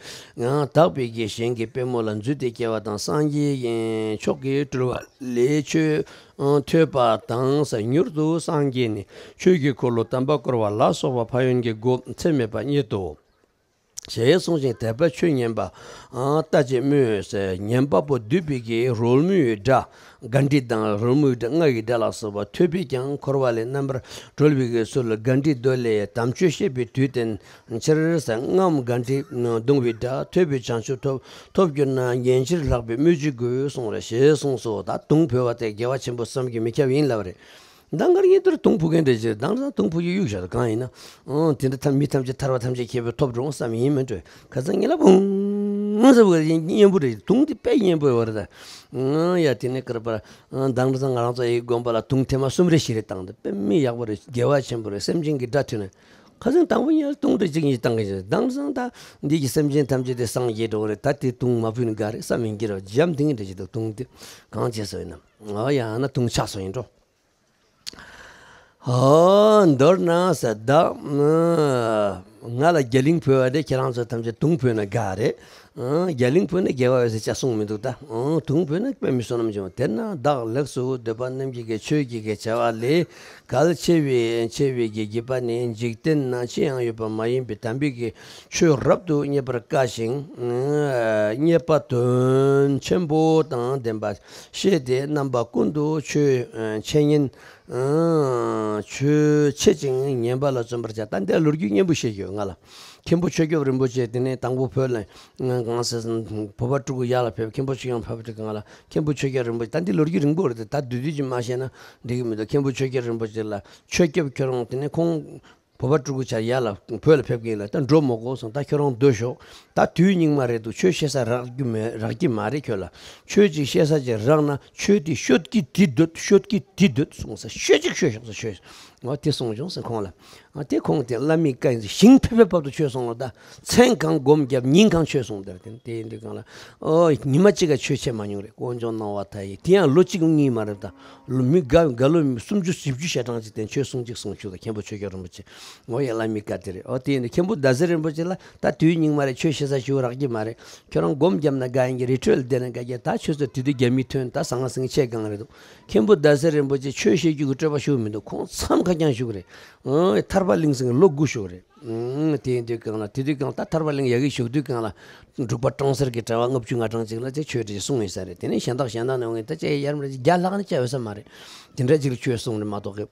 དག་པའི་གི་གཞན་གྱི་པུས་མོ་ལ་འཛུལ་ཏེ་སྐྱེ་བ་དང་། སངས་རྒྱས་མཆོག་གི་སྤྲུལ་པ་ལས་ཆོས་ཐོས་པ་དང་ཟེར། མྱུར་དུ་སངས་རྒྱས་ནས་ཆོས་ཀྱི་འཁོར་ལོ་དམ་པ་བསྐོར་བ་ལ་སོགས་པ་ཕན་ཡོན་གྱི་སྒོ་ཚད་མེད་པ་རྙེད་དོ། ཞེས་གསུངས་ཤིང་དད་པས་ཆོས་ཉན་པ་ལྟ་ཅི་སྨོས་ཟེར། ཉན་པ་པོ་འདུས་པའི་གི་རོལ་མོའི་སྒྲ་གྷཎྜི་དང་རོལ་མོའི་སྒྲ་རྔ་ཡི་སྒྲ་ལ་སོགས་པ་ཐོས་པས་ཀྱང་འཁོར་བ་ལས་རྣམ་པར་གྲོལ་བའི་གི་ཚུལ་གྷཎྜིའི་མདོ་ལས། དམ་ཆོས་བཤད་པའི་དུས་བསྟན་ཕྱིར་ཟེར། རྔམ་གྷཎྜིས་བརྡུང་བའི་སྒྲ་ཐོས་པས་བྱང་ཆུབ་ཐོབ། ཐོབ་གྱུར་ན་ཉན་ཕྱིར་ལྷག་པའི་སྨོས་ཅི་དགོས་གསུངས་རེད། ཞེས་གསུངས་སོ། ད་དུང་ཕོ་བ་དེ་དགེ་བ་ཆེན་པོ་བསམ་གྱིས་མི་ཁྱབ་ཡིན་ལབ་རེད། མདང་དཀར་གཉིས་དུར་དུང་ཕུ་མཁན་འདྲ་ཅིག་མདང་དང་དུང་ཕུ་ཡུ་གཡུག་བཞག་གང་ཡིན་ན། ཨང་། དེ་འདྲ་ཐམས་མི་ཐམས་ཅད་ཐར་པ་ཐམས་ཅད་མཁྱེན་པའི་ཐོབ་འགྲོ་བསམ་ཡིན་མིན་འགྲོ། ཁ་སང་ངེད་ལ་བུང་ཟེར་བ་གཉན་པོ་རེད། དུང་དེ་དཔེ་གཉན་པོ་ཡོད་རེད་ད། ཨང་། ཡ་དེ་ནས་ཀར་པར་མདང་དྲི་སང་ང་རང་ཚོ་ཡི་དགོན་པ་ལ་དུང་ཐེངས་མ་གསུམ་རེ་བཞི་རེ་བཏང་དེ་དཔེ་མི་ཡག་པོ་རེད། དགེ་བ་ཆེན་པོ་རེད། སེམས་ཅན་གྱི་དགྲ་ཐུལ་ནས། ཁ་སང་དང་པོ་ཉལ་དུང་དྲི་གཅིག་གཉིས་བཏང་གི་ཞིག་མདང་དྲི་སང་ད་འདི་གི་སེམས་ཅན་ཐམས་ཅད་དེ་སངས་རྒྱས་འགྲོ་གི་རེད། ད་དེ་དུང་མ་ཕུལ་ནི་དགའ་རེད་བསམ་ཡིན་གྱི་རེད། འཇམ་དེང་འདྲ་ཞིག་འདུག་དུང་དེ་གང་བྱས་སོ་ཡིན་ནམ། ཨ་ཡ་ན་དུང་ཆགས་སོ་ཡིན་འགྲོ། ཨོ་མདོར་ན་ཟེར་བདག་ཨ་ ང་ལ་རྒྱ་གླིང་བོས་པ་དེ་ཁྱེད་རང་ཚོ་ཐམས་ཅད་དུང་བོས་ན་དགའ་རེད། ཨང་། རྒྱ་གླིང་བོས་ན་དགེ་བ་ཡོད་ཟེར་ཅག་གསུངས་མི་འདུག་ད། ཨང་། དུང་བོས་ན་དཔེ་མི་སྲིད་ནམ་བྱུང་། དེས་ན་བདག་ལེགས་སོ་འདོད་པ་རྣམས་ཀྱིས་ཀྱང་། ཆོས་ཀྱི་གི་བྱ་བ་ལས། གལ་ཆེ་བའི་ཆེ་བའི་གི་བགྱིས་པ་ནི། འཇིག་རྟེན་ན་ཅི་ཡང་ཡོད་པ་མ་ཡིན་པའི་དམ་པའི་གི་ཆོས་རབ་ཏུ་བརྙེས་པར་དཀའ་ཞིང་། བརྙེས་པ་དོན་ཆེན་པོ་དང་ལྡན་པ་ཤེས་ཏེ། རྣམ་པ་ཀུན་ཏུ་ཆོས་འཆད་ཉན། ཆོས་འཆད་ཅིང་ཉན་པ་ལ་བརྩོན་པར་བྱ། ད་འདིར་ལོ་རྒྱུས་སྙན་པོ་བཤད་རྒྱུ་ང་ལ། མཁན་པོ་ཆོས་སྐྱབས་རིན་པོ་ཆེ་དེ་ནས་དང་པོ་བོད་ལ་གང་ཟེར་བོད་པ་སྤྲུལ་སྐུ་ཡར་ལ་ཕེབས། མཁན་པོ་ཆོས་སྐྱབས་ཕེབས་དུས་སྒང་ལ་མཁན་པོ་ཆོས་སྐྱབས་རིན་པོ་ཆེ། ད་འདི་ལོ་རྒྱུས་རིང་པོ་རེད་དེ། ད་བསྡུས་བསྡུས་ཀྱིས་མ་བཤད་ན་འགྲིག་གི་མི་འདུག་མཁན་པོ་ཆོས་སྐྱབས་རིན་པོ་ཆེ་ལ། ཆོས་སྐྱབས་ཁྱོད་རང་དེ་ནས་ཁོང་བོད་པ་སྤྲུལ་སྐུ་ཆགས་ཡར་ལ་བོད་ལ་ཕེབས་ཀྱི་ཡིན་ལ། ད་འགྲོ་མི་དགོས་སོང་། ད་ཁྱོད་རང་སྡོད་ཤོག་ད་དུས་སྙིགས་མ་རེད་འདུག་ཆོས་བཤད་ས་རག་རྒྱུ་མེད། རག་གི་མ་རེད་ཁྱོད་ལ། ཆོས་ཅིག་བཤད་ས་ཅིག་རག་ན་ཆོས་དེ་ཤོད་ཀྱི་དེ་སྡོད། ཤོད་ཀྱི་དེ་སྡོད་གསུངས་ས། ཤོད་ཅིག་ཤོད་ཤོག་ཟེར། ཤོད། འོ་དེ་གསུངས་བྱུང་ཟེར་ཁོང་ལ། ཨ་དེ་ཁོང་དེ་བླ་མའི་བཀའ་ཡིན་ཟེར། ཞིང་ཕེབས་པའི་བར་དུ་ཆོས་གསུངས་ལ། ད་མཚན་གང་སྒོམ་བརྒྱབ་ཉིན་གང་ཆོས་གསུངས་དེར་བརྟེན། དེ་ཡིན་དུས་སྒང་ལ། ཨོ་ཉི་མ་གཅིག་ག་ཆོས་འཆད་མ་མྱོང་རེད། དཀོན་མཆོག་སྣང་བ་མཐའ་ཡས། དེ་ཡང་ལོ་གཅིག་གཉིས་མ་རེད། ད་ལོ་མི་དགའ་དགའ་ལོ་སུམ་ཅུ་བཞི་བཅུ་ཞེ་གྲངས་ཅིག་དེ་ཆོས་གསུང་གཅིག་གསུང་ཆོག་ད་མཁན་པོ་ཆོས་སྐྱབས་རིན་པོ་ཆེ། ཨོ་ཡ་བླ་མའི་བཀའ་དེ་རེད། ཨོ་དེ་ཡིན་དུས་མཁན་པོ་ཟླ་ཟེར་རིན་པོ་ཆེ་ལ་ད་དུས་སྙིགས་མ་རེད། ཆོས་བཤད་ས་ཞིག་རག་གི་མ་རེད། ཁྱོད་རང་སྒོམ་བརྒྱབ་ན་དགའ་ཡིན་གྱི་རི་ཁྲོད་ལ་བསྡད་ན་དགའ་གི། ད་ཆོས་ཚོ་དེ་དུས་རྒྱ་མི་ཐོན། ད་ཟང་ངེ་ཟིང་ངེ་ཆས་གང་རེད་འདུག་མཁན་པོ་ཟླ་ཟེར་རིན་པོ་ཆེ་ཆོས་བཤད་རྒྱུ་གི་སྤྲོས་པ་ཞུགས་མི་འདུག་ཁོང་མཚམས་ཁ་རྐྱང་བཞུགས་རེད། ཨང་། ཐར་པ་གླིང་ཟེར་མཁན་ལོ་དགུ་བཞུགས་རེད། ཨང་། དེ་ཡིན་དུས་སྒང་ལ། དེ་དུས་སྒང་ད་ཐར་པ་གླིང་ཡ་གི་བཞུགས་དུས་སྒང་ལ་འབྲུག་པ་ཀྲོང་གསར་གྱི་གྲྭ་པ་ལྔ་བཅུ་ང་གྲངས་ཅིག་ལ་དེ་ཆོས་དེ་གསུངས་ཡིན་ས་རེད། དེ་ནས་གཞན་དག་གཞན་དག་ནས་འོང་མཁན་ད་ཅི་ཡར་མར་བརྒྱ་ལྷག་ནི་བཅར་ཡོད་ས་མ་རེད། དེ་འདྲ་ཅིག་ལ་ཆོས་གསུངས་རེད་མ་གཏོགས་གི།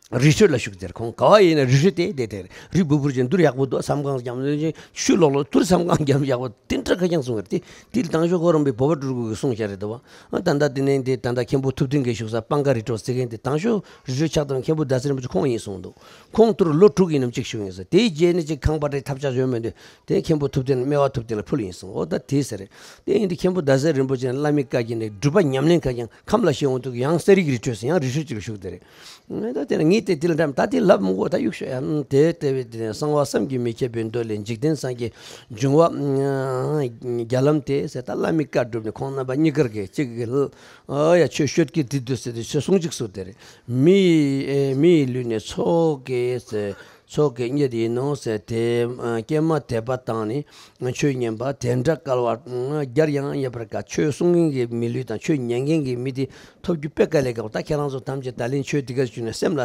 རི་ཁྲོད་ལ་བཞུགས་དེར་ཁོང་ག་བ་ཡིན་ན་རི་ཁྲོད་དེ་དེ་དེར་རི་འབུར་འབུར་ཅན་འདུར་ཡག་པོ་འདུག་མཚམས་ཁང་རྒྱབ་ནས་ཆུ་ལོག་ལོག་དུར་མཚམས་ཁང་རྒྱབ་ཡག་པོ་དེ་འདྲ་ཁ་རྐྱང་གསུང་གི་རེད། དེ་དེ་དང་ཤོག་ཁོ་རང་པའི་བོད་པ་སྤྲུལ་སྐུ་གི་གསུང་བཤད་རེད་འདུག་བ། ཨ་ད་ལྟ་དེ་ནས་དེ་ད་ལྟ་མཁན་པོ་ཐུབ་བསྟན་གྱི་བཞུགས་ས་སྤང་ཁ་རི་ཁྲོད་ཟེར་མཁན་དེ་དང་ཤོག་རི་ཁྲོད་ཆགས་དང་མཁན་པོ་ཟླ་ཟེར་རིན་པོ་ཆེ་ཁོང་ཡིན་གསུངས་འདུག་ཁོང་དུར་ལོ་དྲུག་ཡིན་ནམ་གཅིག་བཞུགས་ཡིན་ཟེར། དེའི་རྗེས་ནས་ཅིག་ཁང་པ་རེ་ཐབས་ཆག་ཡོད་མེད་དུས་དེ་མཁན་པོ་ཐུབ་བསྟན་སྨེ་བ་ཐུབ་བསྟན་ལ་ཕུལ་ཡིན་གསུངས། འོ་ད་དེ་ཟེར་རེད། དེ་ཡིན་དུས་མཁན་པོ་ཟླ་ཟེར་རིན་པོ་ཆེ་ནས་བླ་མའི་བཀའ་བརྒྱུད་ནས་སྒྲུབ་པ་ཉམས་ལེན་ཁ་རྐྱང་ཁམས་ལ་ཤེས་འོང་དུས་ཡང་གསེར་ཡིག་རི་ཁྲོད་ཟེར་ཡང་རི་ཁྲོད་ཅིག་ལ་བཞུགས་དེ་རེད། ད་དེ་ནས་ངས་དེ་དེ་ལ་འགྲམ་ད་དེ་ལབ་མི་དགོས། ད་གཡུག་ཤོག་ཡ། དེ་ལྟ་བུའི་དེ་ནས་གསང་བ་བསམ་གྱིས་མི་ཁྱབ་པའི་མདོ་ལས། འཇིག་རྟེན་སངས་རྒྱས་འབྱུང་བ་བརྒྱ་ལམ་སྟེ་ཟེར། ད་བླ་མའི་བཀའ་བསྒྲུབས་ནས་ཁོང་རྣམ་པ་གཉིས་ཀར་གྱི་གཅིག་གིས་ཨ་ཡ་ཆོས་ཤོད་ཀྱི་དེ་འདུག་ཟེར་དུས་ཆོས་གསུང་གཅིག་གསུངས་དེ་རེད། མི་ཡི་མི་ཡི་ལུས་ནི་མཚོ་སྐྱེས་ཟེར། མཚོ་སྐྱེས་རྙེད་ཡིན་ནོ་ཟེར། དེ་ཀྱེ་མ་དད་པ་དང་ནི་ཆོས་ཉན་པ་དེ་འདྲ་སྐལ་བ་བརྒྱར་ཡང་རྙེད་པར་དཀའ། ཆོས་གསུང་མཁན་གྱི་མི་ལུས་དང་ཆོས་ཉན་མཁན་གྱི་མི་དེ་ཐོབ་རྒྱུ་དཔེ་དཀའ་ལས་ཁག་པོ། ད་ཁྱེད་རང་ཚོ་ཐམས་ཅད་ད་ལན་ཆོས་འདི་ག་བྱུང་ནས་སེམས་ལ་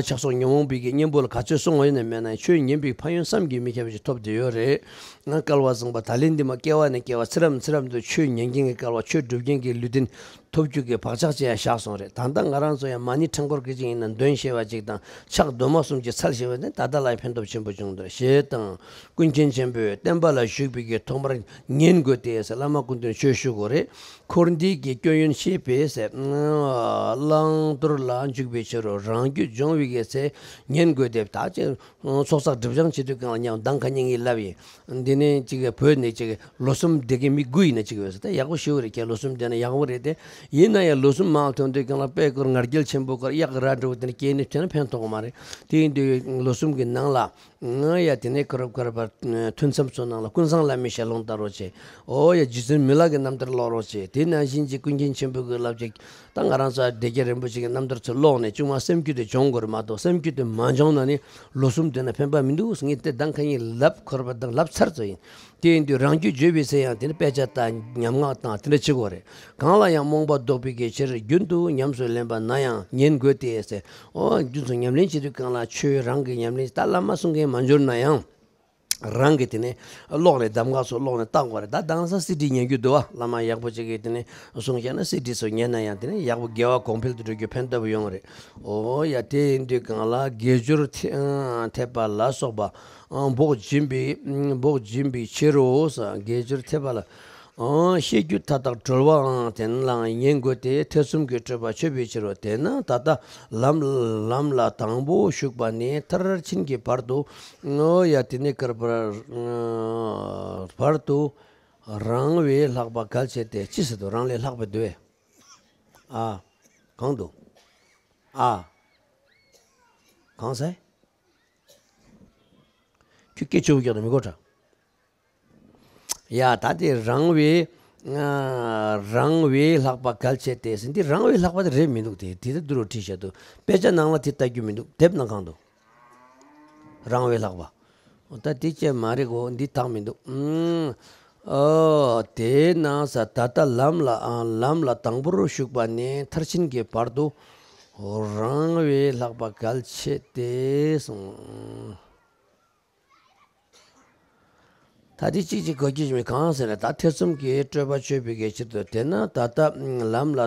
ཆགས་སོགས་ཉོན་མོངས་པའི་གི་གཉེན་པོ་ལ་ག་ཚོད་གསུང་བ་ཡིན་ན་མེད་ན་ཆོས་ཉན་པའི་ཕན་ཡོན་བསམ་གྱིས་མི་ཁྱབ་པ་ཞིག་ཐོབ་བསྡད་ཡོད་རེད། སྐལ་བ་བཟང་པོ་ད་ལན་འདི་མ་སྐྱེ་བ་ནས་སྐྱེ་བ་ཚེ་རབས་ཚེ་རབས་དུ་ཆོས་ཉན་མཁན་གྱི་སྐལ་བ་ཆོས་སྒྲུབ་མཁན་གྱི་ལུས་རྟེན་ཐོབ་རྒྱུ་གི་བག་ཆགས་ཅན་ཡང་བཞག་སོང་རེད། ད་ལྟ་ང་རང་ཚོ་ཡང་མ་ཎི་ཕྲེང་སྐོར་སྐད་ཅིག་ཡིན་ན་འདོན་ཤེས་པ་ཅིག་དང་ཕྱག་རྡོར་མ་གསུམ་གྱི་ཚར་ཤེས་པ་དེ་ད་ལྟ་ལ་ཡང་ཕན་ཐོགས་ཆེན་པོ་བྱུང་འདུག་ཞེས་དང་། ཀུན་མཁྱེན་ཆེན་པོས་བསྟན་པ་ལ་ཞུགས་པའི་གི་ཐོག་མར་ཉན་དགོས་ཏེ་ཟེར། བླ་མ་སྐུ་མདུན་ཆོས་ཞུ་དགོས་རེད། འཁོར་འདས་ཀྱི་སྐྱོན་ཡོན་ཤེས་པས་ཟེར། བླང་དོར་ལ་འཇུག་པའི་ཕྱིར་རོ། རང་རྒྱུད་སྦྱོང་བའི་གི་ཚེ་ཉན་དགོས་ཏེ། ད་ཅི་ཚོགས་བསགས་སྒྲིབ་སྦྱང་བྱེད་དུས་གང་ལ་ཉམས་མདང་ཁ་ཉིན་གྱི་ལབ་ཡིན། འདི་ནས་ཅིག་བོད་ནས་ཅིག་ལོ་གསུམ་བསྡད་མཁན་མི་དགུ་ཡིན་ན་ཅིག་ཡོད་ཟེར། ད་ཡག་པོ་ཞེ་པོ་རེད། ཁྱེད་ལོ་གསུམ་བསྡད་ན་ཡག་པོ་རེད་དེ། ཡིན་ན་ཡང་ལོ་གསུམ་མང་ཐོན་དུས་གང་ལ་དཔེ་སྐོར་ང་རྒྱལ་ཆེན་པོ་སྐོར་གཡག་གི་རྭ་འདྲ་བོ་དེ་ནས་སྐྱེས་ནས་ཐོན་ན་ཕན་ཐོགས་མ་རེད། དེ་ཡིན་དུས་ལོ་གསུམ་གྱི་ནང་ལ་ང་ཡ་དེ་ནས་ཁོ་རབ་ཁོ་རབ་པ་ཐུན་མཚམས་ཚོ་ནང་ལ་ཀུན་བཟང་བླ་མའི་ཞལ་ལུང་བལྟ་རོགས་བྱེད། ཨོ་ཡ་རྗེ་བཙུན་མི་ལ་གི་རྣམ་ཐར་ཀློག་རོགས་བྱེད། དེ་ནང་བཞིན་གྱི་ཀུན་མཁྱེན་ཆེན་པོ་གི་བསླབ་བྱ། ད་ང་རང་ཚོ་སྡེ་བརྒྱད་རིན་པོ་ཆེ་གི་རྣམ་ཐར་ཚོ་ཀློག་ནས་ཅུང་མ་སེམས་རྒྱུད་དེ་སྦྱོང་དགོས་རེད་མ་གཏོགས། སེམས་རྒྱུད་དེ་མ་སྦྱོང་ན་ནི་ལོ་གསུམ་བསྡད་ན་ཕན་པ་མི་འདུག་ཟེར། ངས་དེ་མདང་ཁ་ཉིན་ལབ་ཁོ་ར་པ་དང་ལབ་ཚར་ཚོ་ཡིན། དེ་ཡིན་དུས་རང་རྒྱུད་བརྗོད་པའི་ཚེ་ཡང་དེ་ནི་དཔེ་ཆ་ལྟ། ཉམས་ངག་བཏང་། དེ་འདྲ་བྱེད་དགོས་རེད། གང་ལ་ཡང་རྨོངས་པ་བཟློག་པའི་གི་ཕྱིར། རྒྱུན་དུ་ཉམས་སུ་ལེན་པ་ན་ཡང་ཉན་དགོས་ཏེ་ཟེར། ཨོ་རྒྱུན་དུ་ཉམས་ལེན་བྱེད་དུས་གང་ལ་ཆོས་རང་གི་ཉམས་ལེན། ད་བླ་མ་གསུང་མཁན་མ་འབྱོར་ན་ཡང་། རང་གིས་དེ་ནས་ཀློག་ནས་གདམས་ངག་སོགས་ཀློག་ནས་བལྟ་དགོས་རེད། ད་དེང་སང་སི་ཌི་ཉན་རྒྱུ་འདུག་བ། བླ་མ་ཡག་པོ་ཅིག་གིས་དེ་ནས་གསུང་བཤད་ན་སི་ཌི་སོགས་ཉན་ན་ཡང་དེ་ནས་ཡག་པོ་དགེ་བ་གོང་འཕེལ་དུ་འགྲོ་རྒྱུ་ཕན་ཐོགས་ཡོང་རེད། ཨོ་ཡ། དེ་ཡིན་དུས་གང་ལ་དགེ་སྦྱོར་ཐེ་ཐེབས་པ་ལ་སོགས་པ་འབོག་སྦྱིན་པའི་འབོག་སྦྱིན་པའི་ཕྱིར་རོ། དགེ་སྦྱོར་ཐེབས་པ་ལ། ཨང་། ཤེས་རྒྱུད་མཐའ་དག་གྲོལ་བའང་དེ་ལའང་ཉན་དགོས་ཏེ། ཐེ་ཚོམ་གྱི་སྤྲོས་པ་ཆོད་པའི་ཕྱིར་རོ། དེས་ན་ད་ལྟ་ལམ་ལམ་ལ་དང་པོ་ཞུགས་པ་ནས་མཐར་ཕྱིན་གྱི་བར་དུ། ཨོ་ཡ། དེ་ནས་ཀར་བར་བར་དུ་རང་བས་ལྷག་པ་གལ་ཆེ་སྟེ། ཅི་ཟེར་འདུག་རང་ལས་ལྷག་པ་འདུག་བས། ཨ། གང་འདུག་ཨ། གང་ཟེར། ཁྱོད་སྐད་ཆེ་བོ་རྒྱག་ན་མི་གོ་དྲ། ཡ། ད་དེ་རང་བས། ཨ། རང་བས་ལྷག་པ་གལ་ཆེ་སྟེ་ཟེར། འདི་རང་བས་ལྷག་པ་དེ་རེད་མི་འདུག་དེ་དེ་ལྟར་བསྡུ་རུ་བྲིས་བཞག་འདུག་དཔེ་ཆ་ནང་ལ་དེ་ལྟ་རྒྱུ་མི་འདུག་དེབ་ནང་གང་འདུག་རང་བས་ལྷག་པ། ད་དེ་ཅན་མ་རེད་གོ། འདི་དག་མི་འདུག་ཨ་དེས་ན་ས། ད་ལྟ་ལམ་ལ་ཨ་ལམ་ལ་དང་པོར་ཞུགས་པ་ནས་མཐར་ཕྱིན་གྱི་བར་དུ་རང་བས་ལྷག་པ་གལ་ཆེ་སྟེ་གསུངས། ད་དེ་གཅིག་གཅིག་གོ་རྒྱུ་མེད། གང་ཟེར་ན། ད་ཐེ་ཚོམ་གྱི་སྤྲོས་པ་གཅོད་པའི་གི་ཕྱིར་དུ། དེས་ན་ད་ལྟ་ལམ་ལ་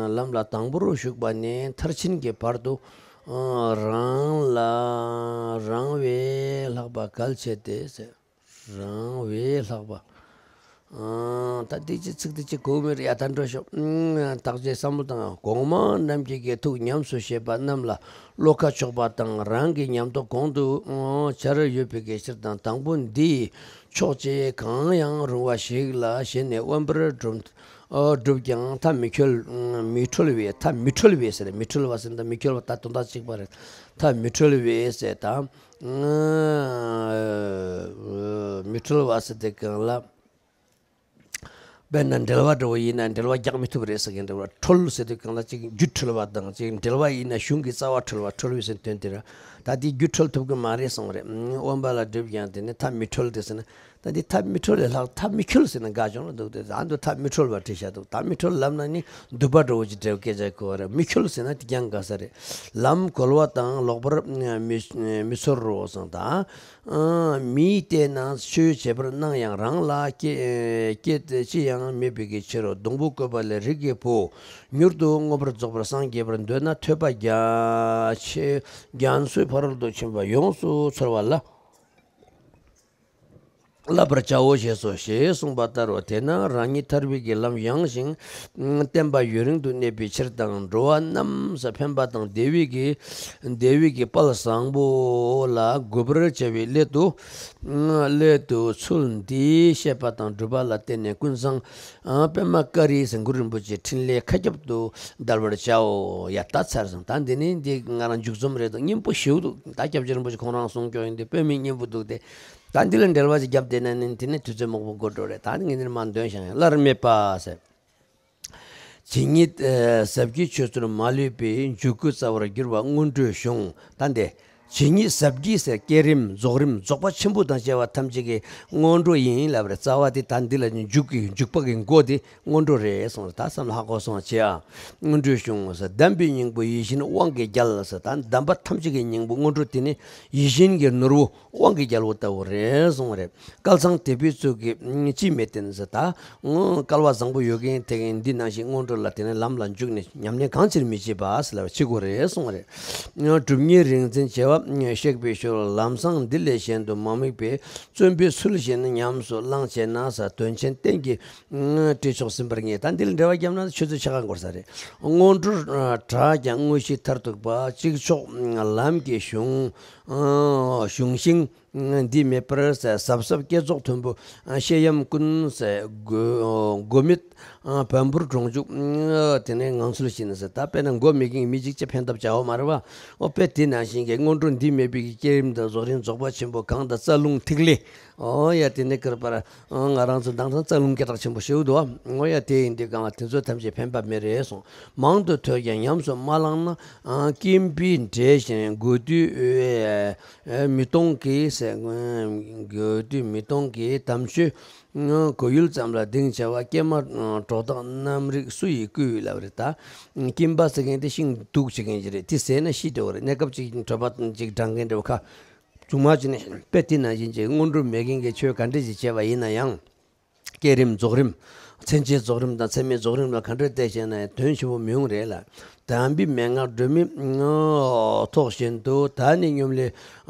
ལམ་ལ་དང་པོར་ཞུགས་པ་ནས་མཐར་ཕྱིན་གྱི་བར་དུ་རང་ལ་རང་བས་ལྷག་པ་གལ་ཆེ་སྟེ་ཟེར། རང་བས་ལྷག་པ། ཨང་། ད་འདི་ཅི་ཚིག་འདི་ཅི་གོ་མེད་ཡ། ད་འགྲོ་ཤོག་ཨང་། བརྟག་དཔྱད་བསམ་བློ་བཏང་། གོང་མ་རྣམས་ཀྱི་དགེ་ཐུགས་ཉམས་སུ་བཞེས་པ་རྣམས་ལ་བློ་ཁ་ཕྱོགས་པ་དང་། རང་གི་ཉམས་རྟོགས་གོང་དུ་ཨང་འཆར་ཡོད་པའི་གི་ཕྱིར་དང་། དང་པོ་འདིའི་ཕྱོགས་ཀྱི་གང་ཡང་རུང་བ་ཞིག་ལ་ཞེན་ནས་དབེན་པར་བསྒྲུབ་ཨ་བསྒྲུབས་ཀྱང་མཐའ་མི་འཁྱོལ། མི་འཁྲོལ་བས། མཐའ་མི་འཁྲོལ་བས་ཟེར། མི་འཁྲོལ་བ་ཟེར་ན་མི་འཁྱོལ་བ་ད་དོན་དག་གཅིག་པ་རེད། མཐའ་མི་འཁྲོལ་བས་ཟེར། ད་མི་འཁྲོལ་བ་ཟེར་དེ་གང་ལ། དཔེར་ན་འགྲེལ་བ་འདྲ་བོ་ཡིན་ན་འགྲེལ་བ་རྒྱག་མི་ཐུབ་རེད་ཟེར་མཁན་འདྲ་བོ། འཁྲོལ་ཟེར་དུས་གང་ལ་ཅིག་རྒྱུ་འཁྲོལ་བ་དང་། ཅིག་འགྲེལ་བ་ཡིན་ན་གཞུང་གི་རྩ་བ་འཁྲོལ་བ། འཁྲོལ་བའི་ཟེར་དོན་དེ་ར། ད་དེ་རྒྱུ་འཁྲོལ་ཐུབ་ཀྱི་མ་རེད་གསུངས་རེད། དབེན་པ་ལ་བསྒྲུབས་ཀྱང་དེ་ནི་མཐའ་མི་འཁྲོལ་ཏེ་ཟེར་ན། ད་འདི་མཐའ་མི་འཁྲོལ་ལས་ལྷག་མཐའ་མི་འཁྱོལ་ཟེར་ན་དགའ་བྱུང་ལ་འདུག་སྟེ། ཨ་འདུ་མཐའ་མི་འཁྲོལ་བ་བྲིས་བཞག་འདུག་མཐའ་མི་འཁྲོལ་ལབ་ན་ནི་འདུན་པ་འདྲ་བོ་ཅིག་འདྲ་བོ་སྐད་ཆ་གོ་བ་རེད། མི་འཁྱོལ་ཟེར་ན་དེ་ཀྱང་དགའ་ས་རེད། ལམ་གོལ་བ་དང་ལོག་པར་མི་མི་ཚོར་རོ་གསུངས་དང་། ཨ་མིས་བལྟས་ན་ཆོས་བྱེད་པར་སྣང་ཡང་རང་ལ་སྐྱེ་སྐྱེ་ཅི་ཡང་མེད་པའི་གི་ཕྱིར་རོ། སྡོང་པོ་བཀོད་པ་ལས་རིགས་ཀྱི་བུ། མྱུར་དུ་མངོན་པར་རྫོགས་པར་སངས་རྒྱས་པར་འདོད་ན་ཐོས་པ་རྒྱ་ཆེ་རྒྱ་མཚོའི་ཕ་རོལ་ཏུ་ཕྱིན་པ་ཡོངས་སུ་ཚོལ་བ་ལ་བསླབ་པར་བྱའོ་ཞེས་སོ། ཞེས་གསུངས་པ་ལྟར་རོ། དེས་ན་རང་ཉིད་ཐར་པའི་གི་ལམ་ཡངས་ཤིང་བརྟན་པ་ཡུན་རིང་དུ་གནས་པའི་ཕྱིར་དང་། འགྲོ་བ་རྣམས་ཕན་པ་དང་བདེ་བའི་གི་བདེ་བའི་གི་དཔལ་བཟང་པོ་ལ་འགོད་པར་བྱ་བའི་སླད་དུ། སླད་དུ་ཚུལ་འདིའི་བཤད་པ་དང་སྒྲུབ་པ་ལ་བརྟེན་ནས་ཀུན་བཟང་པདྨ་ཀ་རི་ཟེར་གུ་རུ་རིན་པོ་ཆེའི་ཕྲིན་ལས་མཁའ་ཁྱབ་ཏུ་བརྡལ་བར་བྱའོ། ཡ་ད་ཚར་སོང་། ད་འདི་ནི་འདི་ང་རང་མཇུག་རྩོམ་རེད་འདུག་སྙན་པོ་ཞེ་པོ་འདུག་ད་སྐྱབས་རྗེ་རིན་པོ་ཆེ་ཁོང་རང་གསུང་སྐྱོང་ཡིན་དུས་དཔེ་མི་སྙན་པོ་འདུག་སྟེ། ད་འདི་ལ་འགྲེལ་བ་ཅིག་བརྒྱབ་བསྡད་ན་ནི་དེ་ནི་དུས་ཚོད་མང་པོ་འགོར་འགྲོ་རེད། ད་ངས་འདི་ནས་མར་འདོན་བཞག་ཡིན། སླར་སྨྲས་པ་ཟེར། ཇི་སྙེད་ཟབ་རྒྱས་ཆོས་ཚུལ་མ་ལུས་པའི། འཇུག་སྒོ་རྩ་བར་གྱུར་པ་སྔོན་འགྲོའི་གཞུང་། ད་འདི་ཇི་སྙེད་ཟབ་རྒྱས་ཟེར། བསྐྱེད་རིམ་རྫོགས་རིམ་རྫོགས་པ་ཆེན་པོ་དང་བཅས་པ་ཐམས་ཅད་ཀྱི་སྔོན་འགྲོ་ཡིན་ལབ་རེད། རྩ་བ་དེ་ད་འདི་ལ་ནི་འཇུག་གི་འཇུག་པ་གི་སྒོ་དེ་སྔོན་འགྲོ་རེད་གསུངས་རེད། ད་བསམ་བློ་ཧ་གོ་སོང་བྱས་ཨ། སྔོན་འགྲོའི་གཞུང་ཟེར། གདམས་པའི་སྙིང་པོ་ཡིད་བཞིན་དབང་གི་རྒྱལ་ཟེར། ད་གདམས་པ་ཐམས་ཅད་ཀྱི་སྙིང་པོ་སྔོན་འགྲོ་དེ་ནི་ཡིད་བཞིན་གྱི་ནོར་བུ་དབང་གི་རྒྱལ་པོ་ལྟ་བུ་རེད་གསུངས་རེད། བསྐལ་བཟང་དད་པའི་གཙུག་གི་ཅིས་མི་བརྟན་ཟེར། ད་བསྐལ་བ་བཟང་པོ་ཡོད་མཁན་དེ་གིས་འདི་ནང་བཞིན་སྔོན་འགྲོ་ལ་དེ་ནི་ལམ་ལ་འཇུག་ནས་ཉམས་ལེན་གང་ཕྱིར་མི་བྱེད་པ་ཟེར་ལ་བྱེད་དགོས་རེད་གསུངས་རེད། སྒྲུབ་གཉེར་རིག་འཛིན་བྱེ་བ་གཤེགས་པའི་ཞོར། ལམ་བཟང་འདི་ལས་གཞན་དུ་མ་དམིགས་པའི། བརྩོན་པའི་ཚུལ་བཞིན་ཉམས་སུ་བླང་བྱས་ན་ཟེར། དོན་ཆེན་གཏན་གྱི་དྲི་མཆོག་ཟིན་པར་ངེས། ད་འདི་ལ་འགྲེལ་བ་བརྒྱབ་ན་ཆུ་ཚོད་ཕྱེད་ཀ་འགོར་ས་རེད། སྔོན་འགྲོར་གྲགས་ཀྱང་དངོས་གཞི་མཐར་ཐུག་པ། གཅིག་ཆོག་ལམ་གྱི་གཞུང་གཞུང་ཤིང་འདི་མེད་པར་ཟབ་ཟབ་བསྐྱེད་རྫོགས་མཐོན་པོ་བཤད་ཡམ་ཀུན་ཟེར། མགོ་མེད་བམ་པོར་གྲོང་འཇུག་དེ་ནས་ངང་ཚུལ་བཞིན་ཟེར། ད་དཔེར་ན་མགོ་མེད་མཁན་མི་གཅིག་ཅི་ཕན་ཐབས་བྱའོ་མ་རེད་བ། ཨོ་དཔེ་དེ་ནང་བཞིན་གྱི་སྔོན་འགྲོ་འདི་མེད་པའི་གི་བསྐྱེད་རིམ་དང་རྫོགས་རིམ་རྫོགས་པ་ཆེན་པོ་གང་དང་རྩ་རླུང་ཐིག་ལེ། ཨོ་ཡ་དེ་ནས་ཀིར་པར་ང་རང་ཚོ་མདང་དང་རྩ་རླུང་སྐད་གྲགས་ཆེན་པོ་ཞེ་པོ་འདུག་ཨོ་ཡ་དེ་ཡིན་དུས་གང་ལ་དེ་ཚོ་ཐམས་ཅད་ཕན་པ་མེད་རེད་གསུངས། མང་དུ་ཐོས་ཀྱང་ཉམས་སུ་མ་བླངས་ན། སྐྱེམས་པའི་འབྲས་བཞིན་དགོས་དུས་མི་གཏོང་གི་ཟེར། དགོས་དུས་མི་གཏོང་གི་དམ་ཆོས་གོ་ཡུལ་ཙམ་ལ་གདེང་བྱ་བ། སྐྱེས་མ་གྲོགས་དག་རྣམ་རིག་སུ་ཡིས་བསྐུལ་ལབ་རེད། ད་སྐྱེམས་པ་ཟེར་མཁན་དེ་ཤིང་འདུག་བྱེད་མཁན་ཅིག་རེད། དེ་ཟས་ན་ཤི་འགྲོ་བ་རེད། གནས་སྐབས་ཅིག་གྲོད་པ་ཅིག་འགྲང་མཁན་འདྲ་བོ་ཁ། ཆུང་མ་ཅིག་ནས་དཔེ་དེ་ནང་བཞིན་གྱི་སྔོན་འགྲོ་མེད་མཁན་གྱི་ཆོས་ག་འདྲ་ཞིག་བྱས་པ་ཡིན་ན་ཡང་། བསྐྱེད་རིམ་རྫོགས་རིམ། མཚན་བཅས་རྫོགས་རིམ་དང་མཚན་མེད་རྫོགས་རིམ་ལ་ག་འདྲ་བལྟས་བྱས་ན་ཡང་དོན་ཆེན་པོ་མི་ཡོང་རེད་ལ། དམ་པའི་མན་ངག་སྒྲོན་མེ་ཐོགས་བཞིན་དུ། ད་ནི་སྙོམ་ལས་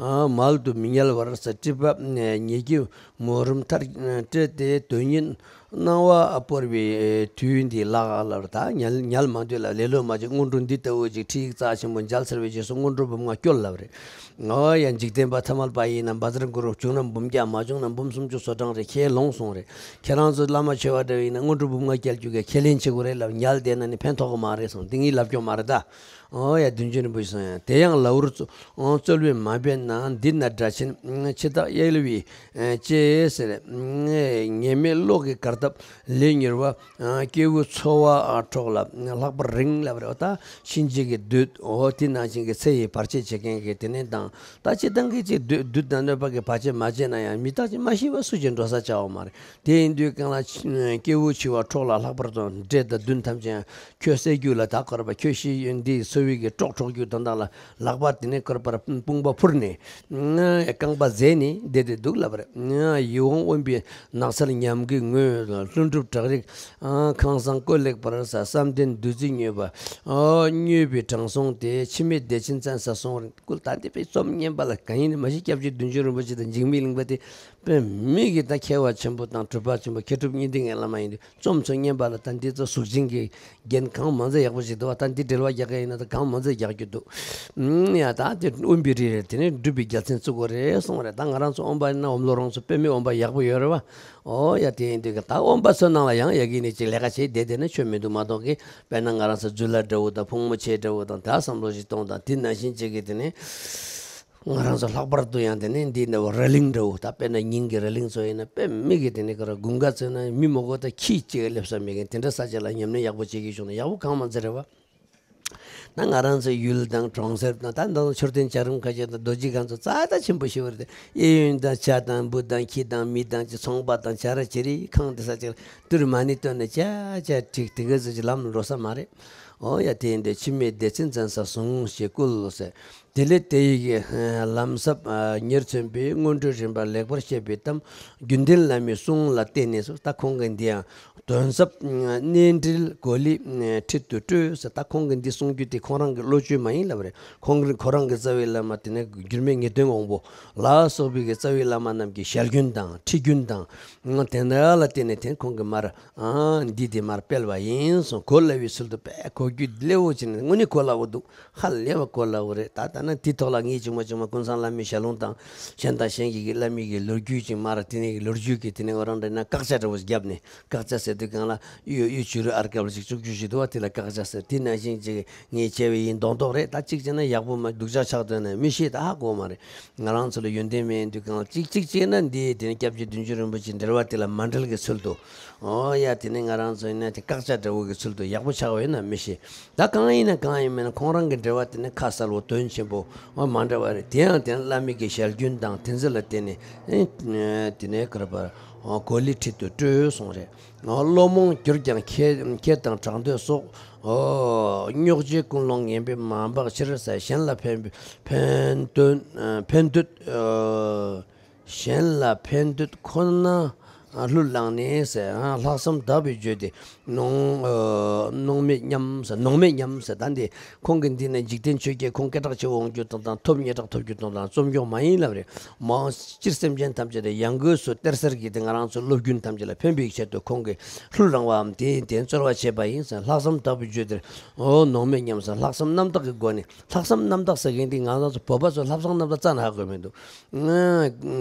མལ་དུ་མི་ཉལ་བར་ཟེར། སྲིད་པ་ཉིད་ཀྱི་མུན་རུམ་མཐར་བསྐྲད་དེ། དོན་གཉེར་སྣང་བ་སྤོར་བའི་དུས་འདི་ལགས་ལབ་རེད། ད་ཉལ་ཉལ་མ་འདོད་ལ་ལེ་ལོ་མ་བྱེད། སྔོན་འགྲོ་འདི་ལྟ་བུ་ཅིག་ཁྲིད་ཡིག་རྩ་ཆེན་པོ་མཇལ་ཚར་བའི་རྗེས་སུ་སྔོན་འགྲོ་འབུམ་ལྔ་སྐྱོར་ལབ་རེད། ཨོ་ཡ། འཇིག་རྟེན་པ་ཐ་མལ་པ་ཡིན་ན་བཛྲ་གུ་རུ་བྱུང་ན་འབུམ་བརྒྱ། མ་བྱུང་ན་འབུམ་སུམ་ཅུ་སོ་གྲངས་རེ་ཁས་ལོངས་གསུངས་རེད། ཁྱེད་རང་ཚོ་བླ་མ་ཆེ་བ་འདྲ་བ་ཡིན་ན་སྔོན་འགྲོ་འབུམ་ལྔ་བསྐྱལ་རྒྱུ་གི་ཁས་ལེན་བྱེད་དགོས་རེད་ལབ། ཉལ་བསྡད་ན་ནི་ཕན་ཐོགས་གི་མ་རེད་གསུངས། འདི་ངའི་ལབ་སྐྱོར་མ་རེད་ད། ཨོ་ཡ། བདུད་འཇོམས་རིན་པོ་ཆེ་གསུངས་ཡང་། དེ་ཡང་ལ་འུར་རྩོལ་བས་མ་འབད་ན། འདི་ན་སྒྲ་ཆེན་འཆི་བདག་གཡེལ་བའི་ཅེས་ཟེར། ཉེས་མེད་བློ་གི་གར་སྟབས་ལས་མྱུར་བ། སྐྱེ་བོའི་འཚོ་བ་འཕྲོག་ལ་ལྷག་པར་རིང་ལབ་རེད། ད་གཤིན་རྗེ་གི་བདུད། འོ་དེ་ནང་བཞིན་གྱི་ཚེ་ཡི་བར་ཆད་བྱེད་མཁན་གྱི་དེ་ནས་དང་། ད་སྤྱིར་བཏང་གི་ཅིག་བདུད་བདུད་དང་གནོད་པ་གི་བར་ཆད་མ་བྱས་ན་ཡང་། མི་རྟག་ཅིག་མ་ཤི་བ་སུ་ཅིག་འགྲོ་ས་ཆགས་པ་མ་རེད། དེ་ཡིན་དུས་གང་ལ་སྐྱེ་བོའི་འཆི་བ་འཕྲོག་ལ་ལྷག་པར་དུ་འདྲེ་དང་བདུད་ཐམས་ཅད་ཁྱོད་བསད་རྒྱུ་ལ་ད་ག་རེ་བ། ཁྱོད་ཤི་འདི་འཚོ་བའི་གི་སྲོག་འཕྲོག་རྒྱུ་དོན་དག་ལ་ལག་པ་དེ་ནས་ག་རེ་བ། དཔུང་པ་འཕུར་ནས་རྐང་པ་འཛེགས་ནས་བསྡད་དེ་འདུག་ལབ་པ་རེད། ཡིད་འོང་དབེན་པའི་ནགས་ཚལ་ཉམས་དགའི་ངོས། ལྷུན་གྲུབ་བྲག་རིའི་ཁང་བཟང་བཀོད་ལེགས་པར་ཟེར། བསམ་གཏན་བདུད་རྩིས་མྱོས་པ། མྱོས་པའི་དྲང་སྲོང་དེ། འཆི་མེད་བདེ་ཆེན་བཙན་ས་སོང་བར་བསྐུལ། ད་འདི་པའི་རྩོམ་བརྙན་པ་ལ་གང་ཡིན་ནི་མ་ཤེས། སྐྱབས་རྗེ་བདུད་འཇོམས་རིན་པོ་ཆེ་དང་འཇིགས་མེད་གླིང་པ་དེ་དཔེ་མི་གི་ད་མཁས་པ་ཆེན་པོ་དང་གྲུབ་པ་ཆེན་པོ། མཁས་གྲུབ་གཉིས་ལྡན་གྱི་བླ་མ་ཡིན་དུས། རྩོམ་ཚོ་བརྙན་པ་ལ་ད་འདི་ཚོ་གཟུགས་ཅན་གྱི་རྒྱན་གང་མང་ཚད་ཡག་པོ་ཞིག་འདུག་བ། ད་འདི་འགྲེལ་བ་རྒྱག་མཁན་ཡིན་ན་ད་གང་མང་ཚད་རྒྱག་རྒྱུ་འདུག་ཨུམ། ཡ། ད་དེ་དབེན་པའི་རི་རེད། དེ་ནས་སྒྲུབ་པའི་རྒྱལ་མཚན་བཙུགས་པ་རེད་གསུངས་པ་རེད། ད་ང་རང་ཚོ་དབེན་པ་ཡིན་ན་འོམ་ལོ་རང་ཚོ་དཔེ་མི་དབེན་པ་ཡག་པོ་ཡོད་རེད་བ། ཨོ་ཡ། དེ་ཡིན་དུས་ད་དབེན་པ་ཚོའི་ནང་ལ་ཡང་ཡ་གི་ནས་ཅིག་ལས་ཀ་བྱས་བསྡད་བསྡད་ན་ཆོ་མི་འདུག་མ་གཏོགས་གི། དཔེར་ན་ང་རང་ཚོ་ཛུ་ལ་འདྲ་བོ་དང་ཕུང་མོ་ཆེ་འདྲ་བོ་དང་ད་བསམ་བློ་ཞིག་གཏོང་དང་། དེ་ནང་བཞིན་ཅིག་གི་དེ་ནས། ང་རང་ཚོ་ལྷག་པར་དུ་ཡང་དེ་ནས་འདི་འདྲ་བོ་རི་གླིང་འདྲ་བོ། ད་དཔེར་ན་ཉིན་གྱི་རི་གླིང་ཚོ་ཡིན་ན་དཔེ་མི་གི་དེ་ནས་ག་རེ་དགུན་ཁ་ཚོ་ན་མི་མང་པོ་ད་ཁྱི་གཅིག་སླེབས་ས་མེད་མཁན་དེ་འདྲ་ས་ཆ་ལ་ཉམས་ལེན་ཡག་པོ་བྱེད་ཀྱི་བྱུང་ན་ཡག་པོ་གང་མང་ཚད་རེད་བ། ད་ང་རང་ཚོ་ཡུལ་དང་གྲོང་གསེབ་དང་། ད་ད་མཆོད་རྟེན་བྱ་རུང་ཁ་ཤས་དང་རྡོ་རྗེ་སྒང་ཚོ་རྩ་ད་ཆེན་པོ་ཞེ་པོ་རེད། གཡས་གཡོན་དང་བྱ་དང་བུ་དང་ཁྱི་དང་མི་དང་ཅིག་ཚོང་པ་དང་བྱ་ར་བྱེ་རིའི་ཁང་དེ་ས་ཅིག་ཏུར་མ་ཎི་བཏོན་ནས་ཅ་ཅ་ཀྲིག་དེ་ག་ཚོ་ཅིག་ལམ་འགྲོ་ས་མ་རེད། ཨོ་ཡ། དེ་ཡིན་དུས་འཆི་མེད་བདེ་ཆེན་བཙན་ས་སོང་ཞེས་བསྐུལ་ཟེར། དེ་ལས་དེ་ཡི་གི་ལམ་ཟབ་ཉེར་མཚོན་པའི་སྔོན་འགྲོའི་རིམ་པ་ལེགས་པར་བཤད་པའི་གཏམ། རྒྱུན་ལྡན་བླ་མའི་གསུང་ལ་བརྟེན་ནས་སོ། ད་ཁོང་གི་འདི་ཡང་དོན་ཟབ་གནད་འདྲིལ་གོ་ལའི་ཁྲིད་དུ་སྤྲོས་ཟེར། ད་ཁོང་གི་འདི་གསུང་རྒྱུ་དེ་ཁོང་རང་གི་བློ་ཆོས་མ་ཡིན་ལབ་རེད། ཁོང་གི་ཁོ་རང་གི་རྩ་བའི་བླ་མ་དེ་ནས་འགྱུར་མེད་ངེས་དོན་དབང་པོ་ལ་སོགས་པའི་གི་རྩ་བའི་བླ་མ་རྣམས་ཀྱི་ཞལ་རྒྱུན་དང་ཁྲིད་རྒྱུན་དང་། དེ་འདྲ་ལ་བརྟེན་ནས་དེ་ཁོང་གི་མར། ཨ། འདི་དེ་མར་སྤེལ་བ་ཡིན་གསུངས། གོ་སླ་བའི་ཚུལ་དུ་དཔེ་གོ་རྒྱུ་ལེའུ་ཅིག་ནི་དངོས་གནས་གོ་སླ་བོ་འདུག་ཧ་ལས་པ་གོ་སླ་བོ་རེད། ད་ལྟ་ན་དེ་ཐོག་ལ་ངས་ཅིག་མ་ཅིག་མ་ཀུན་བཟང་བླ་མའི་ཞལ་ལུང་དང་གཞན་དང་གཞན་གྱི་གི་བླ་མའི་གི་ལོ་རྒྱུས་ཅིག་མར་དེ་ནས་གི་ལོ་རྒྱུས་ཀྱི་དེ་ནས་ང་རང་འདྲ་ན་དཀག་ཆ་འདྲ་བོ་ཞིག་བརྒྱབ་ནས། དཀག་ཆ་ཟེར་དུས་གང་ལ་གཡུ་གཡུ་བྱུ་རུ་ཨར་སྐབས་ལ་ཅིག་བཙུགས་རྒྱུ་ཞིག་འདུག་བ། དེ་ལ་དཀག་ཆ་ཟེར། དེ་ནང་བཞིན་ཅིག་ངས་བྱས་པའི་ཡིན་མདོག་མདོག་རེད། ད་གཅིག་བྱས་ན་ཡག་པོ་མ་སྡུག་ཅག་ཆགས་འདུག་ན་མི་ཤེས། ད་ཧ་གོ་མ་རེད། ང་རང་ཚོ་ལ་ཡོན་ཏན་མེད་དུས་གང་ལ་གཅིག་གཅིག་བྱས་ན་འདི་དེ་ནི་སྐྱབས་རྗེ་བདུད་འཇོམས་རིན་པོ་ཆེ་འགྲེལ་བ་དེ་ལ་མ་འགྲེལ་གྱི་ཚུལ་དུ། ཨོ་ཡ། དེ་ནི་ང་རང་ཚོ་ཡིན་ན་དེ་དཀག་ཆ་འདྲ་བོ་གི་ཚུལ་དུ་ཡག་པོ་ཆགས་པ་ཡིན་ན་མི་ཤེས། ད་གང་ཡིན་ན་གང་ཡིན་མིན་ན་ཁོང་རང་གི་འགྲེལ་བ་དེ་ནི་ཁ་གསལ་བོ་དོན་ཆེན་པོ་ཨོ་མ་འདྲ་བ་རེད། དེ་ཡང་དེ་ནི་བླ་མའི་གི་ཞལ་རྒྱུན་དང་དེ་ཚོ་ལ་བརྟེན་ནས་ཨེ་དེ་ནས་ག་རེ་བར་གོ་ལའི་ཁྲིད་དུ་སྤྲོས་གསུངས་རེད། བློ་རྨོངས་གྱུར་ཀྱང་ཁྱེད་ཁྱེད་དང་གྲགས་འདོད་སོགས། རྙོག་བྱེད་ཀུན་སློང་ངན་པས་མ་འབག་ཕྱིར་ཟེར། གཞན་ལ་ཕན་ཕན་འདོད་ཕན་འདོད། གཞན་ལ་ཕན་འདོད་ཁོ་ན་བློས་བསླངས་ནས་ཟེར། ལྷག་བསམ་དག་པའི་བརྗོད་དེ་ནོངས་ནོངས་མེད་སྙམ་ཟེར། ནོངས་མེད་སྙམ་ཟེར། ད་འདི་ཁོང་གི་འདི་ནས་འཇིག་རྟེན་ཆོས་བརྒྱད་ཁོང་སྐད་གྲགས་ཆེ་བོ་འོང་རྒྱུ་དང་དང་ཐོབ་སྙན་གྲགས་ཐོབ་རྒྱུ་དང་དང་རྩོམ་སྐྱོང་མ་ཡིན་ལབ་རེད། མ་འོངས་སྤྱིར་སེམས་ཅན་ཐམས་ཅད་ལ་ཡང་སྒོས་སུ་གཏེར་གསར་གྱི་དེ་ང་རང་ཚོ་སློབ་རྒྱུན་ཐམས་ཅད་ལ་ཕན་པའི་ཆེད་དུ་ཁོང་གིས་བློས་བསླངས་པའམ་དེ་ཡིན་དེ་རྩོལ་བ་བྱས་པ་ཡིན་ཟེར། ལྷག་བསམ་དག་པའི་བརྗོད་དེར་ཨོ་ནོངས་མེད་སྙམ་ཟེར། ལྷག་བསམ་རྣམ་དག་གི་སྒོ་ནས། ལྷག་བསམ་རྣམ་དག་ཟེར་མཁན་དེ་ང་རང་ཚོ་བོད་པ་ཚོ་ལྷག་བསམ་རྣམ་དག་རྩ་ནས་ཧ་གོ་མི་འདུག་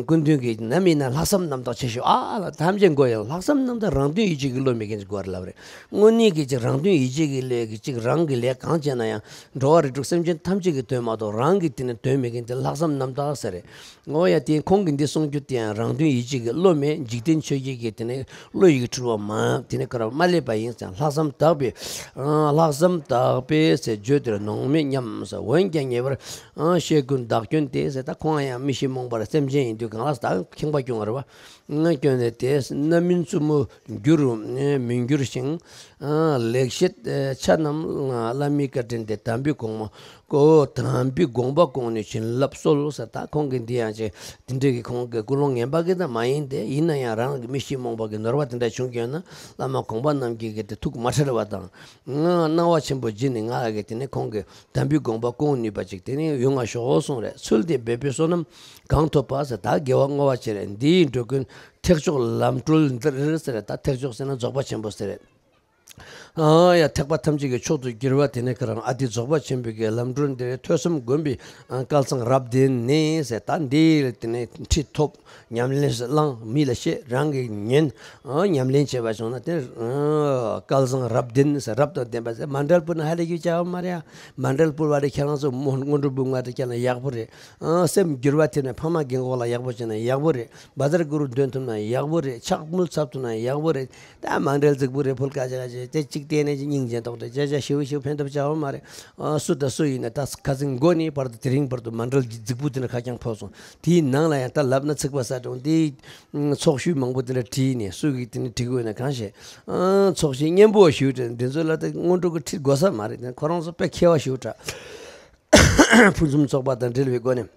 སྐུ་མདུན་གྱིས་ནམ་ཡིན་ན་ལྷག་བསམ་རྣམ་དག་ཆེ་ཤོས་ཨ་ལ་ཐམས་ཅད་མགོ་ཡང་ལྷག་བསམ་རྣམ་དག་རང་དོན་ཡིད་བྱེད་ཀྱི་བློ་མེད་མཁན་ཅིག་དགོས་རེད་ལབ་རེད། དངོས་གནས་ཀྱི་ཅིག་རང་དོན་ཡིད་བྱེད་ཀྱི་ལས་ཀྱི་ཅིག་རང་གི་ལས་གང་བྱས་ན་ཡང་འགྲོ་བ་རིགས་དྲུག་སེམས་ཅན་ཐམས་ཅད་ཀྱི་དོན་མ་གཏོགས་རང་གི་དེ་ནི་དོན་མེད་མཁན་དེ་ལྷག་བསམ་རྣམ་དག་ཟེར་རེད། འོ་ཡ། དེ་ཁོང་གི་འདི་གསུང་རྒྱུ་དེ་ཡང་རང་དོན་ཡིད་བྱེད་ཀྱི་བློ་མེད། འཇིག་རྟེན་ཆོས་བརྒྱད་ཀྱི་དེ་ནས་བློ་ཡི་འཁྲུལ་བ་མ་དེ་ནས་ག་རེ་མ་སླེབས་པ་ཡིན་ཙང་། ལྷག་བསམ་དག་པས་ལྷག་བསམ་དག་པས་ཟེར་བརྗོད་དེར་ནོངས་མེད་སྙམ་ཟེར། འོན་ཀྱང་ཉེ་བར་ཤེས་ཀུན་བདག་སྐྱོན་ཏེ་ཟེར། ད་ཁོང་ཡང་མི་ཤེས་རྨོངས་པར་སེམས་ཅན་ཡིན་དུས་གང་ལ་ད་ཁེངས་པ་སྐྱོན་རེད་བ། སྐྱོན་ཏེ་དེ་རྣམ་སྨིན་རྩུབ་མོ་རྒྱུ་རུ་མི་འགྱུར་ཞིང་། ལེགས་བཤད་ཆ་རྣམས་བླ་མའི་བཀའ་དྲིན་ཏེ། དམ་པའི་དགོངས་པ་ཀོ་དམ་པའི་དགོངས་པ་བསྐོང་ནས་བྱིན་རླབས་གསོལ་ཟེར། ད་ཁོང་གིས་འདི་ཡང་ཅིག་དེ་འདྲའི་གི་ཁོང་གི་ཀུན་སློང་ངན་པ་གི་ད་མ་ཡིན་ཏེ། ཡིན་ན་ཡང་རང་གི་མི་ཤེས་རྨོངས་པ་གི་ནོར་བ་དེ་འདྲ་བྱུང་ཀྱང་ན་བླ་མ་གོང་མ་རྣམས་ཀྱིས་གི་དེ་ཐུགས་མ་ཁྲེལ་བ་དང་སྣང་བ་ཆེན་པོ་བགྱིས་ནས་ང་ལ་གི་དེ་ནས་ཁོང་གི་དམ་པའི་དགོངས་པ་སྐོང་ནུས་པ་ཅིག་དེ་ནས་ཡོང་བ་ཤོག་གསུངས་རེད། ཚུལ་དེ་འབད་པས་བསོད་ནམས་གང་ཐོབ་པ་ཟེར། ད་དགེ་བ་བསྔོ་བ་བྱེད་རེད། འདིའི་འགྲོ་ཀུན་ཐེག་མཆོག་ལམ་བགྲོད་འདིར་ཟེར་རེད། ད་ཐེག་མཆོག་ཟེར་ན་རྫོགས་པ་ཆེན་པོ་ཟེར་རེད། ཨ་ཡ། ཐེག་པ་ཐམས་ཅད་ཀྱི་མཆོག་ཏུ་གྱུར་པ་དེ་ནི་ག་རང་ཨ་ཏི་རྫོགས་པ་ཆེན་པོའི་གི་ལམ་སྒྲོན་འདིར་ཐོས་བསམ་སྒོམ་པའི་སྐལ་བཟང་རབ་ལྡན་ནས་ཟེར། ད་འདི་དེ་ནི་ཁྲིད་ཐོབ། ཉམས་ལེན་བླངས། མི་ལ་བཤད། རང་གིས་ཉན། ཨ་ཉམས་ལེན་བྱས་པ་བྱུང་ན་དེ་ཨ་སྐལ་བཟང་རབ་ལྡན་ཟེར། རབ་དང་ལྡན་པ་ཟེར། མཎྜལ་ཕུལ་ན་ཧ་ལས་རྒྱུ་ཅང་མ་རེད་ཨ། མཎྜལ་ཕུལ་བ་རེད། ཁྱེད་རང་ཚོ་སྔོན་འགྲོ་སྦུག་མ་དེ་བསྐྱལ་ན་ཡག་པོ་རེད། ཨ་སེམས་འགྱུར་བ་ཐེབས་ནས་ཕ་མ་རྒན་གོག་ལ་ཡག་པོ་བྱས་ན་ཡག་པོ་རེད། བཛྲ་གུ་རུ་འདོན་ཐུབ་ན་ཡག་པོ་རེད། ཕྱག་དངུལ་ཚབ་ཐུབ་ན་ཡག་པོ་རེད། ད་མཎྜལ་རྫིག་པོ་རེད། ཕུལ་ཁ་ཅིག་ཁ་ཅིག་དེ་གཅིག་བལྟས་ནས་ཅིག་སྙིང་རྗེ་མདོག་དེ་བྱ་བྱ་ཞིའུ་ཞིའུ་ཕན་ཐོགས་ཅང་མ་རེད། ཨ་སུ་དང་སུ་ཡིན་ན་ད་ཁ་སང་མགོ་ནས་བར་དུ་དེ་རིང་བར་དུ་མཎྜལ་རྫིག་པོ་དེ་འདྲ་ཁ་རྐྱང་ཕོག་སོང་། དེའི་ནང་ལ་ཡང་ད་ལབ་ན་ཚིག་པ་ཟ་གྲོང་དེའི་ཚོགས་ཞུས་མང་པོ་དེ་འདྲ་བྲིས་ནས་སུ་གིས་དེ་འདྲ་བྲིས་དགོས་ན་གང་ཤེས། ཨ་ཚོགས་ཞུས་སྙན་པོ་ཞུས་དྲན་འདི་ཚོ་ལ་ད་སྔོན་འགྲོ་གི་ཁྲིད་དགོས་ས་མ་རེད། ཁོ་རང་ཚོ་དཔེ་མཁས་པ་ཞིག་འདྲ། ཕུན་སུམ་ཚོགས་པ་དང་འབྲེལ་བའི་སྒོ་ནས།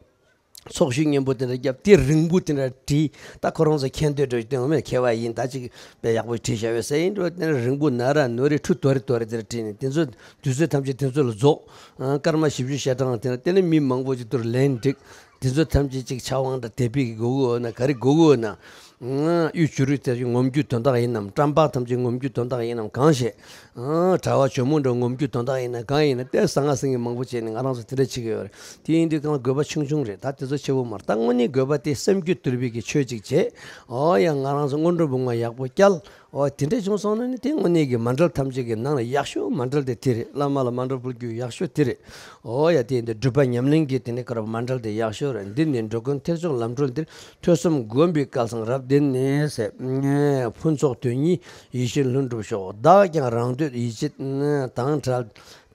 ཚོགས་ཞུགས་སྙན་པོ་དེ་འདྲ་བརྒྱབ། དེ་རིང་པོ་དེ་འདྲ་བྲིས། ད་ཁོ་རང་ཚོ་མཁྱེན་འདོད་འགྲོ་སྟོན་མེད། མཁས་པ་ཡིན། ད་ཅིག་དཔེ་ཡག་པོ་བྲིས་བཞག་ཡོད་ཟེར་ཡིན་འགྲོ། དེ་འདྲ་རིང་པོ་ན་ར་ནོར་རི་ཁྲུ་དོ་རི་དོ་རི་དེ་འདྲ་བྲིས་ནས་དེ་ཚོ་དུས་ཚོད་ཐམས་ཅད་དེ་ཚོ་ལ་རྫོགས། ཨ་སྐར་མ་བཞི་བཅུ་ཞེ་གྲངས་དེ་འདྲ། དེ་ནས་མི་མང་པོ་ཅིག་དུར་ལན་འགྲིག། དེ་ཚོ་ཐམས་ཅད་ཅིག་ཕྱག་དབང་དང་དད་པའི་གི་དགོས་ཀྱི་ཡོད་ན་ག་རེ་དགོས་ཀྱི་ཡོད་ན། གཡུ་བྱུ་རུ་དེ་ངོམ་རྒྱུ་དོན་དག་ཡིན་ནམ། བཀྲམ་པ་ཐམས་ཅད་ངོམ་རྒྱུ་དོན་དག་ཡིན་ནམ་གང་ཤེས། ཨ་གྲྭ་བ་ཇོ་མོ་འདྲ་ངོམ་རྒྱུ་དོན་དག་ཡིན་ན་གང་ཡིན་ན་དེ་གསང་སྔགས་སེང་གེ་མང་པོ་བྱས་ནས་ང་རང་ཚོ་དེ་འདྲ་བྱེད་ཀྱི་ཡོད་རེད། དེ་ཡིན་དུས་གང་ལ་དགོས་པ་ཆུང་ཆུང་རེད། ད་དེ་ཚོ་ཆེ་བོ་མ་རེད། ད་དངོས་གནས་དགོས་པ་དེ་སེམས་རྒྱུད་དུལ་བའི་གི་ཆོས་ཅིག་བྱེད། ཨོ་ཡ་ང་རང་ཚོ་སྔོན་འགྲོ་སྦུག་མ་ཡག་པོ་བསྐྱལ། ཨོ་དེ་འདྲ་བྱུང་སོང་ན་ནི་དེ་དངོས་གནས་ཀྱི་མཎྜལ་ཐམས་ཅད་ཀྱི་ནང་ལ་ཡག་ཤོས་མཎྜལ་དེ་དེ་རེད། བླ་མ་ལ་མཎྜལ་ཕུལ་རྒྱུ་ཡག་ཤོས་དེ་རེད། ཨོ་ཡ་དེ་ཡིན་དུས་སྒྲུབ་པ་ཉམས་ལེན་གྱི་དེ་ནས་ཀར་མཎྜལ་དེ་ཡག་ཤོས་རེད། འདི་ནི་འགྲོ་ཀུན་ཐེག་མཆོག་ལམ་སྒྲོན་འདིར། ཐོས་བསམ་སྒོམ་པའི་སྐལ་བཟང་རབ་ལྡན་ནས་ཟེར། ཕུན་ཚོགས་དོན་གཉིས་ཡིད་བཞིན་ལྷུན་གྲུབ་ཤོག། བདག་ཀྱང་རང་འདོད་ཡིད་བྱེད་དང་བྲལ་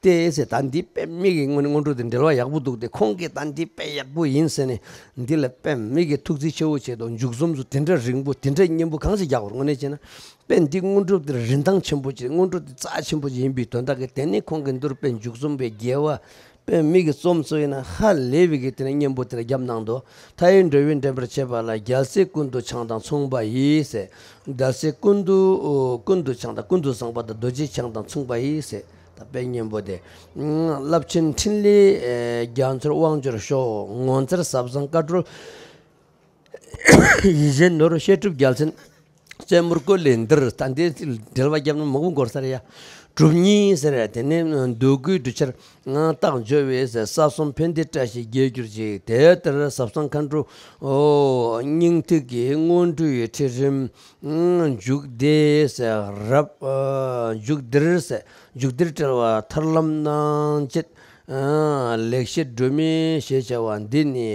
ཏེ་ཟེར། ད་འདི་དཔེ་མི་གི་སྔོན་སྔོན་འགྲོ་དེ་འབྲེལ་བ་ཡག་པོ་འདུག་སྟེ། ཁོང་གིས་ད་འདི་དཔེ་ཡག་པོ་ཡིན་ཟེར་ནས་འདི་ལ་དཔེ་མི་གི་ཐུགས་རྩིས་ཆེ་བོ་བྱས་འདུག། མཇུག་རྩོམ་ཚོ་དེ་འདྲ་རིང་པོ་དེ་འདྲ་སྙན་པོ་གང་ཞིག་རྒྱག་བར་དངོས་གནས་བྱས་ན། དཔེ་འདི་སྔོན་འགྲོ་དེར་རིན་ཐང་ཆེན་པོ་ཅིག། སྔོན་འགྲོ་དེ་རྩ་ཆེན་པོ་ཅིག་ཡིན་པའི་དོན་དག་གིས། དེ་ནས་ཁོང་གིས་འདིར་དཔེ་མཇུག་རྩོམ་པའི་དགེ་བ། དཔེ་མི་གི་རྩོམ་ཚོ་ཡིན་ན་ཧ་ལས་པའི་གི་དེ་ནས་སྙན་པོ་དེ་ལ་བརྒྱབ་གནང་འདུག། མཐའ་ཡས་འགྲོ་བའི་འདྲེན་པར་བྱེད་པ་ལ། རྒྱལ་སྲས་ཀུན་ཏུ་འཆང་དང་མཚུངས་པ་ཡིས་ཟེར། རྒྱལ་སྲས་ཀུན་ཏུ་ཀུན་ཏུ་འཆང་དང་། ཀུན་ཏུ་བཟང་པོ་དང་རྡོ་རྗེ་འཆང་དང་མཚུངས་པ་ཡིས་ཟེར། ད་དཔེ་སྙན་པོ་དེ། རླབས་ཆེན་ཕྲིན་ལས་རྒྱ་མཚོར་དབང་བསྒྱུར་ཤོག། ངོ་མཚར་ཟབ་གསང་བཀའ་འགྲོལ། ཡིད་བཞིན་ནོར་བུ་བཤད་སྒྲུབ་རྒྱལ་མཚན་རྩེ་མོར་བཀོད་ལས་འདིར། ད་འདི་འགྲེལ་པ་བརྒྱབ་ན་མང་པོ་འགོར་ས་རེད་ཡ། གྲུབ་བརྙེས་ཟེར། དེ་ནས་འདོད་དགུའི་གྲུབ་ཆར་རྟགས་འཇོ་བའི་ཟེར། ས་གསུམ་ཕན་བདེའི་བཀྲ་ཤིས་རྒྱས་གྱུར་ཅིག། དེ་ལྟར་ཟབ་གསང་མཁའ་འགྲོའི་སྙིང་ཐིག་གི་སྔོན་འགྲོའི་ཁྲིད་རིམ་མཇུག་བདེ་ཟེར། རབ་མཇུག་བདེར་ཟེར། མཇུག་བདེར་བཀྲལ་བ་ཐར་ལམ་སྣང་བྱེད། ལེགས་བཤད་སྒྲོན་མེ་ཞེས་བྱ་བ་འདི་ནི།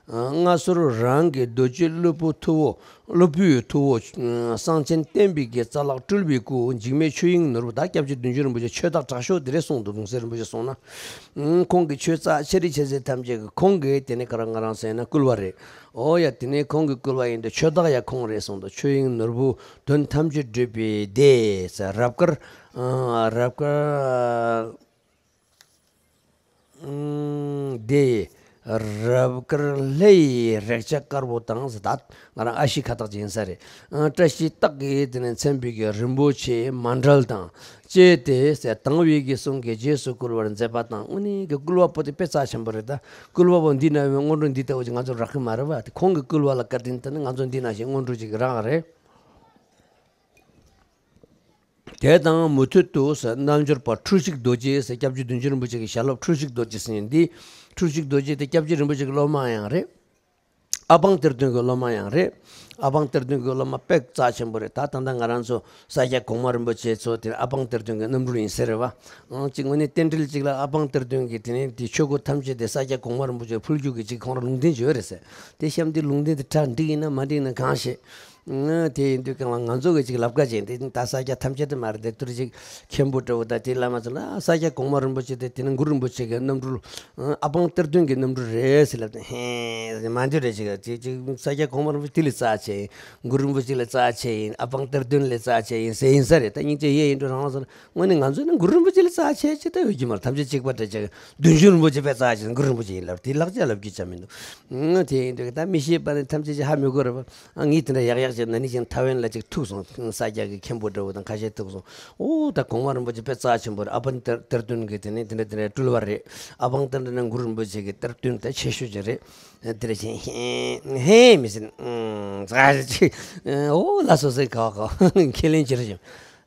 མངའ་གསོལ་རང་གི་རྡོ་རྗེ་སློབ་བུ་ཐུ་བོ། སློབ་བུའི་ཐུ་བོ། གསང་ཆེན་བསྟན་པའི་གི་རྩ་ལག་སྤྲུལ་པའི་སྐུ་འཇིགས་མེད་ཆོས་དབྱིངས་ནོར་བུ། ད་སྐྱབས་རྗེ་བདུད་འཇོམས་རིན་པོ་ཆེ་ཆོས་བདག་དྲག་ཤོས་དེ་རེད་གསུངས་འདུག། གུང་སེང་རིན་པོ་ཆེ་གསུངས་ན། ཁོང་གི་ཆོས་རྩ་ཆེ་རིགས་ཆེ་ཚད་ཐམས་ཅད་ཀྱི་ཁོང་གིས་དེ་ནས་ག་ར་ང་རང་ཟེར་ན་བསྐུལ་བ་རེད། ཨོ་ཡ། དེ་ནས་ཁོང་གི་བསྐུལ་བ་ཡིན་དུས་ཆོས་བདག་ཡ་ཁོང་རེད་གསུངས་འདུག། ཆོས་དབྱིངས་ནོར་བུ་དོན་ཐམས་ཅད་སྒྲུབ་པའི་སྡེ་ཟེར། རབ་དཀར། རབ་དཀར། འདི་རབ་དཀར་ལྷ་ཡི་རེག་བྱ་དཀར་པོ་དང་ཟེར། ད་ང་རང་ཨ་ཤི་ཁ་བཏགས་ཅིག་ཡིན་ས་རེད། ཨ་བཀྲ་ཤིས་རྟགས་ཀྱིས་དེ་ནས་མཚན་པའི་གི་རིན་པོ་ཆེ་མཎྜལ་དང་བཅས་ཏེ་ཟེར། དང་བའི་གི་གསུང་གིས་རྗེས་སུ་བསྐུལ་བར་མཛད་པ་དང་། དངོས་གནས་ཀྱི་བསྐུལ་བ་པོ་དེ་དཔེ་རྩ་ཆེན་པོ་རེད། ད་བསྐུལ་བ་པོ་འདི་ན་བའི་སྔོན་འགྲོ་འདི་ལྟ་བུ་ཅིག་ང་ཚོར་རག་གི་མ་རེད་པ། དེ་ཁོང་གི་བསྐུལ་བ་ལ་བཀའ་དྲིན་དེ་ནི་ང་ཚོ་འདི་ན་བཞིན་སྔོན་འགྲོ་ཅིག་རག་རེད། དེ་དང་མུ་མཐུད་དུ་ཟེར། རྣལ་འབྱོར་པ་འཁྲུལ་ཞིག་རྡོ་རྗེ་ཟེར། སྐྱབས་རྗེ་བདུད་འཇོམས་རིན་པོ་ཆེ་གི་ཞལ་སློབ་འཁྲུལ་ཞིག་རྡོ་རྗེ་ཟེར་མཁན་འདི། འཁྲུལ་ཞིག་རྡོ་རྗེ་དེ་སྐྱབས་རྗེ་རིན་པོ་ཆེ་གི་སློབ་མ་ཡང་རེད། ཨ་པང་གཏེར་སྟོན་གྱི་སློབ་མ་ཡང་རེད། ཨ་པང་གཏེར་སྟོན་གྱི་སློབ་མ་དཔེ་རྩ་ཆེན་པོ་རེད། ད་ད་ལྟ་ང་རང་ཚོ་ས་སྐྱ་གོང་མ་རིན་པོ་ཆེ་ཚོ་དེ་ཨ་པང་གཏེར་སྟོན་གྱི་རྣམ་སྤྲུལ་ཡིན་ཟེར་རེད་བ། ཨང་གཅིག་དངོས་གནས་རྟེན་འབྲེལ་གཅིག་ལ་ཨ་པང་གཏེར་སྟོན་གྱི་དེ་ནས་དེ་ཆོས་སྐོར་ཐམས་ཅད་དེ་ས་སྐྱ་གོང་མ་རིན་པོ་ཆེ་ཕུལ་རྒྱུ་གི་གཅིག་ཁོང་རང་ལུང་བསྟན་ཅིག་ཡོད་རེད་ཟེར། དེ་གཤམ་དེ་ལུང་བསྟན་དེ་གྲ་འགྲིག་ཡིན་ན་མ་འགྲིག་ན་གང་ཤེས། དེ་ཡིན་དུས་གང་ལ་ང་ཚོ་གི་ཅིག་ལབ་ཀ་ཅན་དེ་ད་ས་སྐྱ་ཐམས་ཅད་དུ་མ་རེད། དེ་ལྟར་ཅིག་མཁན་པོ་འདྲ་བོ་ད་དེ་བླ་མ་ཚོ་ལ་ས་སྐྱ་གོང་མ་རིན་པོ་ཆེ་དེ་དེ་ནི་གུ་རུ་རིན་པོ་ཆེ་གི་རྣམ་སྤྲུལ། ཨ་པང་གཏེར་སྟོན་གྱི་རྣམ་སྤྲུལ་རེད་ཟེར་ལབ་དུས་ཧེ་མ་འདོད་རེད། ཅིག་ཅིག་ཅིག་ས་སྐྱ་གོང་མ་རིན་པོ་ཆེ་དེ་ལས་རྩ་ཆེ་ཡིན། གུ་རུ་རིན་པོ་ཆེ་ལས་རྩ་ཆེ་ཡིན། ཨ་པང་གཏེར་སྟོན་ལས་རྩ་ཆེ་ཡིན་ཟེར་ཡིན་ས་རེད། ད་སྙིང་རྗེ་ཡེ་ཡིན་འགྲོ་རང་ལ་ཟེར། དངོས་གནས་ང་ཚོ་ནི་གུ་རུ་རིན་པོ་ཆེ་ལས་རྩ་ཆེ་ཅིག་ད་ཡོད་ཀྱི་མ་རེད། ཐམས་ཅད་གཅིག་པ་འདྲ་ཅིག་བདུད་འཇོམས་རིན་པོ་ཆེ་དཔེ་རྩ་ཆེ་ན་གུ་རུ་རིན་པོ་ཆེ་ཡིན་ལབ་དེ་ལག་ཆ་ལབ་རྒྱུ་ཅང་མི་འདུག། ཨང་དེ་ཡིན་དུས་ད་མི་ཤེས་པ་ནི་ཐམས་ཅད་ཅིག་ཧ་མི་གོ་རེད་པ། ཨ་ངས་དེ་འདྲ་ཡག་ཡག་ཅིག་ན་ནི་ཅིག་ཐའེ་ཝན་ལ་ཅིག་ཐུག་སོང་། ས་སྐྱ་གི་མཁན་པོ་འདྲ་བོ་དང་ཁ་ཤས་ཐུག་སོང་། ཨོ་ད་གོང་མ་རིན་པོ་ཆེ་དཔེ་རྩ་ཆེན་པོ་རེད། ཨ་པང་གཏེར་གཏེར་སྟོན་གྱི་དེ་ནི་དེ་འདྲ་དེ་འདྲ་སྤྲུལ་བ་རེད། ཨ་པང་གཏེར་སྟོན་ན་གུ་རུ་རིན་པོ་ཆེ་གི་གཏེར་སྟོན་དེ་ཆེ་ཤོས་ཅིག་རེད། དེ་འདྲ་བྱས་ཧེ་ཧེ་མི་ཟིན། ཨང་ཙག་ཅིག། ཨོ་ལ་སོ་སོའི་ཁ་ཁ་ཁས་ལེན་བྱེད་རེད་ཅིང་།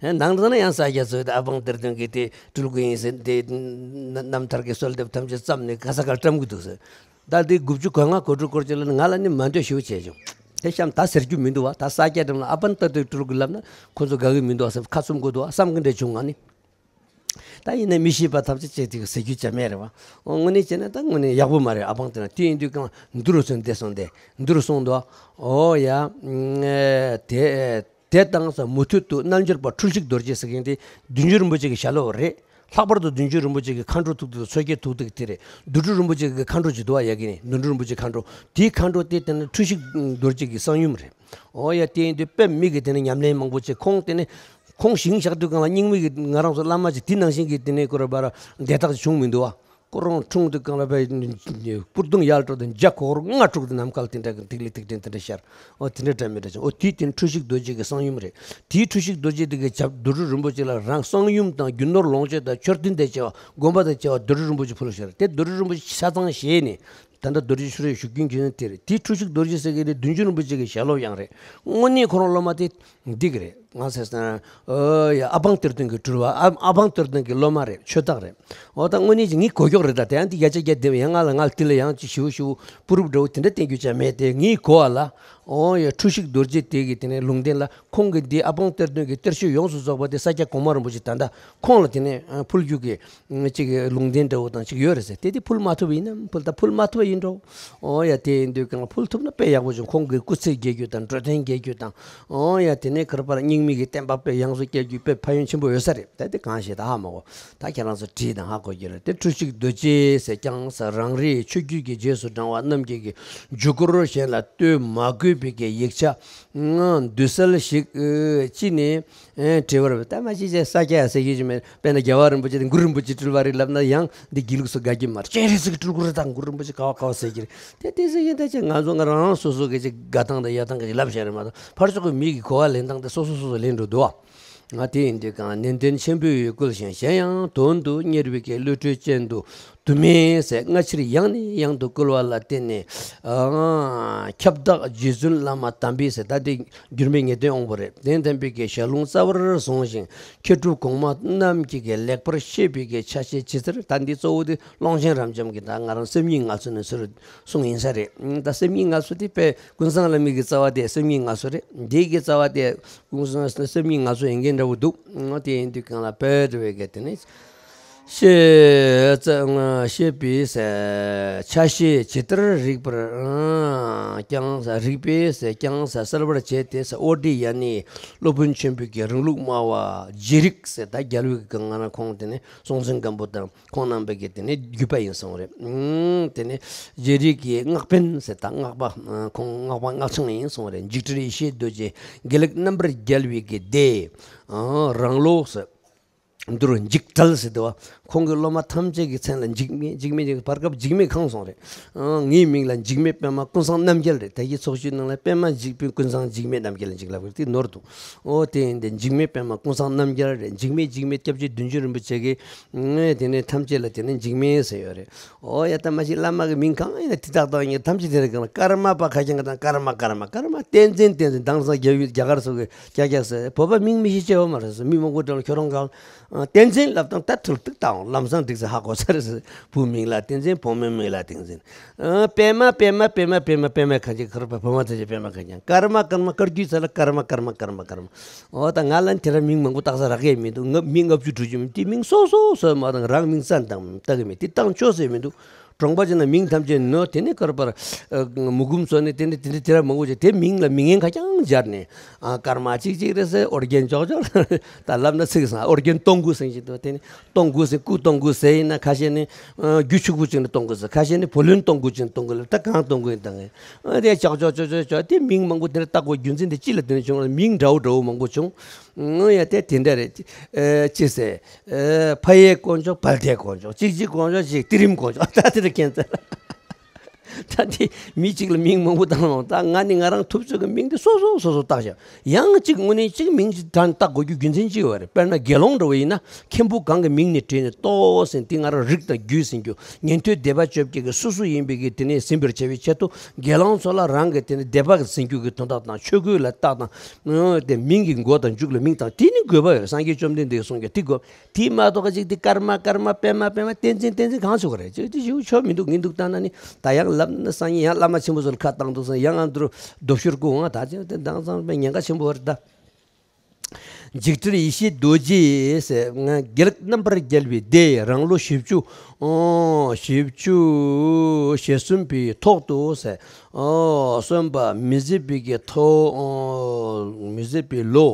ནང་དུ་ན་ཡང་ས་སྐྱ་ཚོས་ཨ་པང་གཏེར་སྟོན་གྱི་དེ་སྤྲུལ་སྐུ་ཡིན་ཟེར་དེ་རྣམ་ཐར་གྱི་གསོལ་འདེབས་ཐམས་ཅད་བརྩམས་ནས་ག་ས་གར་བཀྲམ་གི་འདུག་ཟེར། ད་དེ་དགུ་བཅུ་གོ་ལྔ་གོ་དྲུག་སྐོར་ཅིག་ལ་ང་ལ་ནི་མ་འདོད་ཞེ་པོ་བྱས་བྱུང་། དེ་གཤམ་ད་ཟེར་རྒྱུ་མི་འདུག་བ། ད་ས་སྐྱ་འགྲམ་ལ་ཨ་པང་གཏེར་སྟོན་སྤྲུལ་སྐུ་ལབ་ན་ཁོ་ཚོ་དགའ་གི་མི་འདུག་བ་བསམ་ཁ་བཙུམ་དགོས་འདུག་བ་བསམ་གི་འདྲ་བྱུང་ང་ནི། ད་ཡིན་ན་མི་ཤེས་པ་ཐམས་ཅད་ཅིག་ཅིག་ཟེར་རྒྱུ་ཅང་མེད་རེད་བ། འོ་དངོས་གནས་བྱས་ན་ད་དངོས་གནས་ཡག་པོ་མ་རེད། ཨ་པང་དེ་ན་དེ་ཡིན་དུས་གང་འདུ་རུ་སོང་བསྡད་སོང་སྟེ་འདུ་རུ་སོང་འདུག་འོ་ཡ། དེ་དེ་དང་ས་མུ་མཐུད་དུ་རྣལ་འབྱོར་པ་འཁྲུལ་ཞིག་རྡོ་རྗེ་ཟེར་མཁན་དེ་བདུད་འཇོམས་རིན་པོ་ཆེ་གི་ཞལ་སློབ་རེད། ལྷག་པར་དུ་བདུད་འཇོམས་རིན་པོ་ཆེ་གི་མཁའ་འགྲོ་ཐུགས་ཐུགས་མཚོ་སྐྱེས་ཐུགས་ཐུགས་དེ་རེད། དུར་ཁྲོད་རིན་པོ་ཆེ་གི་མཁའ་འགྲོ་ཅིག་འདུག་བ། ཡ་གི་ནི་དུར་ཁྲོད་རིན་པོ་ཆེ་མཁའ་འགྲོ། དེའི་མཁའ་འགྲོ་དེ་དེ་ནི་འཁྲུལ་ཞིག་རྡོ་རྗེ་གི་གསང་ཡུམ་རེད། འོ་ཡ། དེ་ཡིན་དུས་དཔེ་མི་གི་དེ་ནི་ཉམས་ལེན་མང་པོ་བྱས། ཁོང་དེ་ནི་ཁོང་ཞིང་གཤེགས་དུས་གང་ལ་རྙིང་མའི་གི་ང་རང་ཚོ་བླ་མ་ཅིག་དེ་ནང་བཞིན་གི་དེ་ནི་ཀོ་ར་བ་ར་དེ་དག་ཅིག་བྱུང་མི་འདུག་བ། ཁོ་རང་འཁྲུངས་དུས་གང་ལ་བས་སྤུར་གདུང་ཡལ་འགྲོ་དང་འཇའ་གོར་ལྔ་དྲུག་དེ་ནམ་མཁའ་ལ་དེ་འདྲ་གི་ཐིག་ལེ་ཐིག་ཕྲན་དེ་འདྲ་ཤར། འོ་དེ་འདྲ་འདྲ་མི་འདྲ་ཅིག་འོ་དེ་དེ་ནི་འཁྲུལ་ཞིག་རྡོ་རྗེ་གི་གསང་ཡུམ་རེད། དེའི་འཁྲུལ་ཞིག་རྡོ་རྗེ་དེ་གི་ཞབས་དུར་ཁྲོད་རིན་པོ་ཆེ་ལ་རང་གསང་ཡུམ་དང་རྒྱུ་ནོར་ལོངས་སྤྱོད་དང་མཆོད་རྟེན་དང་བཅས་པ་དགོན་པ་དང་བཅས་པ་དུར་ཁྲོད་རིན་པོ་ཆེ་ཕུལ་ཤར། དེ་དུར་ཁྲོད་རིན་པོ་ཆེ་ཆ་ཚང་བཞེས་ནས། ད་ལྟ་རྡོ་རྗེ་ཆུ་རེད་བཞུགས་རྒྱུན་གྱི་ནི་དེ་རེད། དེའི་འཁྲུལ་ཞིག་རྡོ་རྗེ་ཟེར་གྱི་རེད། བདུད་འཇོམས་རིན་པོ་ཆེ་གི་ཞལ་སློབ་ཡང་རེད། དངོས་གནས་ཁོ་རང་སློབ་མ་དེ་འདི་གི་རེད། ང་ཟེར་ན། ཨོ་ཡ། ཨ་པང་གཏེར་སྟོན་གྱི་སྤྲུལ་བ། ཨ་ཨ་པང་གཏེར་སྟོན་གྱི་སློབ་མ་རེད། ཆོས་བདག་རེད། འོ་ད་དངོས་གནས་ཀྱི་ངའི་གོ་ཀྱོག་རེད། ད་དེ་ཡང་དེ་བརྒྱ་ཆ་བརྒྱ་བདེན་པ་ཡང་ང་ལ་ང་ལ་དེ་ལ་ཡང་ཅིག་ཞིབ་ཞིབ་པུ་རུབ་འདྲ་བོ་དེ་འདྲ་བསྟན་རྒྱུ་ཅང་མེད་དེ། ངའི་གོ་བ་ལ། ཨོ་ཡ། འཁྲུལ་ཞིག་རྡོ་རྗེ་དེ་གི་དེ་ནས་ལུང་བསྟན་ལ་ཁོང་གི་འདི་ཨ་པང་གཏེར་སྟོན་གྱི་གཏེར་ཆོས་ཡོངས་སུ་རྫོགས་པ་དེ་ས་སྐྱ་གོང་མ་རིན་པོ་ཆེ་ད་ལྟ་ཁོང་ལ་དེ་ནས་ཕུལ་རྒྱུ་གི་གཅིག་གི་ལུང་བསྟན་འདྲ་བོ་དང་གཅིག་ཡོད་རེད་ཟེར། དེ་དེ་ཕུལ་མ་ཐུབ་པ་ཡིན་ན་ཕུལ། ད་ཕུལ་མ་ཐུབ་པ་ཡིན་འགྲོ། ཨོ་ཡ། དེ་ཡིན་དུས་གང་ལ་ཕུལ་ཐུབ་ན་དཔེ་ཡག་པོ་བྱུང་། ཁོང་གི་སྐུ་ཚེ་རྒྱས་རྒྱུ་དང་འགྲོ་དོན་རྒྱས་རྒྱུ་དང་། ཨོ་ཡ། དེ་ནས་ཁར་པར་རྙིང་མའི་གི་བསྟན་པ་དཔེ་ཡག་པོ་སྐྱེ་རྒྱུ་དཔེ་ཕན་ཡོན་ཆེན་པོ་ཡོད་ས་རེད། ད་དེ་གང་ཞིག་ད་ཧ་མ་གོ། ད་ཁྱེད་རང་ཚོ་བྲིས་དང་ཧ་གོ་རྒྱུ་རེད། དེ་འཁྲུལ་ཞིག་རྡོ་རྗེ་ཟེར་ཀྱང་ཟེར། རང་རེའི་ཆོས་བརྒྱུད་ཀྱི་རྗེས་སུ་འབྲང་བ་རྣམས་ཀྱིས་ཀྱི་འཇུག་སྒོར་གཞན་ལ་སྟོན་མ་དགོས་པའི་གི་ཡིག་ཆ་བསྡུས་གསལ་ཞིག་ཅི་ནས། ཨེ། བྲིས་པ་རེད། ད་མ་གཞི་ཅིག་ས་སྐྱ་ཟེར་གྱི་ཅིག་མེད། དཔེར་ན་རྒྱལ་བ་རིན་པོ་ཆེ་དེ་གུ་རུ་རིན་པོ་ཆེའི་སྤྲུལ་པ་རེད་ལབ་ན་ཡང་འདི་དགེ་ལུགས་སུ་དགའ་གི་མ་རེད། སྤྱན་རས་གཟིགས་ཀྱི་སྤྲུལ་སྐུ་རེད། ད་གུ་རུ་རིན་པོ་ཆེ་ག་བ་ག་བ་ཟེར་གྱི་རེད། དེ་དེ་ཟེར་གྱི་ད་ཅིག་ང་ཚོ་ང་རང་རང་སོ་སོ་གི་ཅིག་དགའ་སྟངས་དང་ཡག་སྟངས་གི་ཅིག་ལབ་བཞག་རེད་མ་གཏོགས། ཕར་ཕྱོགས་ཀྱི་མི་གི་གོ་བ་ལེན་སྟངས་དེ་སོ་སོ་སོ་སོ་ལེན་འགྲོ་འདུག་བ། ང་དེ་ཡིན་དུས་གང་ནན་ཏན་ཆེན་པོས་བསྐུལ་ཞིང་གཞན་ཡང་དོན་དུ་གཉེར་བའི་གི་བློ་གྲོས་ཅན་དུ་དུ་མས་ཟེར། སྔ་ཕྱིར་ཡང་ནས་ཡང་དུ་བསྐུལ་བ་ལ་བརྟེན་ནས། ཨ། ཁྱབ་བདག་རྗེ་བཙུན་བླ་མ་དམ་པས་ཟེར། ད་དེ་འགྱུར་མེད་ངེས་དོན་དབང་པོ་རེད། དེ་དམ་པའི་གི་ཞལ་ལུང་རྩ་བར་བཟུང་ཞིང་མཁས་གྲུབ་གོང་མ་རྣམས་ཀྱིས་གི་ལེགས་པར་བཤད་པའི་གི་ཆ་ཤས་ཇི་ལྟར། ད་འདི་གཙོ་བོ་དེ་ཀློང་ཆེན་རབ་འབྱམས་ཀྱི་ད་ང་རང་སེམས་ཉིད་ངལ་གསོ་ནས་ཟུར་གསུངས་ཡིན་ས་རེད། ད་སེམས་ཉིད་ངལ་གསོ་དེ་དཔེ་ཀུན་བཟང་བླ་མའི་གི་རྩ་བ་དེ་སེམས་ཉིད་ངལ་གསོ་རེད། འདི་གི་རྩ་བ་དེ་ཀུན་བཟང་སེམས་ཉིད་ངལ་གསོ་ཡིན་མཁན་འདྲ་བོ་འདུག་དེ་ཡིན་དུས་གང་ལ་བོད་དུ་བའི་གི་དེ་ནི། བཤད་བཤད་པའི་ཆ་ཤས་ཇི་ལྟར་རིགས་པར་ཀྱང་རིགས་པས་ཀྱང་གསལ་བར་བྱས་ཏེ། ཨོ་ཌི་ཡ་ནི་སློབ་དཔོན་ཆེན་པོའི་གི་རིང་ལུགས་སྨྲ་བ་རྗེ་རིགས་ཟེར། ད་རྒྱལ་བའི་གི་ང་རང་ཁོང་དེ་ནི་སྲོང་བཙན་སྒམ་པོ་དང་ཁོང་རྣམ་པའི་གི་དེ་ནི་བརྒྱུད་པ་ཡིན་གསུངས་རེད། དེ་ནི་རྗེ་རིགས་ཀྱི་སྔགས་འཕེན་ཟེར། ད་སྔགས་པ་ཁོང་སྔགས་པ་སྔགས་འཆང་ཡིན་གསུངས་རེད། འཇིགས་བྲལ་ཡེ་ཤེས་རྡོ་རྗེ་དགེ་ལེགས་རྣམ་པར་རྒྱལ་བའི་གི་སྡེ་རང་ལུགས་ཟེར། འདིར་འཇིགས་བྲལ་ཟེར་དུས་བ། ཁོང་གི་སློབ་མ་ཐམས་ཅད་ཀྱི་མཚན་ལ་འཇིགས་མེད་འཇིགས་མེད་ཅིག་བར་སྐབས་འཇིགས་མེད་ཁང་སོང་རེད། ཨང་། ངའི་མིང་ལ་འཇིགས་མེད་པདྨ་ཀུན་བཟང་རྣམ་རྒྱལ་རེད། ད་ཡི་ཚོགས་ཞུགས་ནང་ལ་པདྨ་འཇིགས་མེད་ཀུན་བཟང་འཇིགས་མེད་རྣམ་རྒྱལ་ལ་འཇིགས་ལབ་ཀྱི་དེ་ནོར་འདུག་ཨོ་དེ་ཡིན་ཏེ་འཇིགས་མེད་པདྨ་ཀུན་བཟང་རྣམ་རྒྱལ་རེད། འཇིགས་མེད་འཇིགས་མེད་སྐྱབས་རྗེ་བདུད་འཇོམས་རིན་པོ་ཆེ་གིས། ཨང་། དེ་ནས་ཐམས་ཅད་ལ་དེ་ནས་འཇིགས་མེད་ཟེར་ཡོད་རེད། ཨོ་ཡ། ད་མ་གཞི་བླ་མ་གི་མིང་གང་ཡིན་ན་དེ་དག་དང་ཡིན། ཐམས་ཅད་དེ་རེད། གང་ལ་ཀརྨ་པ་ཁ་ཅན་ག་དང་ཀརྨ་ཀརྨ་ཀརྨ། བསྟན་འཛིན་བསྟན་འཛིན། དེང་སང་རྒྱ་རྒྱ་གར་སོགས་ཀྱི་རྒྱ་རྒྱ་ཟེར། བོད་པ་མིང་མི་ཤེས་ཅེས་པ་མ་རེད་ཟེར། མི་མང་པོ་དྲན་ལ་ཁྱོད་རང་གང་། ཨ། བསྟན་འཛིན་ལབ་དང་ད་ཐུར་ཏུག་བཏང་། ལམ་སང་འགྲིག་ཟེར། ཧ་གོ་ཚར་ཟེར། བུ་མིང་ལ་བསྟན་འཛིན། བུ་མོའི་མིང་ལ་བསྟན་འཛིན། ཨ། པདྨ་པདྨ་པདྨ་པདྨ་པདྨ་ཁ་ཅིག་ཁར་པ་བུ་མོ་ཚོ་ཅིག་པདྨ་ཁ་ཅན། ཀརྨ་ཀརྨ་བཀའ་བརྒྱུད་ཚ་ལ་ཀརྨ་ཀརྨ་ཀརྨ་ཀརྨ། ཨོ་ད་ང་ལ་དེ་ར་མིང་མང་པོ་བཏགས་ས་རག་གི་མི་འདུག་ང་མི་ལྔ་བཅུ་དྲུག་ཅུ་མིན་དེ་མིང་སོ་སོ་སོ་མ་དང་རང་མིང་ས་དང་བཏགས་གི་མེད། དེ་བཏང་ཆོག་ཟེར་མི་འདུག་གྲོང་པ་ཅིག་ན་མིང་ཐམས་ཅད་ནོ་དེ་ནི་ཀར་པར། ཨ། མུ་གུམ་སོ་ནི་དེ་ནི་དེ་ནི་དེ་ར་མང་པོ་ཅིག་དེ་མིང་ལ་མིང་ངན་ཁ་རྐྱང་སྦྱར་ནས། ཨ། ཀརྨ་གཅིག་གཅིག་རེད་ཟེར། ཨོ་རྒྱན་ཅོག་ཅོག་ད་ལབ་ན་ཚིག་སང་ཨོ་རྒྱན་སྟོང་སྐུ་ཟེར་གྱི་འདུག་དེ་ནི་སྟོང་སྐུ་ཟེར། སྐུ་སྟོང་སྐུ་ཟེར་ཡིན་ན་ཁ་ཤས་ནི། ཨ། རྒྱུ་ཆུ་སྐུ་ཅིག་ནི་སྟོང་སྐུ་ཟེར། ཁ་ཤས་ནི་བུ་ལོན་སྟོང་སྐུ་ཅིག་ནི་སྟོང་སྐུ་ལབ། ད་གང་སྟོང་སྐུ་ཡིན་ད་ངས། ཨ། དེ་ཅོག་ཅོག་ཅོག་ཅོག་ཅོག་དེ་མིང་མང་པོ་དེ་འདྲ་བཏགས་དགོས་རྒྱུ་མཚན་དེ་ཅི་ལ་དེ་འདྲ་བྱུང་ལ། མིང་འདྲ་བོ་འདྲ་བོ་མང་པོ་བྱུང་། ཨ། ཡ་དེ་དེ་འདྲ་རེད། ཨ། ཅི་ཟེར། ཨ། ཕ་ཡུལ་དཀོན་མཆོག་བལ་ཏེ་དཀོན་མཆོག་གཅིག་གཅིག་དཀོན་མཆོག་གཅིག་ཏི་རིམ་དཀོན་མཆོག་ད་དེ་འདྲ་ཁྱད་མཚར། ད་དེ་མི་གཅིག་ལ་མིང་མང་པོ་བཏགས་ལོང་། ད་ང་ནི་ང་རང་ཐུབ་ཚོད་ཀྱི་མིང་དེ་སོ་སོ་སོ་སོ་བཏགས་བཞག། ཡང་གཅིག་དངོས་གནས་གཅིག་མིང་གཅིག་བཏགས་དགོས་རྒྱུ་རྒྱུ་མཚན་གཅིག་ཡོད་རེད། དཔེར་ན་དགེ་སློང་འདྲ་བོ་ཡིན་ན། མཁན་པོ་གང་གི་མིང་ནས་བྲིས་ནས་ཏོག་ཟེར་དེ་ང་རང་རིགས་དང་རྒྱུད་ཟིན་རྒྱུ། ཉན་ཐོས་སྡེ་པ་བཅོ་བརྒྱད་ཀྱི་སོ་སོ་ཡིན་པའི་གི་དེ་ནས་ཟིན་པར་བྱ་བའི་ཆེད་དུ། དགེ་སློང་ཚོ་ལ་རང་གི་དེ་ནས་སྡེ་པ་གི་ཟིན་རྒྱུ་གི་དོན་དག་དང་། ཆོས་གོས་ལ་བཏགས་དང་། ཨ་དེ་མིང་གི་མགོ་དང་མཇུག་ལ་མིང་དང་། དེ་ནི་དགོས་པ་ཡོད། སངས་རྒྱས་བཅོམ་ལྡན་འདས་གསུངས་ཀྱང་དེ་དགོས། དེ་མ་གཏོགས་ཅིག་དེ་ཀརྨ་ཀརྨ་པདྨ་པདྨ་བསྟན་འཛིན་བསྟན་འཛིན་གང་ཆོག་གི་རེད། ཅིག་དེ་ཞིག་ཆོག་མི་འདུག། ངས་འདུག་བཏང་ན་ནི། ད་ཡང་ལབ་ན་སང་ཉིན་ཡང་བླ་མ་ཆེན་པོ་ཚོ་ལ་ཁ་བཏང་འདུག་ཟེར། ཡང་ང་ཚོར་སྡུག་ཤོར་དགོས་འོང་། ད་ཅིག་དེ་དྭངས་གཙང་པའི་ཉེན་ཁ་ཆེན་པོ་རེད་ད། འཇིགས་བྲལ་ཡེ་ཤེས་རྡོ་རྗེ་ཟེར། ང་དགེ་ལེགས་རྣམ་པར་རྒྱལ་བའི་སྡེ། རང་ལོ་བཞི་བཅུ། ཨོ། བཞི་བཅུ་ཞེ་གསུམ་པའི་ཐོག་ཏུ་ཟེར། ཨོ། གསོན་པ་མི་བཟད་པའི་གི་ཐོག་ཨོ། མི་བཟད་པའི་ལོ།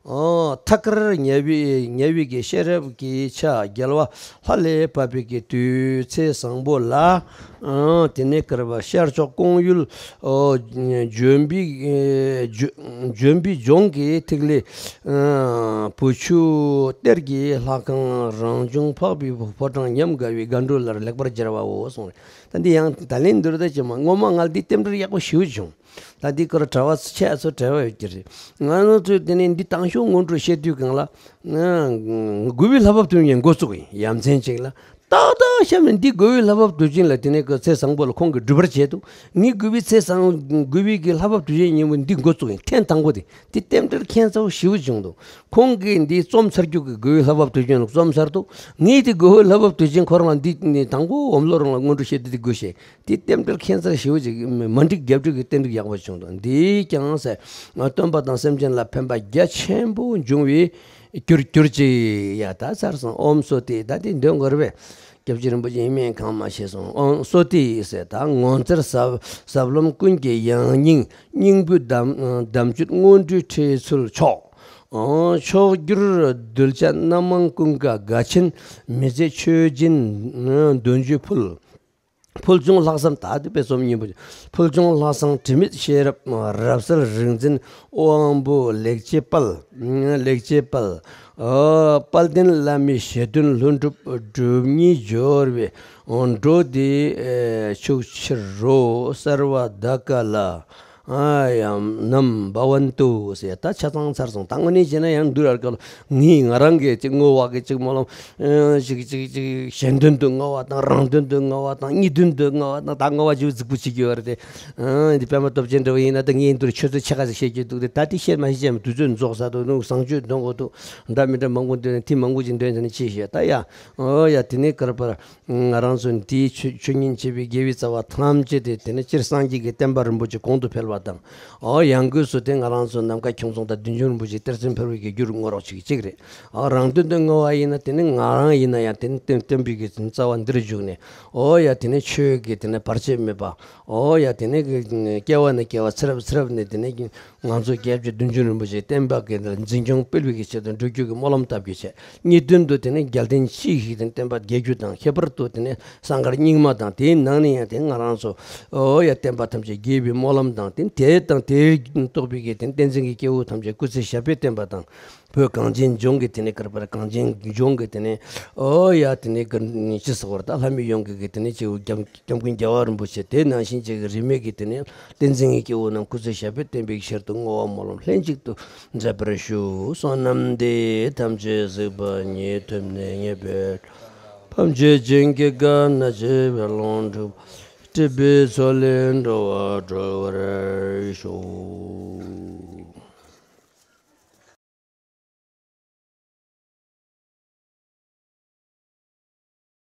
ཨོ། ཐད་ཀར་དམྱལ་བའི་དམྱལ་བའི་གི་ཤེས་རབ་ཀྱི་ཆ་རྒྱལ་བ་ལྷ་ལས་བབས་པའི་གི་དུས་ཚེས་བཟང་པོ་ལ། ཨོ། དེ་ནས་བསྐལ་པ་ཤར་ཕྱོགས་ཀོང་ཡུལ། ཨོ། ལྗོན་པའི། ཨེ། ལྗོ། ལྗོན་པའི་ལྗོངས་ཀྱི་ཐིག་ལེ། ཨ། བུ་ཆུ་གཏེར་གྱི་ལྷ་ཁང་རང་བྱུང་འཕགས་པའི་ཕོ་བྲང་ཉམས་དགའ་བའི་སྒ་འགྲོ་ལ་ལེགས་པར་སྦྱར་བའོ་གསུངས་རེད། ད་འདི་ཡང་ད་ལན་འདིར་ད་ཅི་མ་སྔོན་མ་ང་ལ་འདི་རྟེན་འབྲེལ་ཡག་པོ་ཞེ་པོ་བྱུང་། ད་འདི་སྐོར་གྲྭ་བ་ཚོ་ཆེ་ཚོ་གྲྭ་བ་ཡོད་ཀྱི་རེད། ང་རང་ཚོས་དེ་ནས་འདི་དང་ཤོག་སྔོན་འགྲོ་བཤད་དུས་གང་ལ། ཨ། རྒོལ་བའི་ལྷ་བབས་དུས་ཡང་འགོ་བཙུགས་ཡིན། ཡ་མཚན་ཅིག་ལ། ཏག་ཏག་བཤད་ན་འདི་རྒོལ་བའི་ལྷ་བབས་དུས་ཆེན་ལ་དེ་ནས་ཀྱི་ཚེས་བཟང་པོ་ལ་ཁོང་གིས་སྒྲུབ་པར་བྱས་འདུག། ངས་རྒོལ་བའི་ཚེས་བཟང་། རྒོལ་བའི་གི་ལྷ་བབས་དུས་ཆེན་ཉིན་མོ་འདི་འགོ་བཙུགས་ཡིན། ཐེངས་དང་པོ་དེ། འདི་རྟེན་འབྲེལ་ཁྱད་མཚར་པོ་ཞེ་པོ་བྱུང་འདུག། ཁོང་གིས་འདི་རྩོམ་ཚར་རྒྱུ་གི་རྒོལ་བའི་ལྷ་བབས་དུས་ཆེན་ལ་རྩོམ་ཚར་འདུག། ངས་འདི་རྒོལ་བའི་ལྷ་བབས་དུས་ཆེན་ཁོ་རང་ལ་འདི་ནི་དང་པོ་འོམ་ལོ་རང་ལ་སྔོན་འགྲོ་བཤད་དུས་འདི་དགོས་ཤེས། འདི་རྟེན་འབྲེལ་ཁྱད་མཚར་ཞེ་པོ་ཅིག། མ་འགྲིག་རྒྱབ་འགྲིག་གི་རྟེན་འབྲེལ་ཡག་པོ་བྱུང་འདུག། འདིས་ཀྱང་ཟེར། སྟོན་པ་དང་སེམས་ཅན་ལ་ཕན་པ་རྒྱ་ཆེན་པོ་འབྱུང་བའི་གྱུར་གྱུར་ཅིག། ཡ་ད་ཚར་སོང་། ཨོཾ་སྭསྟི། ད་དེ་འདོན་དགོས་རེད་པས། སྐྱབས་རྗེ་རིན་པོ་ཆེ་ཡིན་མིན་གང་མ་ཤེས་སོང་། ཨོཾ་སྭསྟི་ཟེར། ད་ངོ་མཚར་ཟབ་ཟབ་ལམ་ཀུན་གྱི་ཡང་སྙིང་། སྙིང་པོའི་དམ་དམ་ཆོས་སྔོན་འགྲོའི་ཁྲིད་ཚུལ་མཆོག། ཨོ། མཆོག་གྱུར་གདུལ་བྱ་རྣམ་མང་ཀུན་དགའ། དགའ་ཆེན་མི་ཟད་ཆོས་སྦྱིན་འདོད་འཇོའི་ཕུལ། ཕུལ་བྱུང་ལྷག་བསམ། ད་དེ་དཔེ་རྩོམ་སྙིང་པོ། ཕུལ་བྱུང་ལྷག་བསམ་དྲི་མེད་ཤེས་རབ་རབ་གསལ་རིག་འཛིན་དབང་པོ་ལེགས་སྐྱེས་དཔལ། ལེགས་སྐྱེས་དཔལ། ཨ། དཔལ་ལྡན་བླ་མའི་ཞལ་འདོན་ལྷུན་གྲུབ་སྒྲུབ་གཉིས་སྦྱོར་བའི་འགྲོ་འདི་ཕྱོགས་ཕྱིར་རོ། སརྦ་ད་ཀ་ལ། ཨ། ཡ་ནམ་བྷ་ཝན་ཏུ་ཟེར། ད་ཆ་ཚང་ཚར་སོང་། ད་དངོས་གནས་བྱས་ན་ཡང་འདུག་ཡར་སྐབས་ལ་ངས་ང་རང་གི་ཅིག་བསྔོ་བ་གི་ཅིག་སྨོན་ལམ། ཨ། ཅིག་ཅིག་ཅིག་གཞན་དོན་དུ་བསྔོ་བ་དང་། རང་དོན་དུ་བསྔོ་བ་དང་། གཉིས་དོན་དུ་བསྔོ་བ་དང་། ད་བསྔོ་བ་ཅིག་རྫིག་པོ་བྱེད་ཀྱི་ཡོད་རེད་དེ། ཨ། འདི་པདྨ་སྟོབས་ཆེན་འདྲ་བོ་ཡིན་ན་ད་ངས་འདིར་ཆོས་ཚོད་ཕྱེད་ཀ་ཞིག་བཤད་རྒྱུ་འདུག་སྟེ། ད་དེ་བཤད་མ་ཤེས་བྱས་མ་དུས་ཚོད་རྫོགས་ཚར་འདུག། ནུ་བཟང་སྤྱོད་འདོན་དགོས་འདུག། འདྲ་མི་འདྲ་མང་པོ་འདོན། དེ་མང་པོ་ཅིག་འདོན་ཟེར་ནས་ཅི་བཤད་ད་ཡ། ཨོ་ཡ། དེ་ནས་ཀར་པར། ང་རང་ཚོ་འདིའི་ཆོས་ཆོས་ཉན་བྱེད་པའི་དགེ་བའི་རྩ་བ་ཐམས་ཅད་དེ། དེ་ནི་སྤྱིར་སངས་རྒྱས་ཀྱི་བསྟན་པ་རིན་པོ་ཆེ་གོང་དུ་འཕེལ་བ་དང་། ཨོ། ཡང་སྒོས་སུ་དེ་ང་རང་ཚོ་ནམ་མཁའ་ཁྱུང་རྫོང་དང་བདུད་འཇོམས་རིན་པོ་ཆེའི་གཏེར་མཛོད་འཕེལ་བའི་གི་རྒྱུར་བསྔོ་རོགས་བྱེད་ཀྱི་གཅིག་རེད། ཨོ། རང་དོན་དུ་བསྔོ་བ་ཡིན་ན་དེ་ནི་ང་རང་ཡིན་ན་ཡང་དེ་ནི་བསྟན་བསྟན་པའི་གི་རྩ་བ་འདིར་བཞུགས་ནས། ཨོ་ཡ། དེ་ནི་ཆོས་ཀྱི་དེ་ནི་བར་ཆད་མེད་པ། ཨོ་ཡ། དེ་ནི་སྐྱེ་བ་ནས་སྐྱེ་བ་ཚེ་རབས་ཚེ་རབས་ནས་དེ་ནི། ང་ཚོ་སྐྱབས་རྗེ་བདུད་འཇོམས་རིན་པོ་ཆེའི་བསྟན་པ་གི་འཛིན་སྐྱོང་སྤེལ་བའི་གི་ཆེད་དུ་འགྲོ་རྒྱུ་གི་སྨོན་ལམ་བཏབ་རྒྱུ་བྱས། གཉིས་དོན་དུ་དེ་ནི་རྒྱལ་བསྟན་སྤྱི་ཡི་དེ་ནི་བསྟན་པ་རྒྱས་རྒྱུ་དང་། ཁྱད་པར་དུ་དེ་ནི་གསང་སྒར་རྙིང་མ་དང་། དེའི་ནང་ནས་ཡང་དེ་ང་རང་ཚོ། ཨོ་ཡ། བསྟན་པ་ཐམས་ཅད་རྒྱས་པའི་སྨོན་ལམ་དང་། དེ་དེ་དང་དེ་རྟོགས་པའི་གི་དེ་ནི་བསྟན་འཛིན་གྱི་སྐྱེ་བོ་ཐམས་ཅད་སྐུ་ཚེ་ཞབས་པད་བརྟན་པ་དང་། བོད་གངས་ཅན་ལྗོངས་ཀྱི་དེ་ནི་ཀར་པར་གངས་ཅན་ལྗོངས་ཀྱི་དེ་ནི། ཨོ་ཡ། དེ་ནི་ག་ཅི་ཟེར་བར་ད་ལྷ་མི་ཡོངས་ཀྱི་གི་དེ་ནི་སྐྱེ་བོ་སྐྱབས་སྐྱབས་མགོན་རྒྱལ་བ་རིན་པོ་ཆེ། དེ་ནང་བཞིན་ཅིག་གི་རིས་མེད་ཀྱི་དེ་ནི། བསྟན་འཛིན་གྱི་སྐྱེ་བོ་རྣམས་སྐུ་ཚེ་ཞབས་པད་བརྟན་པའི་ཕྱིར་དུ་བསྔོ་བ་སྨོན་ལམ་ལྷན་ཅིག་ཏུ་མཛད་པར་ཞུ། བསོད་ནམས་འདི་ཐམས་ཅད་གཟིགས་པ་ཉིད། ཐོབ་ནས་ཉེས་པའི་ཕམ་བྱས་ཅིང་སྐྱེ་རྒ་ན་འཆིའི་རྦ་ཀློང་འཁྲུགས་པ། སྲིད་པའི་མཚོ་ལས་འགྲོ་བ་སྒྲོལ་བར་ཤོག།